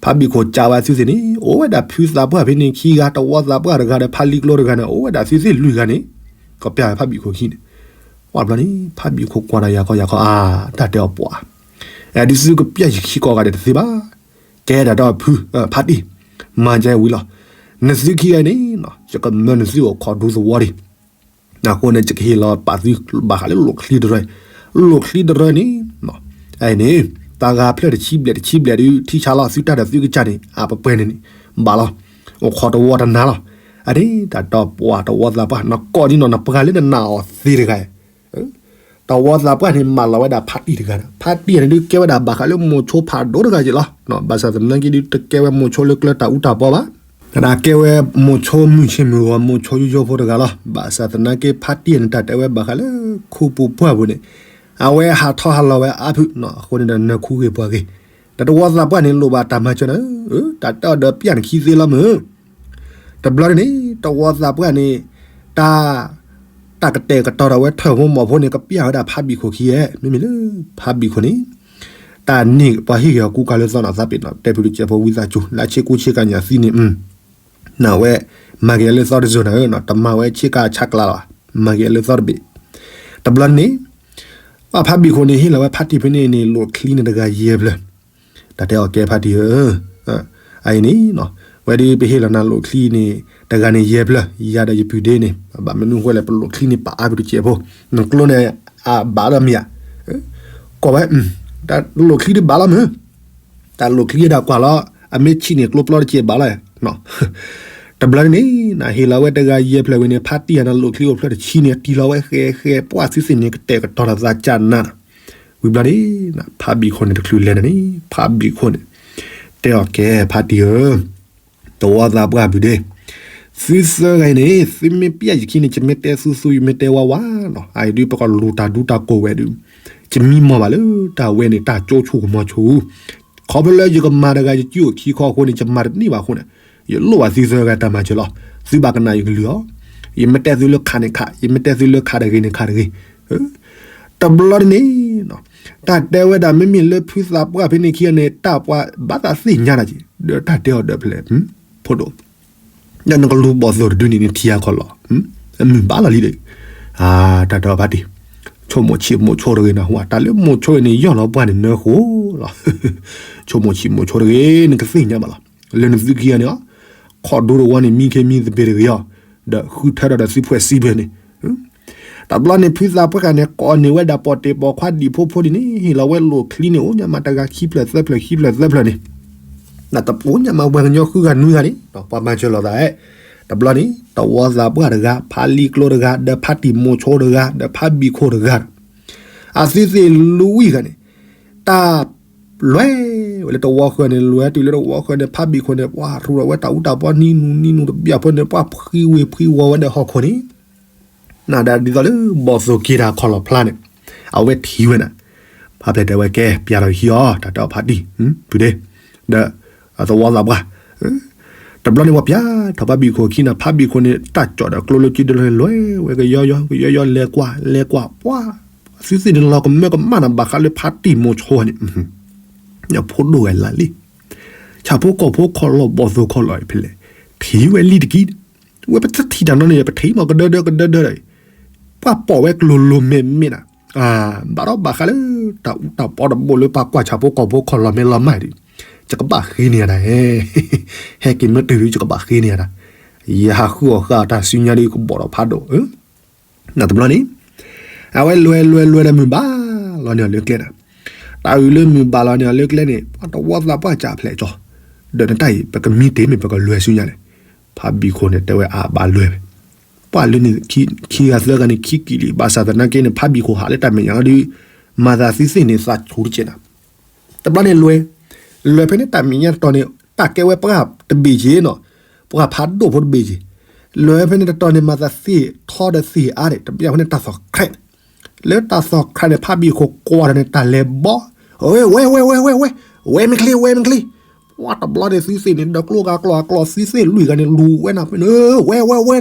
ဖးဘံၣ်ခိၣ်ကးဝဲအသုသ့ၣ်န့ၣ် အိၣ်ဝဲဒၣ်ဖုသးပှၢ်ဖဲန့ၣ်ခံဂၤ တဝီသးပှၢ်တဂၤဒီးဖးလံကျိတဂၤန့ၣ် အိၣ်ဝဲဒၣ်သုသ့ၣ်လွံၢ်ဂၤန့ၣ် ကပျၢ်ဝဲဖးဘံၣ်ခိၣ်ခံန့ၣ် ဝံၤဘျီန့ၣ် ဖးဘံၣ်ခိၣ်ကွၢ်ဒီးယၤခီယၤခီ အါ တၢ်တဲအီၤပှၤ ဒ်သုကပျၢ်ယခံကိးဂၤဒဲးတသ့ဘၣ် ကဲဒၣ်ဒီးဖု ဖးတံၢ် မၤကဲဝံၤလီၤ နသုခံဂၤန့ၣ် ယကမၢနသုအိၣ်ခိးဒူသဝီဒံး အဃိန့ၣ် ယကဟ့ၣ်လီၤပာ်သုဘၣ်ဃးလၢလိၣ်ချံတရၢ လိၣ်ချံတရၢန့ၣ် အအံၤန့ၣ် တၢ်ဂၤဖျၢၣ်တဆံဘျဲၣ်တဆံဘျဲၣ်ဒုး ထံဆါလီၤသုတၢ်ဒီးသုကစၢ်န့ၣ် အပပှဲၤန့ၣ်န့ၣ် ဘၣ်လီၤ အိၣ်ခိးတဝီတနၤလီၤ အန့ၣ် တၢ်ဒီးပှၤတဝီသးပှၢ် နကိးဒ်နီၢ် နပှၤလၢနနာ်အီၤသ့တဂၤ တဝီသးပှၢ်န့ၣ် မၢလီၤဝဲဒၣ်ဖးတံၢ်တဂၤဒီး ဖးတံၢ်န့ၣ်ဒုးကဲဝဲဒၣ်ဘၣ်ဃးလၢမိၤဆိဖးဒိၣ်တဂၤက့လီၤ. ဘၣ်ဆၣ်သနာ်က့ဒုး တကဲဝဲမိၤဆိလၢကျဲတၢ်အူတၢ်ပီဘၣ်. တၢ်ကဲဝဲမိၤဆိမုၢ်ဆ့ၣ်မုၢ်ဂီၤ မိၤဆိယိယိဖိတဂၤလီၤ. ဘၣ်ဆၣ်သနာ်က့ဖးတံၢ်န့ၣ် တၢ်တဲဝဲဘၣ်ဃးလၢခူပူၤပှၢ်ပူၤန့ၣ် အဝဲဟးထီၣ်ဟးလီၤဝဲအါဖုး အဃိန့ၣ်ဒီးနၢၤခူဂ့ၤပှၤဂ့ၤ ဒီးတဝီသးပှၢ်န့ၣ် လိၣ်ဘၣ်တၢ်မၤစၢၤနၤဧၢ, တၢ်တဲအီၤဒီးပျၢ်နခံသ့လီၤမုၢ် တဘျီန့ၣ် တဝီသးပှၢ်န့ၣ် တၢ် တၢ်ကတဲာ်ကတီၤဒီးဝဲထၢၣ်ဖိမီၤဖိန့ၣ် ကပျၢ်ဝဲဒၣ်ဖးဘံၣ်ခိၣ်ခံဧါ, မ့မ့ၢ်လၢ ဖးဘံၣ်ခိၣ်န့ၣ် တၢ်န့ၢ်ပှၤဟ့ၣ်ဂ့ၤအီၤကူကၤလၢသီနီၣ်သးပ့ၤနီၣ် တဲဖုတကဲးဖိဝံသးစူၤ လၢဆ့ကူဆ့ကၤညၣ်သံန့ၣ် နဝဲ မၤက့ၤလၢသီတစိၤနၤဧၢ, တမၤဝဲဆ့ကၤဆးကျးလီၤ, မၤက့ၤလၢသီတဘ့ၣ်, တဘျီန့ၣ် ဘၣ်ဖးဘံၣ်ခိၣ်န့ၣ် ဟ့ၣ်လီၤဝဲဖးတံၢ်ဖဲန့ၣ်န့ၣ် လိၣ်ချံန့ၣ်တဂၤယဲၢ်ဖျၢၣ် တၢ်တဲအီၤကဲဖးတံၢ်ဧၢ, အအံၤန့ၣ် ဝဲဒ်ပဟ့ၣ်လီၤနၤလိၣ်ချံန့ၣ် တဂၤန့ၣ်ယဲၢ်ဖျၢၣ် ယၤဒီးယပုၢ်ဒ့န့ၣ် ဘၣ်မနုၤဃိလဲၣ် ပလိၣ်ချံန့ၣ် ပာ်အါဖုတကဲးဖိ နကျိန့ၣ် အဘၣ်ဒီးမ့ၢ်ဧါ, ကိးဝဲ တၢ်လိၣ်ချံဒုးဘၣ်လီၤမုၢ်, တၢ်လိၣ်ချံဒၣ်ကွၢ်လီၤ အမ့ၢ်ဆံးန့ၣ်ကျိပျီတကဲးဘၣ်လီၤ, တဘျီန့ၣ် နဟ့ၣ်လီၤဝဲတဂၤယဲၢ်ဖျၢၣ်ဝံၤန့ၣ် ဖးတံၢ်ဧါ နလိၣ်ချံအိၣ်ဖျၢၣ်တဆံန့ၣ် တံၢ်လီၤဝဲဃဲဃဲ ပှၢ်သုသ့ၣ်န့ၣ် ကတဲာ်ကတီၤဒီးသးကနး ဝံၤဘျီန့ၣ် ဖးဘံၣ်ခိၣ်န့ၣ်တချုးလဲၤန့ၣ်န့ၣ် ဖးဘံၣ်ခိၣ်န့ၣ် တဲအီၤကဲဖးတံၢ်ဧၢ, တဝီသးပှၢ်ပုၢ်ဒ့, သုသၢဂၤအံၤန့ၣ် သုမ့ၢ်ပျၢ်ယခံန့ၣ် ယမ့ၢ်တဲသူသူ ယမ့ၢ်တဲဝါဝါနီၤ အအံၤဒုး ပကလူၤတၢ်ဒူတၢ်ကိၢ်ဝဲဒုး ယမံမီၢ်ဘၣ်လၢတၢ်ဝဲန့ၣ် တၢ်ကၠိဆူၣ်ကမီၤဆူၣ် ခီဖျိလၢယကမၤတဂၤ ယကံအိၣ်ခံခီအဃိန့ၣ် ယမၤတန့ၢ်ဘၣ်အဃိန့ၣ် ယလိၣ်ဘၣ်သုသၢဂၤတၢ်မၤစၢၤလီၤ. သုဘၣ်ကနၣ်ယကလုၢ်အီၤ, ယမ့ၢ်တဲသုလၢခးန့ၣ်ခး, ယမ့ၢ်တဲသုလၢခးတဂ့ၤန့ၣ်ခးတဂ့ၤ. တဘျီန့ၣ် တၢ်တဲဝဲဒၣ် မ့မ့ၢ်လၢဖုသးပှၢ်ဖဲန့ၣ်ခံဂၤန့ၣ် တၢ်ပှၤဘၣ်သးသ့ၣ်ညါတၢ်က့ၤ ဒီးတၢ်တဲအီၤဒီးဖဲလဲၣ် ဖိဒိၣ် ဒီးနကလူၤဘီၣ်သိၣ်တဒုန့ၣ် နထံၣ်အခီၣ်လီၢ် အမုၢ်ဘၣ်လီၤလံဒီး တၢ်တဲအီၤဖးတံၢ် ဆိကမိၣ်ဆံးမိၣ်ဆိတဂ့ၤနဟူ တၢ်လၢမိၣ်ဆိန့ၣ် ယီၢ်လီၤပှၢ်န့ၣ်နၢဃိလီၤ. ဆိကမိၣ်ဆံးမိၣ်ဆိတဂ့ၤ နကသ့ၣ်ညါဘၣ်လီၤ. လၢနသုခံဂၤန့ၣ် ခီၣ်ဒိတဝီန့ၣ် မံခ့မံသပ့ၤတဂ့ၤအီၤ ဒီးဃုထၢထီၣ်ဒီးသုဖှဲးစံဖဲန့ၣ် တဘျီန့ၣ် ဖုသးပှၢ်ဂၤန့ၣ် ကိးန့ၢ်ဝဲဒၣ်ပိာ်တ့ၢ်ပိာ်ခွါဒံၣ်ဖိဖိဒံးန့ၣ် ဟ့ၣ်လီၤဝဲလိၣ်ချံန့ၣ် အိၣ်ညါမးတဂၤခံဖျၢၣ်သၢဖျၢၣ်ခံဖျၢၣ်သၢဖျၢၣ်န့ၣ် နတပူၤညါမးဝဲကညီဃုဂၤနွံဂၤန့ၣ် ပှၤမၤစၢၤလိာ်သးဧၢ, တဘျီန့ၣ် တဝီသးပှၢ်တဂၤ ဖးလံကျိတဂၤ ဒီးဖးတံၢ်မိၤဆိတဂၤ ဒီးဖးဘံၣ်ခိၣ်တဂၤ အသုသ့ၣ်လွံၢ်ဂၤန့ၣ် တၢ် လွဲဝဲလၢတဝီဃၢၤန့ၣ် လွဲတုၤလၢတဝီဃၢၤန့ၣ် ဖးဘံၣ်ခိၣ်န့ၣ် ပှၤရူးဒီးဝဲတၢ်အူတၢ်ပီနံၤနူနံၤနူတဘျီဖိန့ၣ် ပှၤဖှံဝ့ၤဖှံဝီၤဝဲဒီးဟီၣ်ခိၣ်န့ၣ် နဒၣ်ဒ်သိးလၢဘီၣ်သိၣ်က့ၤတၢ်ခီၣ်လီၢ်ဖျါန့ၣ် အဝဲထံၣ်ဝဲနၤ ဖးဖျဲးတဲဝဲကဲ ပျၢ်ထီၣ်ဟံၣ်အီၤ တၢ်တဲအီၤဖးတံၢ် ပုၢ်ဒ့ ဒီး သဝီသးပှၢ် တဘျီန့ၣ် ပှၤပျၢ်ထီၣ်ဖးဘံၣ်ခိၣ်ခံနၤ ဖးဘံၣ်ခိၣ်န့ၣ် တၢ်ကၠီၣ်ဒီးကျိလၢကံဒၢလီၤလွဲဝဲကယီယီ ကယီယီ လဲၤကွၢ် လဲၤကွၢ် ပှၤ သုသ့ၣ်န့ၣ်လီၤကမၢကမၣ်နၤ ဘၣ်ဃးလၢဖးတံၢ်မိၤဆိန့ၣ် ဖိဒိၣ်ဝဲလၢလံ ဆၣ်ဖိကီၢ်ဖိခီၣ်လီၢ်ဘီၣ်သိၣ်ခီၣ်လီၢ်ဖဲလဲၣ် ထံၣ်ဝဲလံတက့ၢ် ဝဲပတထံၣ်တၢ်နီန့ၣ် ပထံၣ်မးကဒၢဒၢကဒၢဒၢဒီး ပှၤပိာ်ဝဲကျိၤလိၤမဲာ်မ့ၢ်နၤ ဘၣ်ဒီးဘၣ်ဃးလၢ တၢ်အူတၢ်ပီတဘိလၢပှၤကွၢ်ဆၣ်ဖိကီၢ်ဖိခီၣ်လီၢ်မ့ၢ်လီၤမၢ်ဒီး ယကဘၣ်ဃ့န့ၢ်ယၤဒၣ် ဟဲက့ၤမ့ၢ်တုၤဒုး ယကဘၣ်ဃ့န့ၢ်ယၤဒၣ် ယဟးဃုအီၣ်ဃာ်တၢ်စုညါဒုး ကဘီၣ်ဒီးဖးဒိၣ် နတဘျီန့ၣ် အဝဲလွဲလွဲလွဲဒီးမုၢ်ဘၣ်လီၤန့ၢ်အီၤလၢကျဲနၤ တၢ်အုးလၢမုၢ်ဘၣ်လီၤန့ၢ်အီၤလၢကျဲန့ၣ် ပှၤတဝီသးပှၢ်ကၢ်ဖျဲးကၠီ ဒီးနတၢ်အံၤ ပကမံတ့ၢ်မ့ၢ်ပကလွဲၤဆူညါလဲၣ် ဖးဘံၣ်ခိၣ်န့ၣ် တဲဝဲအဘၣ်လွဲၤဝဲ ပှၤလၢန့ၣ် ခံဂၤသၢဂၤန့ၣ် ခံကံၣ်လံ ဘၣ်ဆၣ်သနာ်က့န့ၣ် ဖးဘံၣ်ခိၣ်ဟးလၢတၢ်မဲာ်ညါလီၤဒုး မၤသးသုသ့ၣ်န့ၣ် သးဆူၣ်တကဲးနၤ တဘျီန့ၣ်လွဲၤ လွဲၤဖဲန့ၣ်တၢ်မဲာ်ညါတတီၤန့ၣ် တၢ်ကဲဝဲပှၤတဘ့ၣ်က့ၤနီၤ ပှၤဖးဒိၣ်ဖိတဘ့ၣ်က့ၤ လွဲၤဖဲန့ၣ်တတီၤန့ၣ် မၤသးသ့ၣ်ထီဒီးသ့ၣ်အါဒံး တဘျီဖဲန့ၣ်တၢ်သီၣ်ခရဲး လၢတၢ်သီၣ်ခရဲးန့ၣ် ဖးဘံၣ်ခိၣ်ကွၢ်ဒီးန့ၣ် တၢ်လဲၤဘီ ဝဲ ဝဲ ဝဲ ဝဲ ဝဲ ဝဲ ဝဲမ့ၢ်ချ့ ဝဲမ့ၢ်ချ့ ပှၤတဘျီန့ၣ် သုသ့ၣ်န့ၣ် ဒီးကျိဂၤကျိဂၤကျိ သုသ့ၣ်လွံၢ်ဂၤန့ၣ် လူၤဝဲနၤဖဲန့ၣ် ဝဲ ဝဲ ဝဲ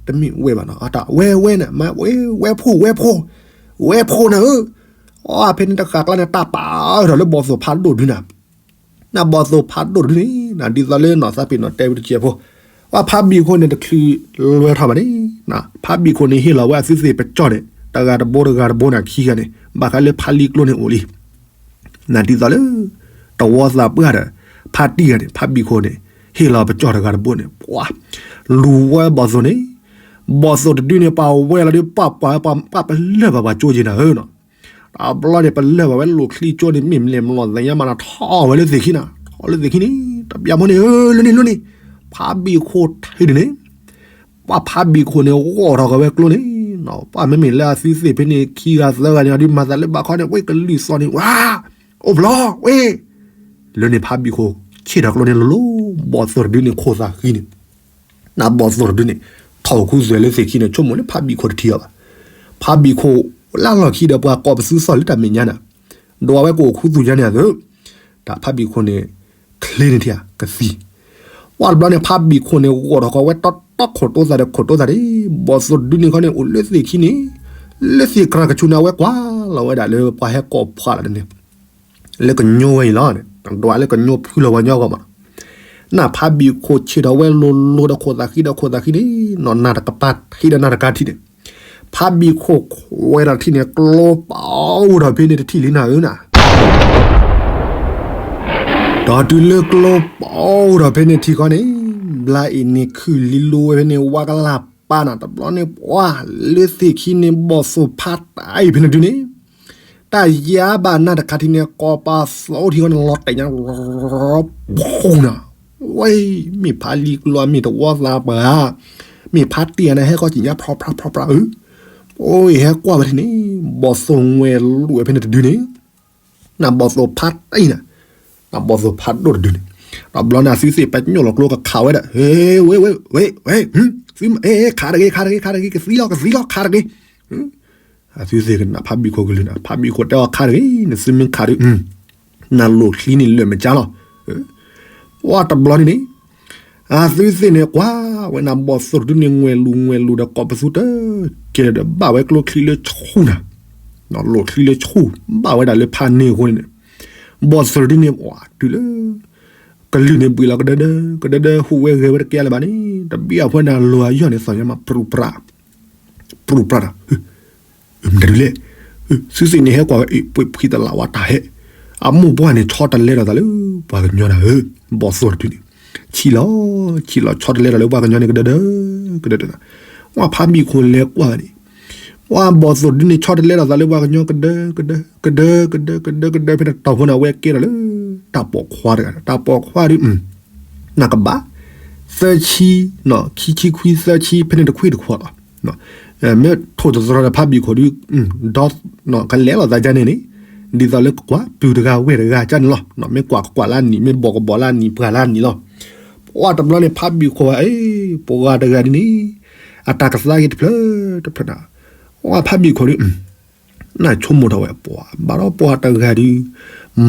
တမ့ၢ်ဝဲဘၣ်နီၤ အတၢ်ဝဲ ဝဲန့ၣ် မၤဝဲ ဝဲဖိ ဝဲဖိ ဝဲဖိနၤဧၢ အဖဲန့ၣ်တဃၣ်ကျါန့ၣ် တၢ်ပာ်အၢထီၣ်လၢဘီၣ်သိၣ်ဖးဒိၣ်ဒုးနၤ နဘီၣ်သိၣ်ဖးဒိၣ်တဒုန့ၣ် ဒ်သိးလၢနီၢ်သးပ့ၤနီၣ်တဲဝဲတစဲးဖိ, အဖးဘံၣ်ခိၣ်န့ၣ်တချုးလွဲထီၣ်ဘၣ်န့ၣ်, ဖးဘံၣ်ခိၣ်န့ၣ်ဟ့ၣ်လီၤဝဲအသုသ့ၣ်ပကၠီၣ်န့ၣ် တဂၤတဘိတဂၤတဘိန့ၣ်ခံဂၤန့ၣ် ဘၣ်ဃးလၢဖးလံကျိန့ၣ်အိၣ်လံ. နဒ်သိးလၢ တဝီသးပှၢ်ဒီး ဖးတံၢ်ဂၤန့ၣ် ဖးဘံၣ်ခိၣ်န့ၣ် ဟ့ၣ်လီၤပကၠီၣ်တဂၤတဘိန့ၣ် ပှၤ လူၤဝဲဘီၣ်သိၣ်န့ၣ်, ဘီၣ်သိၣ်တဒုန့ၣ် ပှၤဝဲလီၤဒီး ပှၤပှၤပှၤပလၢၢ်ဘၣ်ပှၤကၠိက့ၤနၤဧၢနီၤ, တဘျီန့ၣ် ပလၢၢ်ဘၣ်ဝဲလိၣ်ချံကၠိန့ၣ် မ့ၢ်မလဲၣ်မလီၤသ့ၣ်ညါမးနီၤ ထီၣ်ဝဲလၢသ့ၣ်ခံနီၤ, ထီၣ်လၢသ့ၣ်ခံန့ၣ် တဘျီဖိန့ၣ် လၢန့ၣ်လၢန့ၣ် ဖးဘံၣ်ခိၣ်ထံၣ်ဒ်န့ၣ် ပှၤဖးဘံၣ်ခိၣ်န့ၣ် ဂီၢ်ထီၣ်က့ၤဝဲကျိန့ၣ်နီၤ, ပှၤမ့မ့ၢ်လၢအသုသ့ၣ်ဖဲန့ၣ် ခံဂၤသၢဂၤန့ၣ် အဒုးမၤသးလၢဘၣ်ခီန့ၣ် ဝဲကလုၢ်သီၣ်န့ၣ် ဝါ အိၣ်ဖျီ ဝဲ လၢန့ၣ်ဖးဘံၣ်ခိၣ်ဆ့ၣ်ထီၣ်ကျိန့ၣ်လိၤလိၤ, ဘီၣ်သိၣ်တဒုန့ၣ်ခိၣ်သးဃံန့ၣ်, နဘီၣ်သိၣ်တဒုန့ၣ် ထီၣ်ခူသူၣ်လၢသ့ၣ်ခံန့ၣ် ဆိကမိၣ်လၢဖးဘံၣ်ခိၣ်တထံၣ်အီၤဘၣ်. ဖးဘံၣ်ခိၣ်လၢလီၢ်ခံဒီးပှၤကိးပသူသီၣ်လၢတၢ်မဲာ်ညါန့ၣ်, ဒိးဝဲကအိၣ်ခူသူၣ်ညါန့ၣ်အသိး, တၢ်ဖးဘံၣ်ခိၣ်န့ၣ် ချ့န့ၢ်ထံဧါ ကသံ ပှၤတဘျီန့ၣ် ဖးဘံၣ်ခိၣ်န့ၣ် ဂီၢ်ထီၣ်ဃီၤဝဲတီတီခိၣ်တိသးဒီးခိၣ်တိသးဒၣ်, ဘီၣ်သိၣ်တဒုန့ၣ်ခီန့ၣ် အိၣ်လၢသ့ၣ်ခံန့ၣ်, လၢသ့ၣ်ကြၢးကဆူန့ၣ် အဝဲကွၢ်လီၤဝဲဒၣ်လၢပှၤဟဲကိးဖှိၣ်လီၤန့ၣ်, လၢကညိဝဲအံၤလီၤ, ဒွးလၢကညိဖုလီၤပှၤကညီဂီၢ်မး, နဖးဘံၣ်ခိၣ်ဆ့ၣ်ထီၣ်ဝဲလိၤလိၤဒီးခိၣ်သးဃံဒီးခိၣ်သးဃံန့ၣ်, နီၢ်နၢ်တကပၤထံၣ်ဒီးနၢ်တကပၤထံၣ်န့ၣ်, ဖးဘံၣ်ခိၣ်ခွဲးဒီးထံၣ်န့ၣ် ကျိပာ်အိၣ်ထီၣ်ဖဲန့ၣ်တထံၣ်လံနၤဧၢနၤ ဒီးတုၤလၢကျိပာ်အိၣ်ထီၣ်ဖဲန့ၣ်ထံၣ်ခီန့ၣ်, ဘျါအံၤန့ၣ်ခုၣ်လံလိဝဲဖဲန့ၣ် ဝါကလၢ်ပာ်နၤ တဘျီန့ၣ် ပှၤလၢသ့ၣ်ခံန့ၣ် ဘီၣ်သိၣ်ဖးတံၢ်ဖဲန့ၣ်တဒုန့ၣ်, တၢ်ယါဘၣ်နၢ်တခါထံၣ်န့ၣ် ကိးပသူထံၣ်ခီန့ၣ် လီၤတဲာ်ညါ ဖူနၤ, ဝဲ မ့ၢ်ဖးလံကျိ မ့ၢ်တဝီသးပှၢ်, မ့ၢ်ဖးတံၢ်န့ၣ် ဟဲဃီကံၣ်ညါ ဖျီဖျါဖျီဖျါဧၢ, အိၣ်ဟဲကွၢ်ဝဲထံၣ်န့ၣ် ဘီၣ်သိၣ်ငွဲၣ်လိာ်ဝဲဖဲန့ၣ်တဒုန့ၣ် နဘီၣ်သိၣ်ဖးတံၢ်နၤ, နဘီၣ်သိၣ်ဖးဒိၣ်တဒုန့ၣ်, တဘျီန့ၣ် အသုသ့ၣ်ပညိၣ်လီၤကျိကခးဝဲဒၣ်, ဝဲ ဝဲ ဝဲ ဝဲ သုမ့ၢ် ခးတဂ့ၤ ခးတဂ့ၤ ခးတဂ့ၤ ကသံလီၤ ကသံလီၤ ခးတဂ့ၤ, အသုသ့ၣ်ကနၣ်ဖးဘံၣ်ခိၣ်ကလုၢ်န့ၣ် ဖးဘံၣ်ခိၣ်တဲအီၤခးတဂ့ၤ နသုမ့ၢ်ခးဒီး နလိၣ်ချံန့ၣ်လၢာ်မ့ၢ်ကၢ်လီၤ, ပှၤတဘျီန့ၣ်န့ၣ် အသုသ့ၣ်န့ၣ်ကွၢ်ဝဲ နဘီၣ်သိၣ်တဒုန့ၣ် ငွဲၣ်လူၤငွဲၣ်လူၤဒီးကိးပသူတကဲလၢာ်ဒီး ဘၣ်ဝဲကျိချံလၢဆူၣ်နၤ, လိၣ်ချံလၢဆူၣ် ဘၣ်ဝဲဒၣ်လၢဖးန့ၢ်အဃိန့ၣ်, ဘီၣ်သိၣ်တဒုန့ၣ် ပှၤတုၤလၢ ကလုၢ်န့ၣ်ဘှံးလီၤကဒၢဒၢ ကဒၢဒၢ ဟူးဝဲဂဲၤဝဲတကဲလၢၤဘၣ်န့ၣ် တဘံၣ်အဖီန့ၣ် အလီၤအယီၢ်န့ၣ် သီၣ်ညါမး ပြူပြး ပြူပြးဒီး မတၤဒုလဲၣ်, သုသ့ၣ်န့ၣ်ဟဲကွၢ်ဝဲ အ့ၣ် ပှ့ၤဖှံတလးဝါတၢ်ဟဲ, အမိၢ်ပှၢ်န့ၣ် ဆီတလဲထီၣ်သးလၢ ပှၤကညီနၤဧၢ, ဘီၣ်သိၣ်တဒုန့ၣ် ဆံးလီၤ ဆံးလီၤ ဆီတလဲထီၣ်လၢပှၤကညီန့ၣ် ကဒၢဒၢ ကဒၢဒၢ, ဝဲဖးဘံၣ်ခိၣ်လဲၤကွၢ်န့ၣ်, ဝဲဘီၣ်သိၣ်တဒုန့ၣ် ဆီတလဲထီၣ်သးလၢပှၤကညီ ကဒၢ ကဒၢ ကဒၢ ကဒၢ ကဒၢ ကဒၢ ဖဲတတီၤဖိန့ၣ် အဝဲကဲထီၣ်လၢ တၢ်ပိာ်ခွါတဂၤ တၢ်ပိာ်ခွါဒု နကဘၣ် သၢဆံ, ခံဆံခွံသၢဆံ ဖဲန့ၣ်တခွံတခွါလီၤ. မ့ၢ်ထိၣ်သတြီၤဒီးဖးဘံၣ်ခိၣ်ဒု ဒီး ကလဲၤလိာ်သးဒ်န့ၣ်န့ၣ်, ဒ်သိးလၢကကွၢ်ပုၢ်တဂၤဝဲၢ်တဂၤကန့ၣ်လီၤ. မ့ၢ်ကွၢ်ကကွၢ်လၢနံၤ မ့ၢ်ဘီၣ်ကဘီၣ်လၢနံၤ ပှၢ်လၢနံၤလီၤ. ပှၤတဘျီန့ၣ် ဖးဘံၣ်ခိၣ်ဝဲ အ့ ပှၤတဂၤဒ်န့ၣ် အတၢ်ကသါက့ၤတဖျၢၣ်တဖျၢၣ်နၤ, ဝဲဖးဘံၣ်ခိၣ်ဒု နဆိကမိၣ်ထီၣ်ဝဲ ပှၤဘၣ်ဒီးပှၤတဂၤဒု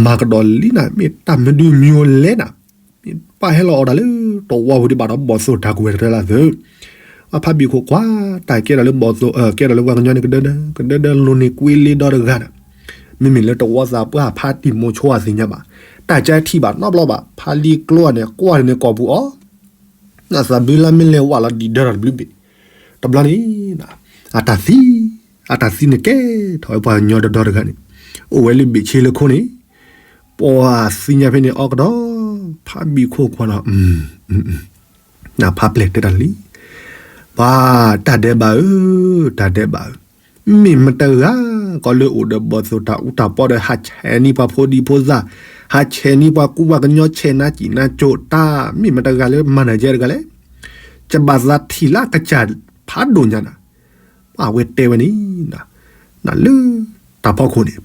မၤကဒီးလံနၤ မ့ၢ်တၢ်မနုၤမံၤအိၣ်လဲၣ်နၤ, မ့ၢ်ပၢ်ဟဲလီၤအီၣ်တၢ်လၢ တဝီပူၤဒံးဘၣ်ဒီးဘီၣ်သိၣ်တၢ်ကွဲးတၢ်လၢအသိး, အဖးဘံၣ်ခိၣ်ကွၢ် တၢ်ကဲထီၣ်လၢဘီၣ်သိၣ် ကဲထီၣ်လၢပှၤကညီန့ၣ် ကဒၢဒၢ ကဒၢဒၢ လိၤန့ၢ်ကွ့လ့ဒီတဂၤဒီး, မ့မ့ၢ်လၢတဝီသးပှၢ်ဖးတံၢ်မိၤဆိအသ့ၣ်ညါဘၣ်, တၢ်ကၢထံၣ်ဘၣ်နီတဘျီဘၣ်, ဖးလံကျိန့ၣ် ကွၢ်န့ၣ်ကိာ်ပူၤအီၤ နသးဘုလၢမ့ၢ်လဲၤဝးလီၤဒံးဒၢထီၣ်တဘျုးဘ့ၣ်, တဘျီန့ၣ် အတၢ်သံ, အတၢ်သံန့ၣ်ကဲထီၣ်ဝဲပှၤကညီဒီဒီတဂၤန့ၣ်, အိၣ်ဝဲလၢဘ့ၣ်ဆ့လၢခိန့ၣ်, ပှၤသံညါဖဲန့ၣ်အီၤကဒီး, ဖးဘံၣ်ခိၣ်ကွၢ်နီၤ, နဖးပျဲၢ်တဲတၢ်လံ, ပှၤတၢ်ဒဲးဘးဧၢ, တၢ်ဒဲးဘးဧၢ, မ့ၢ်မတဂၤ ကီးလၢအိၣ်ဒီးဘီၣ်သိၣ်တၢ်အူတၢ်ပီဒီး ဟးဆဲးန့ၢ်ပှၤဖိဒံဖိသၣ်, ဟးဆဲးန့ၢ်ပှၤကူပှၤကညီ ဆဲးနါစံၣ်နါစိၤ တၢ်မ့ၢ်မတဂၤလၢမၤနၢၤကဲတဂၤလဲၣ်, ကဘၣ်သးထံၣ်လၢအကစၢ်ဖးဒိၣ်ညါနၤ, အဝဲတဲဝဲန့ၣ်, နလၢတၢ်ဖီခိၣ်န့ၣ်,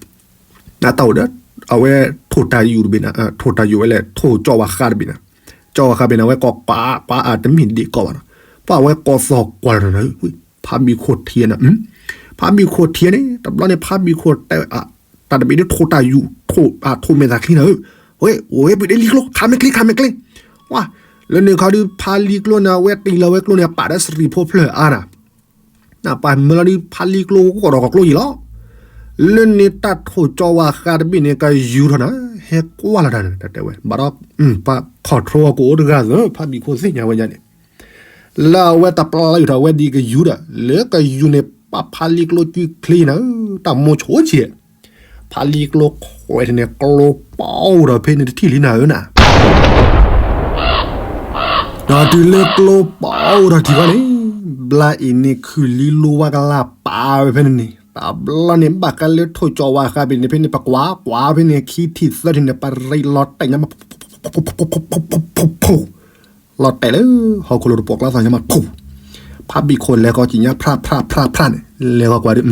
နတၢ်အိၣ်ဒီး အဝဲထိၣ်တၢ်ယူၣ်တဘ့ၣ်နၤ, ထိၣ်တၢ်ယူၣ်ဝဲလဲၣ် ထိၣ်ကၠီဝါဃးတဘ့ၣ်နၤ, ကၠီဝါဃးဘ့ၣ်နၤ အဝဲကိးပာ်ပာ်အတမ့ၢ်ဒ့ၣ်ကိးဘၣ်နီၤ, ပှၤအဝဲကိးသီၣ်ကွၢ်တၢ်နၤ, ဖးဘံၣ်ခိၣ်ထံးနၤ, ဖးဘံၣ်ခိၣ်ထံးန့ၣ် တဘျီန့ၣ် ဖးဘံၣ်ခိၣ်တဲ တၢ်တဘ့ၣ်ဒ်ထိၣ်တၢ်ယူၣ်, ထိၣ်မဲာ်သးချံနၤဧၢ, ဝဲ ဝဲပှ့ၤဒဲလံကျိ ခးမဲာ်ကျ့ ခးမဲာ်ကျ့, ဝါ, လၢန့ၣ်ခီဒုး ဖးလံကျိန့ၣ် အဝဲတ့ၢ်လီၤဝဲကျိန့ၣ် အပာ်ဒီးစရံးဖိဖျၢၣ်အါနၤ, နပာ်မၢလီၤဒုး ဖးလံကျိဂီၢ်ဒီးကီးကျိယံၤလီၤ. လၢန့ၣ်တၢ်ထိၣ်ကၠီဝါဃါတဘ့ၣ်န့ၣ် ကယူၤထီၣ်နၤ, ဟဲကွၢ်လီၤတၢ်န့ၣ် တၢ်တဲဝဲ ဘၣ်ဒီး ပှၤ control ကအိၣ်တဂၤသၢ ဖါဘံၣ်ခိၣ်သ့ၣ်ညါဝဲညါန့ၣ်, လၢအဝဲတပျၢ်ယူၤထီၣ်ဝဲဒ်ကယူၤဒီး လၢကယူၤန့ၣ် ပာ်ဖါလံကျိကွံာ်ချ့နၤဧၢ, တၢ်မိၢ်ဆိဆံး ဖါလံကျိခွဲးန့ၣ် ကျိပအိၣ်ဒီးဖဲန့ၣ်တထံၣ်လံနၤဧၢနၤ. ဒီးတုၤလၢကျိပအိၣ်ဒီးထံၣ်ဃီန့ၣ်, ဘျါအံၤန့ၣ်ခုၣ်လံလိဝါကလၢ်ပာ်ဝဲဖဲန့ၣ်န့ၣ်, တဘျီန့ၣ် ဘၣ်ဃးလၢထိၣ်ကၠီဝါဃါဘ့ၣ်န့ၣ် ဖဲန့ၣ် ပကွၢ်ကွၢ်ဖဲန့ၣ် ခံထံၣ်သၢထံၣ်န့ၣ် ပရံးလီၤတဲာ်ညါမး ဖိ လီၤတဲာ်လၢဟီၣ်ခိၣ်လိၤတပိာ်ကျါသးညါမးဖိ, ဖါဘံၣ်ခိၣ်လဲၤဃီကံၤညါဖြၣ်ဖြၣ်ဖြၣ်ဖြၣ်န့ၣ် လဲၤဃီကွၢ်ဒီး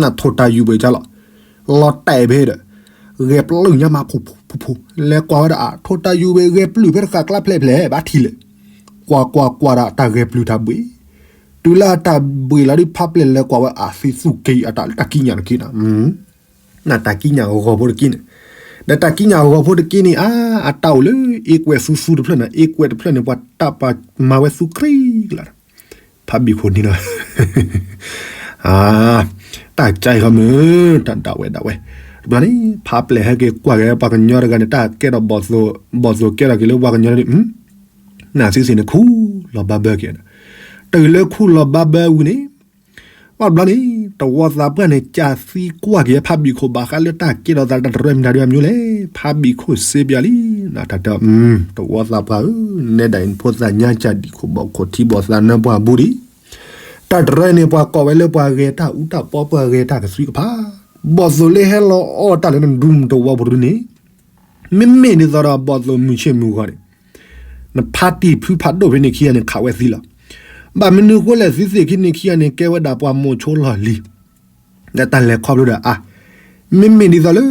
နထိၣ်တၢ်ယူၤဘ့ၣ်ကၢ်လီၤ, လီၤတဲာ်ဖဲဒီး ဂဲၤပျုၢ်ညါမးဖိဖိဖိ, လဲၤကွၢ်ဝဲဒၣ်အထိၣ်တၢ်ယူၤဘ့ၣ် ဂဲၤပျုၢ်ဖဲတဃာ်ကျါဖျဲးဖျဲး ဘၣ်ထံၣ်လဲၣ်, ကွၢ်ကွၢ်ကွၢ်ဒီးတၢ်ဂဲၤပျုၢ်တၢ်ဘှံး, တုၤလၢအတၢ်ဘှံးလီၤဒုး ဖါပျဲၢ်လဲၤကွၢ်ဝဲအသံသူၣ်က့ၤ အတၢ်လၢတၢ်ကံးညာ်တက့ၢ်နၤ နတၢ်ကံးညာ်ဂီၤဖိတက့ၢ်န့ၣ်, ဒီးတၢ်ကံးညာ်ဂီၤဖိတက့ၢ်န့ၣ် အါ အတၢ်အိၣ်လၢ အ့ကွဲးသူသူတဖျၢၣ်န့ၣ် အ့ကွဲးတဖျၢၣ်န့ၣ် ပှၤတၢ်ပာ်မၤဝဲသူကြံလၢ်, ဖါဘံၣ်ခိၣ်န့ၣ်လီၤ, တၢ်ကါအံၤဃီမုၢ် တၢ်ဒၣ်ဝဲဒၣ်ဝဲ, တဘျီန့ၣ် ဖါပျဲၢ်ဟဲက့ၤကွၢ်က့ၤပှၤကညီတဂၤန့ၣ် တၢ်ကဲထီၣ်ဘီၣ်သိၣ်ကဲထီၣ်က့ၤလၢပှၤကညီန့ၣ် နသုသ့ၣ်န့ၣ်ခူၣ်လီၤဘၣ်ဘၢက့ၤ, တုၤလၢခူၣ်လီၤဘၣ်ဘၢဝံၤန့ၣ် ဘၣ်တဘျီန့ၣ် တဝီသးပှၢ်န့ၣ် ကးသံကွၢ်က့ၤဖါဘံၣ်ခိၣ် ဘၣ်ဃးလၢတၢ်ကဲထီၣ်သးလၢတၢ်တရၢမံၤတၢ်ဒုးအမံၤလဲၣ်, ဖါဘံၣ်ခိၣ်စ့ပျးလံ, တၢ်တဲ တဝီသးပှၢ်ဧၢ, နဲဒၣ်အံၤနဖိသၣ်ညါ ကၢ်ဒံၣ်ခိၣ်ဘီၣ်ခိၣ်ထံဘီၣ်သးနၢပှၢ်ဘူၣ်ဒံး, တၢ်တရၢန့ၣ် ပှၤကိးဝဲလၢပှၤဂဲၤတၢ်အူတၢ်ပီ ပှၤဂဲၤတၢ်ကသွံကဖး, ဘီၣ်သိၣ်လၢဟဲလီၤအီၣ်တၢ်လၢနဒူမုၢ်တဝီပူၤဒုန့ၣ် မ့မ့ၢ်ဒ်သိးဒီးဘီၣ်သိၣ်မုၢ်ဆ့ၣ်မုၢ်ဂီၤန့ၣ် နဖါတံၢ်ဖုဖးဒိၣ်ဖဲန့ၣ်ခံဂၤန့ၣ် ခးဝဲသံလီၤ. ဘၣ်မနုၤဃိလဲၣ် သုသ့ၣ်ခံန့ၣ်ခံဂၤန့ၣ် ကဲဝဲဒၣ်ပှၤမိၢ်ဆိလီၢ်လံၤ, ဒီးတၢ်လဲၤခီဖျိဒီးအါ, မ့မ့ၢ်ဒ်သိးလၢ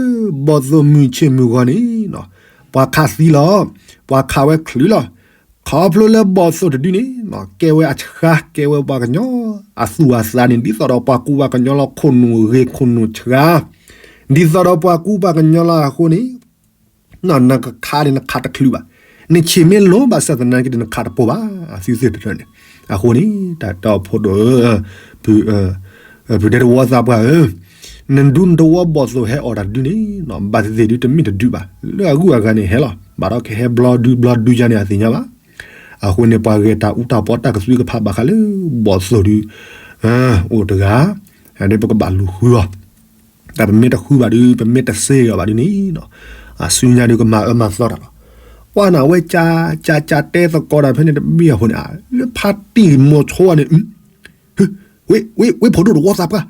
ဘီၣ်သိၣ်မုၢ်ဆ့ၣ်မုၢ်ဂီၤန့ၣ် ပှၤခးသံလီၤ, ပှၤခးဝဲချုးလီၤ. ခီဖျိလၢဘီၣ်သိၣ်တဒုန့ၣ် ကဲဝဲအဆှါ ကဲဝဲပှၤကညီ အသူၣ်အသးန့ၣ် ဒ်သိးဒီးပှၤကူပှၤကညီလီၤ ခိၣ်နူာ်ဂ့ၤခိၣ်နူာ်ဆှါ, ဒ်သိးဒီးပှၤကူပှၤကညီလီၤအဃိန့ၣ် နကခးန့ၣ် နခးတချုးဘၣ်, နဆ့ၣ်မ့ၢ်လိၤဘၣ်ဆၣ်သနာ်က့ဒီး နခးတပိာ်ဘၣ်, အသုသ့ၣ်တဖၣ်န့ၣ်, အဃိန့ၣ် တၢ်တီဖိဒိၣ်ဧၢ, ဖုဒဲတဝီသးပှၢ်ဧၢ, နဒူနတဝီဘီၣ်သိၣ်ဟဲအီၣ်တၢ်ဒုန့ၣ် ဘၣ်သ့ၣ်သ့ၣ်ဒုတမ့ၢ်တဒုဘၣ်, လၢအဂုၤအဂၤန့ၣ်ဟဲလီၤ, ဘၣ်ဒီးကဟဲဘျီဒုဘျီဒုယါန့ၣ် အသ့ၣ်ညါဘၣ်. အဃိန့ၣ် ပှၤဂဲၤတၢ်အူတၢ်ပီတၢ်ကသွံကဖးဘၣ်ဃးလၢ ဘီၣ်သိၣ်ဒု အိၣ်တဂၤ, ဒ်ပကဘၣ်လူၤဃုအီၤ တၢ်ပမ့ၢ်တဃုဘၣ်ဒုး ပမ့ၢ်တစ့ဂ့ၤဘၣ်ဒုးန့ၣ်, အစုညါဒုးကမၤအၢမၤသီတၢ်လီၤ. ပှၤန့ၣ်ဝဲကၠးကၠးကၠးတဲသကိးတၢ်ဖဲန့ၣ်တဘ့ၣ်အဃိန့ၣ် လၢဖါတံၢ်မိၢ်ဆိန့ၣ်, ဝ့ ဝ့ ဝ့ၢ်ဖိဒိၣ်တဝီသးပှၢ်,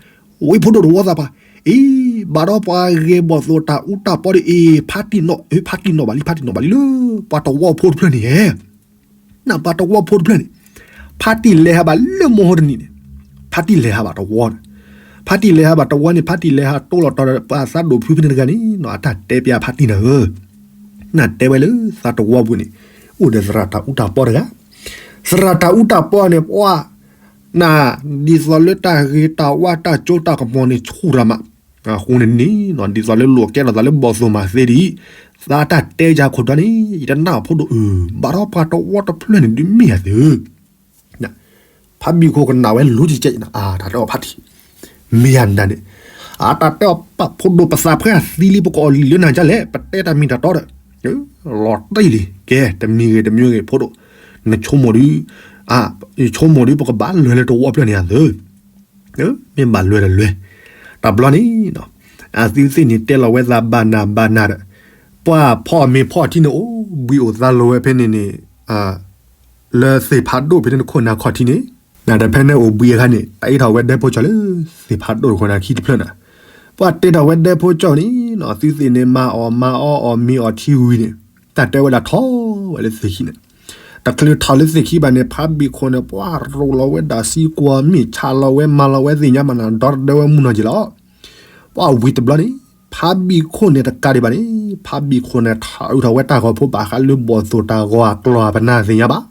ဝ့ၢ်ဖိဒိၣ်တဝီသးပှၢ်, အံၤ ဘၣ်ဒီးပှၤဂဲၤဘီၣ်သိၣ်တၢ်အူတၢ်ပီဒုးအံၤ ဖါတံၢ်နီၣ်, ဖါတံၢ်နီၣ်ဘၣ်လံ ဖါတံၢ်နီၣ်ဘၣ်လံလၢ ပှၤတဝီဖိတဖျၢၣ်န့ၣ်ဧါ နပှၤတဝီဖိတဖျၢၣ်န့ၣ် ဖါတံၢ်လဲၤဟးဘၣ်လၢမိၢ်ဟီတနံၤန့ၣ်, ဖါတံၢ်လဲၤဟးဘၣ်တဝီန့ၣ်, ဖါတံၢ်လဲၤဟးဘၣ်တဝီန့ၣ် ဖါတံၢ်လဲၤဟးတိလိာ်တီၤဒီးပှၤသးဒိၣ်ဖုဖဲန့ၣ်တဂၤန့ၣ် အတၢ်တဲပျးဖါတံၢ်နၤဧၢ, နတဲဝဲလၢသးတဝီပူၤန့ၣ် အိၣ်ဒီးသရၣ်တၢ်အူတၢ်ပီတဂၤ, သရၣ်တၢ်အူတၢ်ပီန့ၣ် ပှၤ န ဒ်သိးလၢတၢ်ဂ့ၤတၢ်ဝါတၢ်ကၠိတၢ်ကမီၤန့ၣ် ဆူၣ်တၢ်မး, အဃိန့ၣ်န့ၣ် ဒ်သိးလၢလိာ်ကဲထီၣ်သးလၢဘီၣ်သိၣ်မၤသ့ဒ်အံၤ, သးတၢ်တဲယၤခိၣ်တီန့ၣ် ယတနၢ်အီၤဖိဒိၣ်ဧၢ, ဘၣ်ဒီးပှၤတဝီတဖျၢၣ်န့ၣ်ဒုးမ့ၢ်ယၤသ့ၣ်ဧၢ, ဖါဘံၣ်ခိၣ်ကနၣ်ဝဲလူၤကဲကဲနၤ အတၢ်တဲအီၤဖါတံၢ်, မ့ၢ်ယၤနၤန့ၣ်, အတၢ်တဲအီၤပၢ်ဖိဒိၣ်ပသးပှၢ်သံလံ ပကအီၣ်လံလၢနၤဒ်လဲၣ် ပတဲတၢ်မ့ၢ်တၢ်တီဒီး, လီၤတံၢ်လံ ကဲ တမံၤဂ့ၤတမံၤဂ့ၤဖိဒိၣ်, နဆိကမိၣ်ဒုး, ယဆိကမိၣ်ဒုး ပကဘၣ်လဲၤလၢတဝီဖျၢၣ်န့ၣ်ယၤသ့ၣ် မ့ၢ်ဘၣ်လဲၤဒီးလဲၤ, တဘျီန့ၣ်, အသုသ့ၣ်န့ၣ်တဲလီၤဝဲသးဘၣ်နၤဘၣ်နၤဒီး, ပှၤဖီၣ်မ့ၤဖီၣ်ထံန့ၣ်အိၣ်ဘှံးအိၣ်သါလီၤဝဲဖဲန့ၣ်န့ၣ်, လၢသ့ၣ်ဖးဒိၣ်ဖဲန့ၣ်တခိၣ်နၤခီၣ်ထံန့ၣ်, နဒီးဖဲန့ၣ်အိၣ်ဘှံးအခါန့ၣ် တၢ်အ့ၣ်ထီၣ်ဝဲဒဲဖိကၠီၣ်လၢ သ့ၣ်ဖးဒိၣ်တခိၣ်နၤခံတဖျၢၣ်နၤ, ပှၤတ့ထီၣ်ဝဲဒဲဖိကၠီၣ်န့ၣ် သုသ့ၣ်န့ၣ် မၤအီၣ်မၤအီအီၣ်မ့ၤအီၣ်ထံဝံၤန့ၣ်, တၢ်တဲဝဲဒၣ်ထီၣ်ဝဲလၢသ့ၣ်ခံန့ၣ် တချုးထီၣ်လၢသ့ၣ်ခံဘၣ်န့ၣ် ဖါဘံၣ်ခိၣ်န့ၣ် ပှၤရိးလီၤဝဲဒၣ်သံကွၢ်မ့ၢ်ဆးလီၤဝဲမၤလီၤဝဲသ့ၣ်ညါမးနၤ ဒီတဒၢဝဲမုၢ်နီၢ်က့ၤလီၤ. ပှၤဝံၤတဘျီန့ၣ် ဖါဘံၣ်ခိၣ်န့ၣ်တကးဒံးဘၣ်န့ၣ် ဖါဘံၣ်ခိၣ်န့ၣ် ထးအုးထီၣ်ဝဲတၢ်ဂီၤဖိဘၣ်ဃးလၢဘီၣ်သိၣ်တၢ်ဂီၤအကျီၤပနၢ်သ့ၣ်ညါဘၣ်.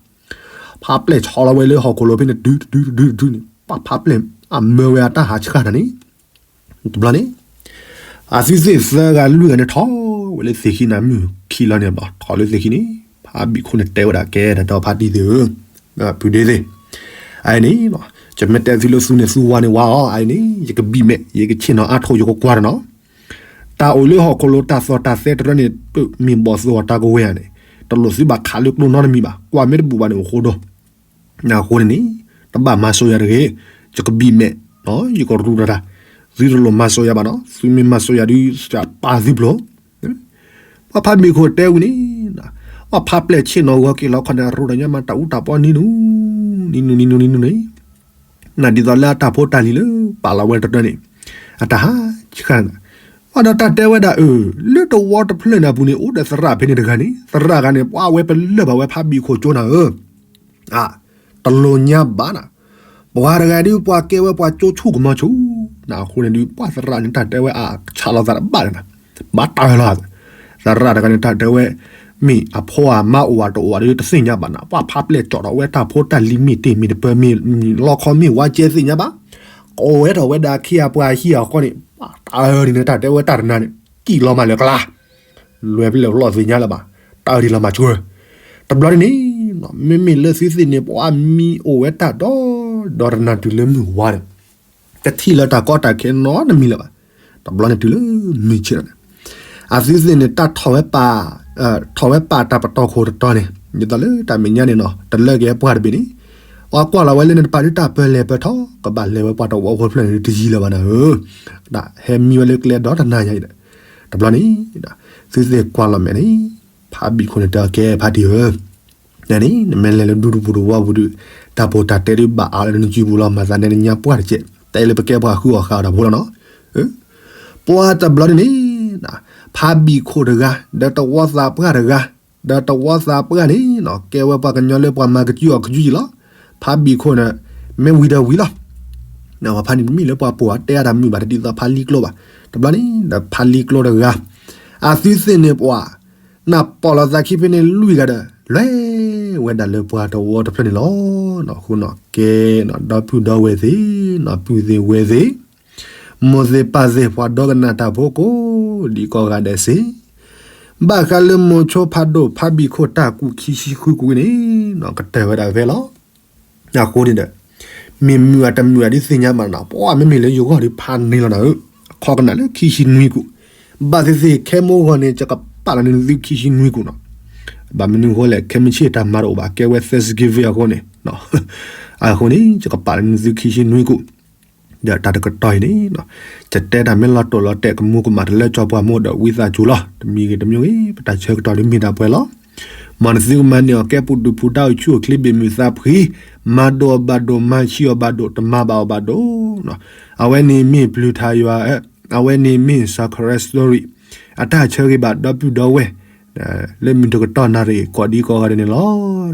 ဖါပျဲၢ်ဆီလီၤဝဲလၢဟီၣ်ခိၣ်လိၤဖဲန့ၣ် တဒုတဒုတဒုတဒုန့ၣ် ပှၤဖါပျဲၢ်အမၢဝဲအတၢ်ဟးဆှၣ်နၤန့ၣ် တဘျီန့ၣ် အသုသ့ၣ်သၢဂၤလွံၢ်ဂၤန့ၣ် ထီၣ်ဝဲလၢသ့ၣ်ခံနၤမုၢ်ခံလီၤန့ၣ်ဘျီ ထီၣ်လၢသ့ၣ်ခံန့ၣ် ဖါဘံၣ်ခိၣ်န့ၣ်တဲဝဲဒၣ် ကဲ တၢ်ဒီဖါတံၢ်သ့ၣ်ဧၢ, ဖုဒ့သ့ၣ်, အန့ၣ်, တမ့ၢ်တဲသုလၢသူန့ၣ်သူဝါန့ၣ်ဝါအီၤ အအံၤန့ၣ် ယကဘံၣ်မဲာ် ယကဆ့ၣ်နီၤအါထိၣ် ယကကွၢ်တနီၤ, တၢ်အိၣ်လၢဟီၣ်ခိၣ်လိၤတၢ်သီၣ်တၢ်သဲတရၢန့ၣ် မ့ၢ်ဘီၣ်သိၣ်အီၤတၢ်ကဝဲၤဧါန့ၣ်, တလိၣ်သုဘၣ်ခးလၢကျိနီတမံၤဘၣ်, ကွၢ်မ့ၢ်တဘူၣ်ဘၣ်န့ၣ်အိၣ်ဃိဒီး အဃိန့ၣ်န့ၣ် တဘၣ်မၤစိာ်ယၤတဂ့ၤ, ယကဘံၣ်မဲာ်, ယကရူၢ်တၢ်, သုတလိၣ်မၤစိာ်ယၤဘၣ်နီၤ, သုမ့ၢ်မၤစိာ်ယၤဒီး ယပာ်သုပျိၢ် ပှၤဖးဘံၣ်ခိၣ်တဲဝံၤန့ၣ်, ပှၤဖးပျဲၢ်ဆ့ၣ်နီၤဂီၤက့ၤလီၤခီန့ၣ် အရူၢ်တၢ်ညါမး တၢ်အူတၢ်ပီနံၤနူၤ, နံၤနူၤနံၤနူၤနံၤနူၤန့ၣ်, နဒ်သိးလၢအတၢ်ဖိတၢ်လံၤလၢပာ်လီၤဝဲတတၢၢ်န့ၣ်, အတၢ်ဟးဆှၣ်, ပှၤဒီးတၢ်တဲဝဲဒၣ်အၢ, လၢတဝီတဖျၢၣ်န့ၣ်အပူၤန့ၣ် အိၣ်ဒီးသရၣ်ဖဲန့ၣ်တဂၤန့ၣ်, သရၣ်ဂၤန့ၣ် ပှၤဝဲပလၢၢ်ဘၣ်ဝဲဖးဘံၣ်ခိၣ်ကၠိနၤဧၢ အ, တလိၣ်ညါဘၣ်နၤ, ပှၤတဂၤဒုး ပှၤကဲဝဲပှၤကၠိဆူၣ်ကမီၤဆူၣ်, နအဃိန့ၣ်ဒုး ပှၤသရၣ်န့ၣ် တၢ်တဲဝဲအဆးလီၤသးတဘၣ်လၢၤနၤ, ဘၣ်တၢ်လီၤ, သရၣ်တဂၤန့ၣ် တၢ်တဲဝဲ မ့ၢ်အဖိအမါအိၣ်ဝဲတအိၣ်ဝဲဒုး တသ့ၣ်ညါဘၣ်နၤ, ပှၤဖးပျဲၢ်ကၠီၣ်ထီၣ်ဝဲတၢ်ဖိတၢ်လံၤမ့ၢ်တ့ၢ်မ့ၢ်တပၢၢ် မ့ၢ်လီခီမ့ၢ်ဝါကဲသ့ၣ်ညါဘၣ်, ကိးဝဲထီၣ်ဝဲဒၣ်ခ့အပှၤဟံၣ်အဃိန့ၣ် ဘၣ်တၢ်အၢဒ်န့ၣ် တၢ်တဲဝဲတၢ်တနၤန့ၣ် ကံၣ်လီၤမးလၢၤကျါ လွဲၢ်ဖျၢၣ်ဖျီၣ်သ့ၣ်ညါလၢၤဘၣ်, တၢ်အၢဒ်လီၤမးဆိ, တဘျီန့ၣ်န့ၣ်, မ့မ့ၢ်လၢသုသ့ၣ်န့ၣ် ပှၤမံအိၣ်ဝဲတၢ်ဒီဒီတနၤတုၤလၢမုၢ်ဝါန့ၣ်, တထံၣ်လၢတၢ်ကီတၢ်ခဲနီတမံၤလၢၤဘၣ်, တဘျီန့ၣ်တုၤလၢမုၢ်ဆ့ၣ်လီၤန့ၣ်, အသုသ့ၣ်န့ၣ် တၢ်ထီၣ်ဝဲပာ်, ထီၣ်ဝဲပာ်တၢ်ပတီၢ်ခိၣ်တတီၤန့ၣ် ဒ်သိးလၢတၢ်မဲာ်ညါန့ၣ်နီၤ တလၢက့ၤပှၢ်တဘ့ၣ်န့ၣ်, ပှၤကွၢ်လီၤဝဲလၢန့ၣ်တပာ်ဒုးတၢ်ပၢၢ်လဲၣ်ပၢၢ်ထီၣ် ကဘၣ်လဲၤဝဲပှၤတဝီဖိတဖျၢၣ်န့ၣ် တယံၤလၢၤဘၣ်နၤဧၢ, တၢ်ဟဲမံဝဲလၢကျဲဒီတနၤညါအံၤဒီး, တဘျီန့ၣ်, သုသ့ၣ်ကွၢ်လီၤမဲာ်န့ၣ်, ဖးဘံၣ်ခိၣ်န့ၣ်တၢ်ကဲဖးတံၢ်ဧၢ, န့ၣ် နမ့ၢ်လဲၤလၢဒူတပူၤတဝီပူၤဒုး, တၢ်ဖိတၢ်တဲဒုးဘၣ်အါလၢနစုပူၤလီၤ မၤသးနဲနညါပှၢ်တကဲး, တဲလၢပကဲပှၤဃုအီၣ်ဃုအီတၢ်ဖိလီၤနီၤ, ပှၤတဘျီန့ၣ်န့ၣ်, ဖးဘံၣ်ခိၣ်တဂၤ ဒီးတဝီသးပှၢ်တဂၤ, ဒီးတဝီသးပှၢ်န့ၣ်နီၤ ကဲဝဲပှၤကညီလၢပှၤမၤကစုအီၣ်ကစုယံာ်လီၤ, ဖးဘံၣ်ခိၣ်န့ၣ်, မ့ၢ်ဝံၤဒီးဝံၤလီၤ ဖးန့ၣ်တမ့ၢ်လၢပှၤပိာ်အတဲအတၢ်မုာ်ဘၣ် တဒ်သိးဖးလံကျိဘၣ်, တဘျီန့ၣ် ဒီးဖးလံကျိတဂၤ, အသုသ့ၣ်န့ၣ်ပှၤ, နပိာ်လီၤသးခံဖဲန့ၣ်လွံၢ်ဂၤဒီး, လဲၤဝဲဒၣ်လၢပှၤတဝီတဖျၢၣ်န့ၣ်လီၤ, အဃိနီၤ ကဲ, ဒီပုၢ်ဒီဝဲၢ်သ့ၣ်, ပုၢ်သ့ၣ်ဝဲၢ်သ့ၣ်, မိၢ်သ့ၣ်ပၢ်သ့ၣ် ပှၤဒီကနၣ်တၢ်ဖိကိးဒံးကိးဂၤဒဲးစ့ၢ်, ဘၣ်ဃးလၢမိၤဆိဖးဒိၣ်ဖးဘံၣ်ခိၣ်တၢ်ကူၣ်ခံဆံဃုကူၣ်န့ၣ်, ကတၢၢ်ဝဲဒၣ်ဖဲလီၤ အဃိန့ၣ်ဒီး, မ့ၢ်မုာ်အတမုာ်အဒုးသ့ၣ်ညါမးနီၤ ပှၤမ့မ့ၢ်လၢယဂီၢ်ဒီးဖးန့ၢ်လီၤနၤဧၢ, အခီကနၣ်လၢခံဆံနွံကူၣ်, ဘၣ်သ့ၣ်သ့ၣ်ခဲမိၢ်ဂီၤန့ၣ် ယကပာ်လီၤန့ၢ်သုခံဆံနွံကူၣ်နီၤ, ဘၣ်မနုၤအဃိလဲၣ် ခဲမုၢ်ဆ့ၣ်တၢ်မၤတအိၣ်ဘၣ် ကဲဝဲ Thanksgiving အဃိန့ၣ်, အဃိန့ၣ် ယကပာ်လီၤန့ၢ်သုခံဆံနွံကူၣ် ဒီးတၢ်တကတီၢ်အံၤန့ၣ်, ယတဲတၢ်မ့ၢ်လီၤတိာ်လီၤတဲာ် ကမူၤကမၣ်တလၢကၠီပှၤမိၢ်ဒီးဝံသးစူၤလီၤ. တမံၤဂ့ၤတမံၤဂ့ၤ ပတၢ်ဆၢကတီၢ်ဒ်မ့ၢ်တၢ်ပှဲၤလီၤ. မ်နသုကမၤန့ၢ်အီၤကဲပူၤဒုးပူၤဒါအိၣ်ဆူၣ်အိၣ်ချ့ဘ့ၣ်မုာ်သးဖှံ, မၤဒိၣ်အဘၣ်ဒိၣ် မၤဆံးအီၤဘၣ်ဒိၣ် တမၤဘၣ်အီၤဘၣ်ဒိၣ်. အဝဲန့ၣ်မ့ၢ်ပျုၤထါယွၤ, အဝဲန့ၣ်မ့ၢ် Sacred Story အတၢ်ဆၢဂ့ၤဘၣ်ဒီပုၢ်ဒီဝဲၢ် လၢမုၢ်တကတီၢ်နၣ်ရံၣ် ကိးဒံကိးဂၤဒဲးန့ၣ်လီ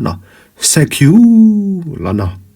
ၤ. စဲးခံလီၤနီၤ.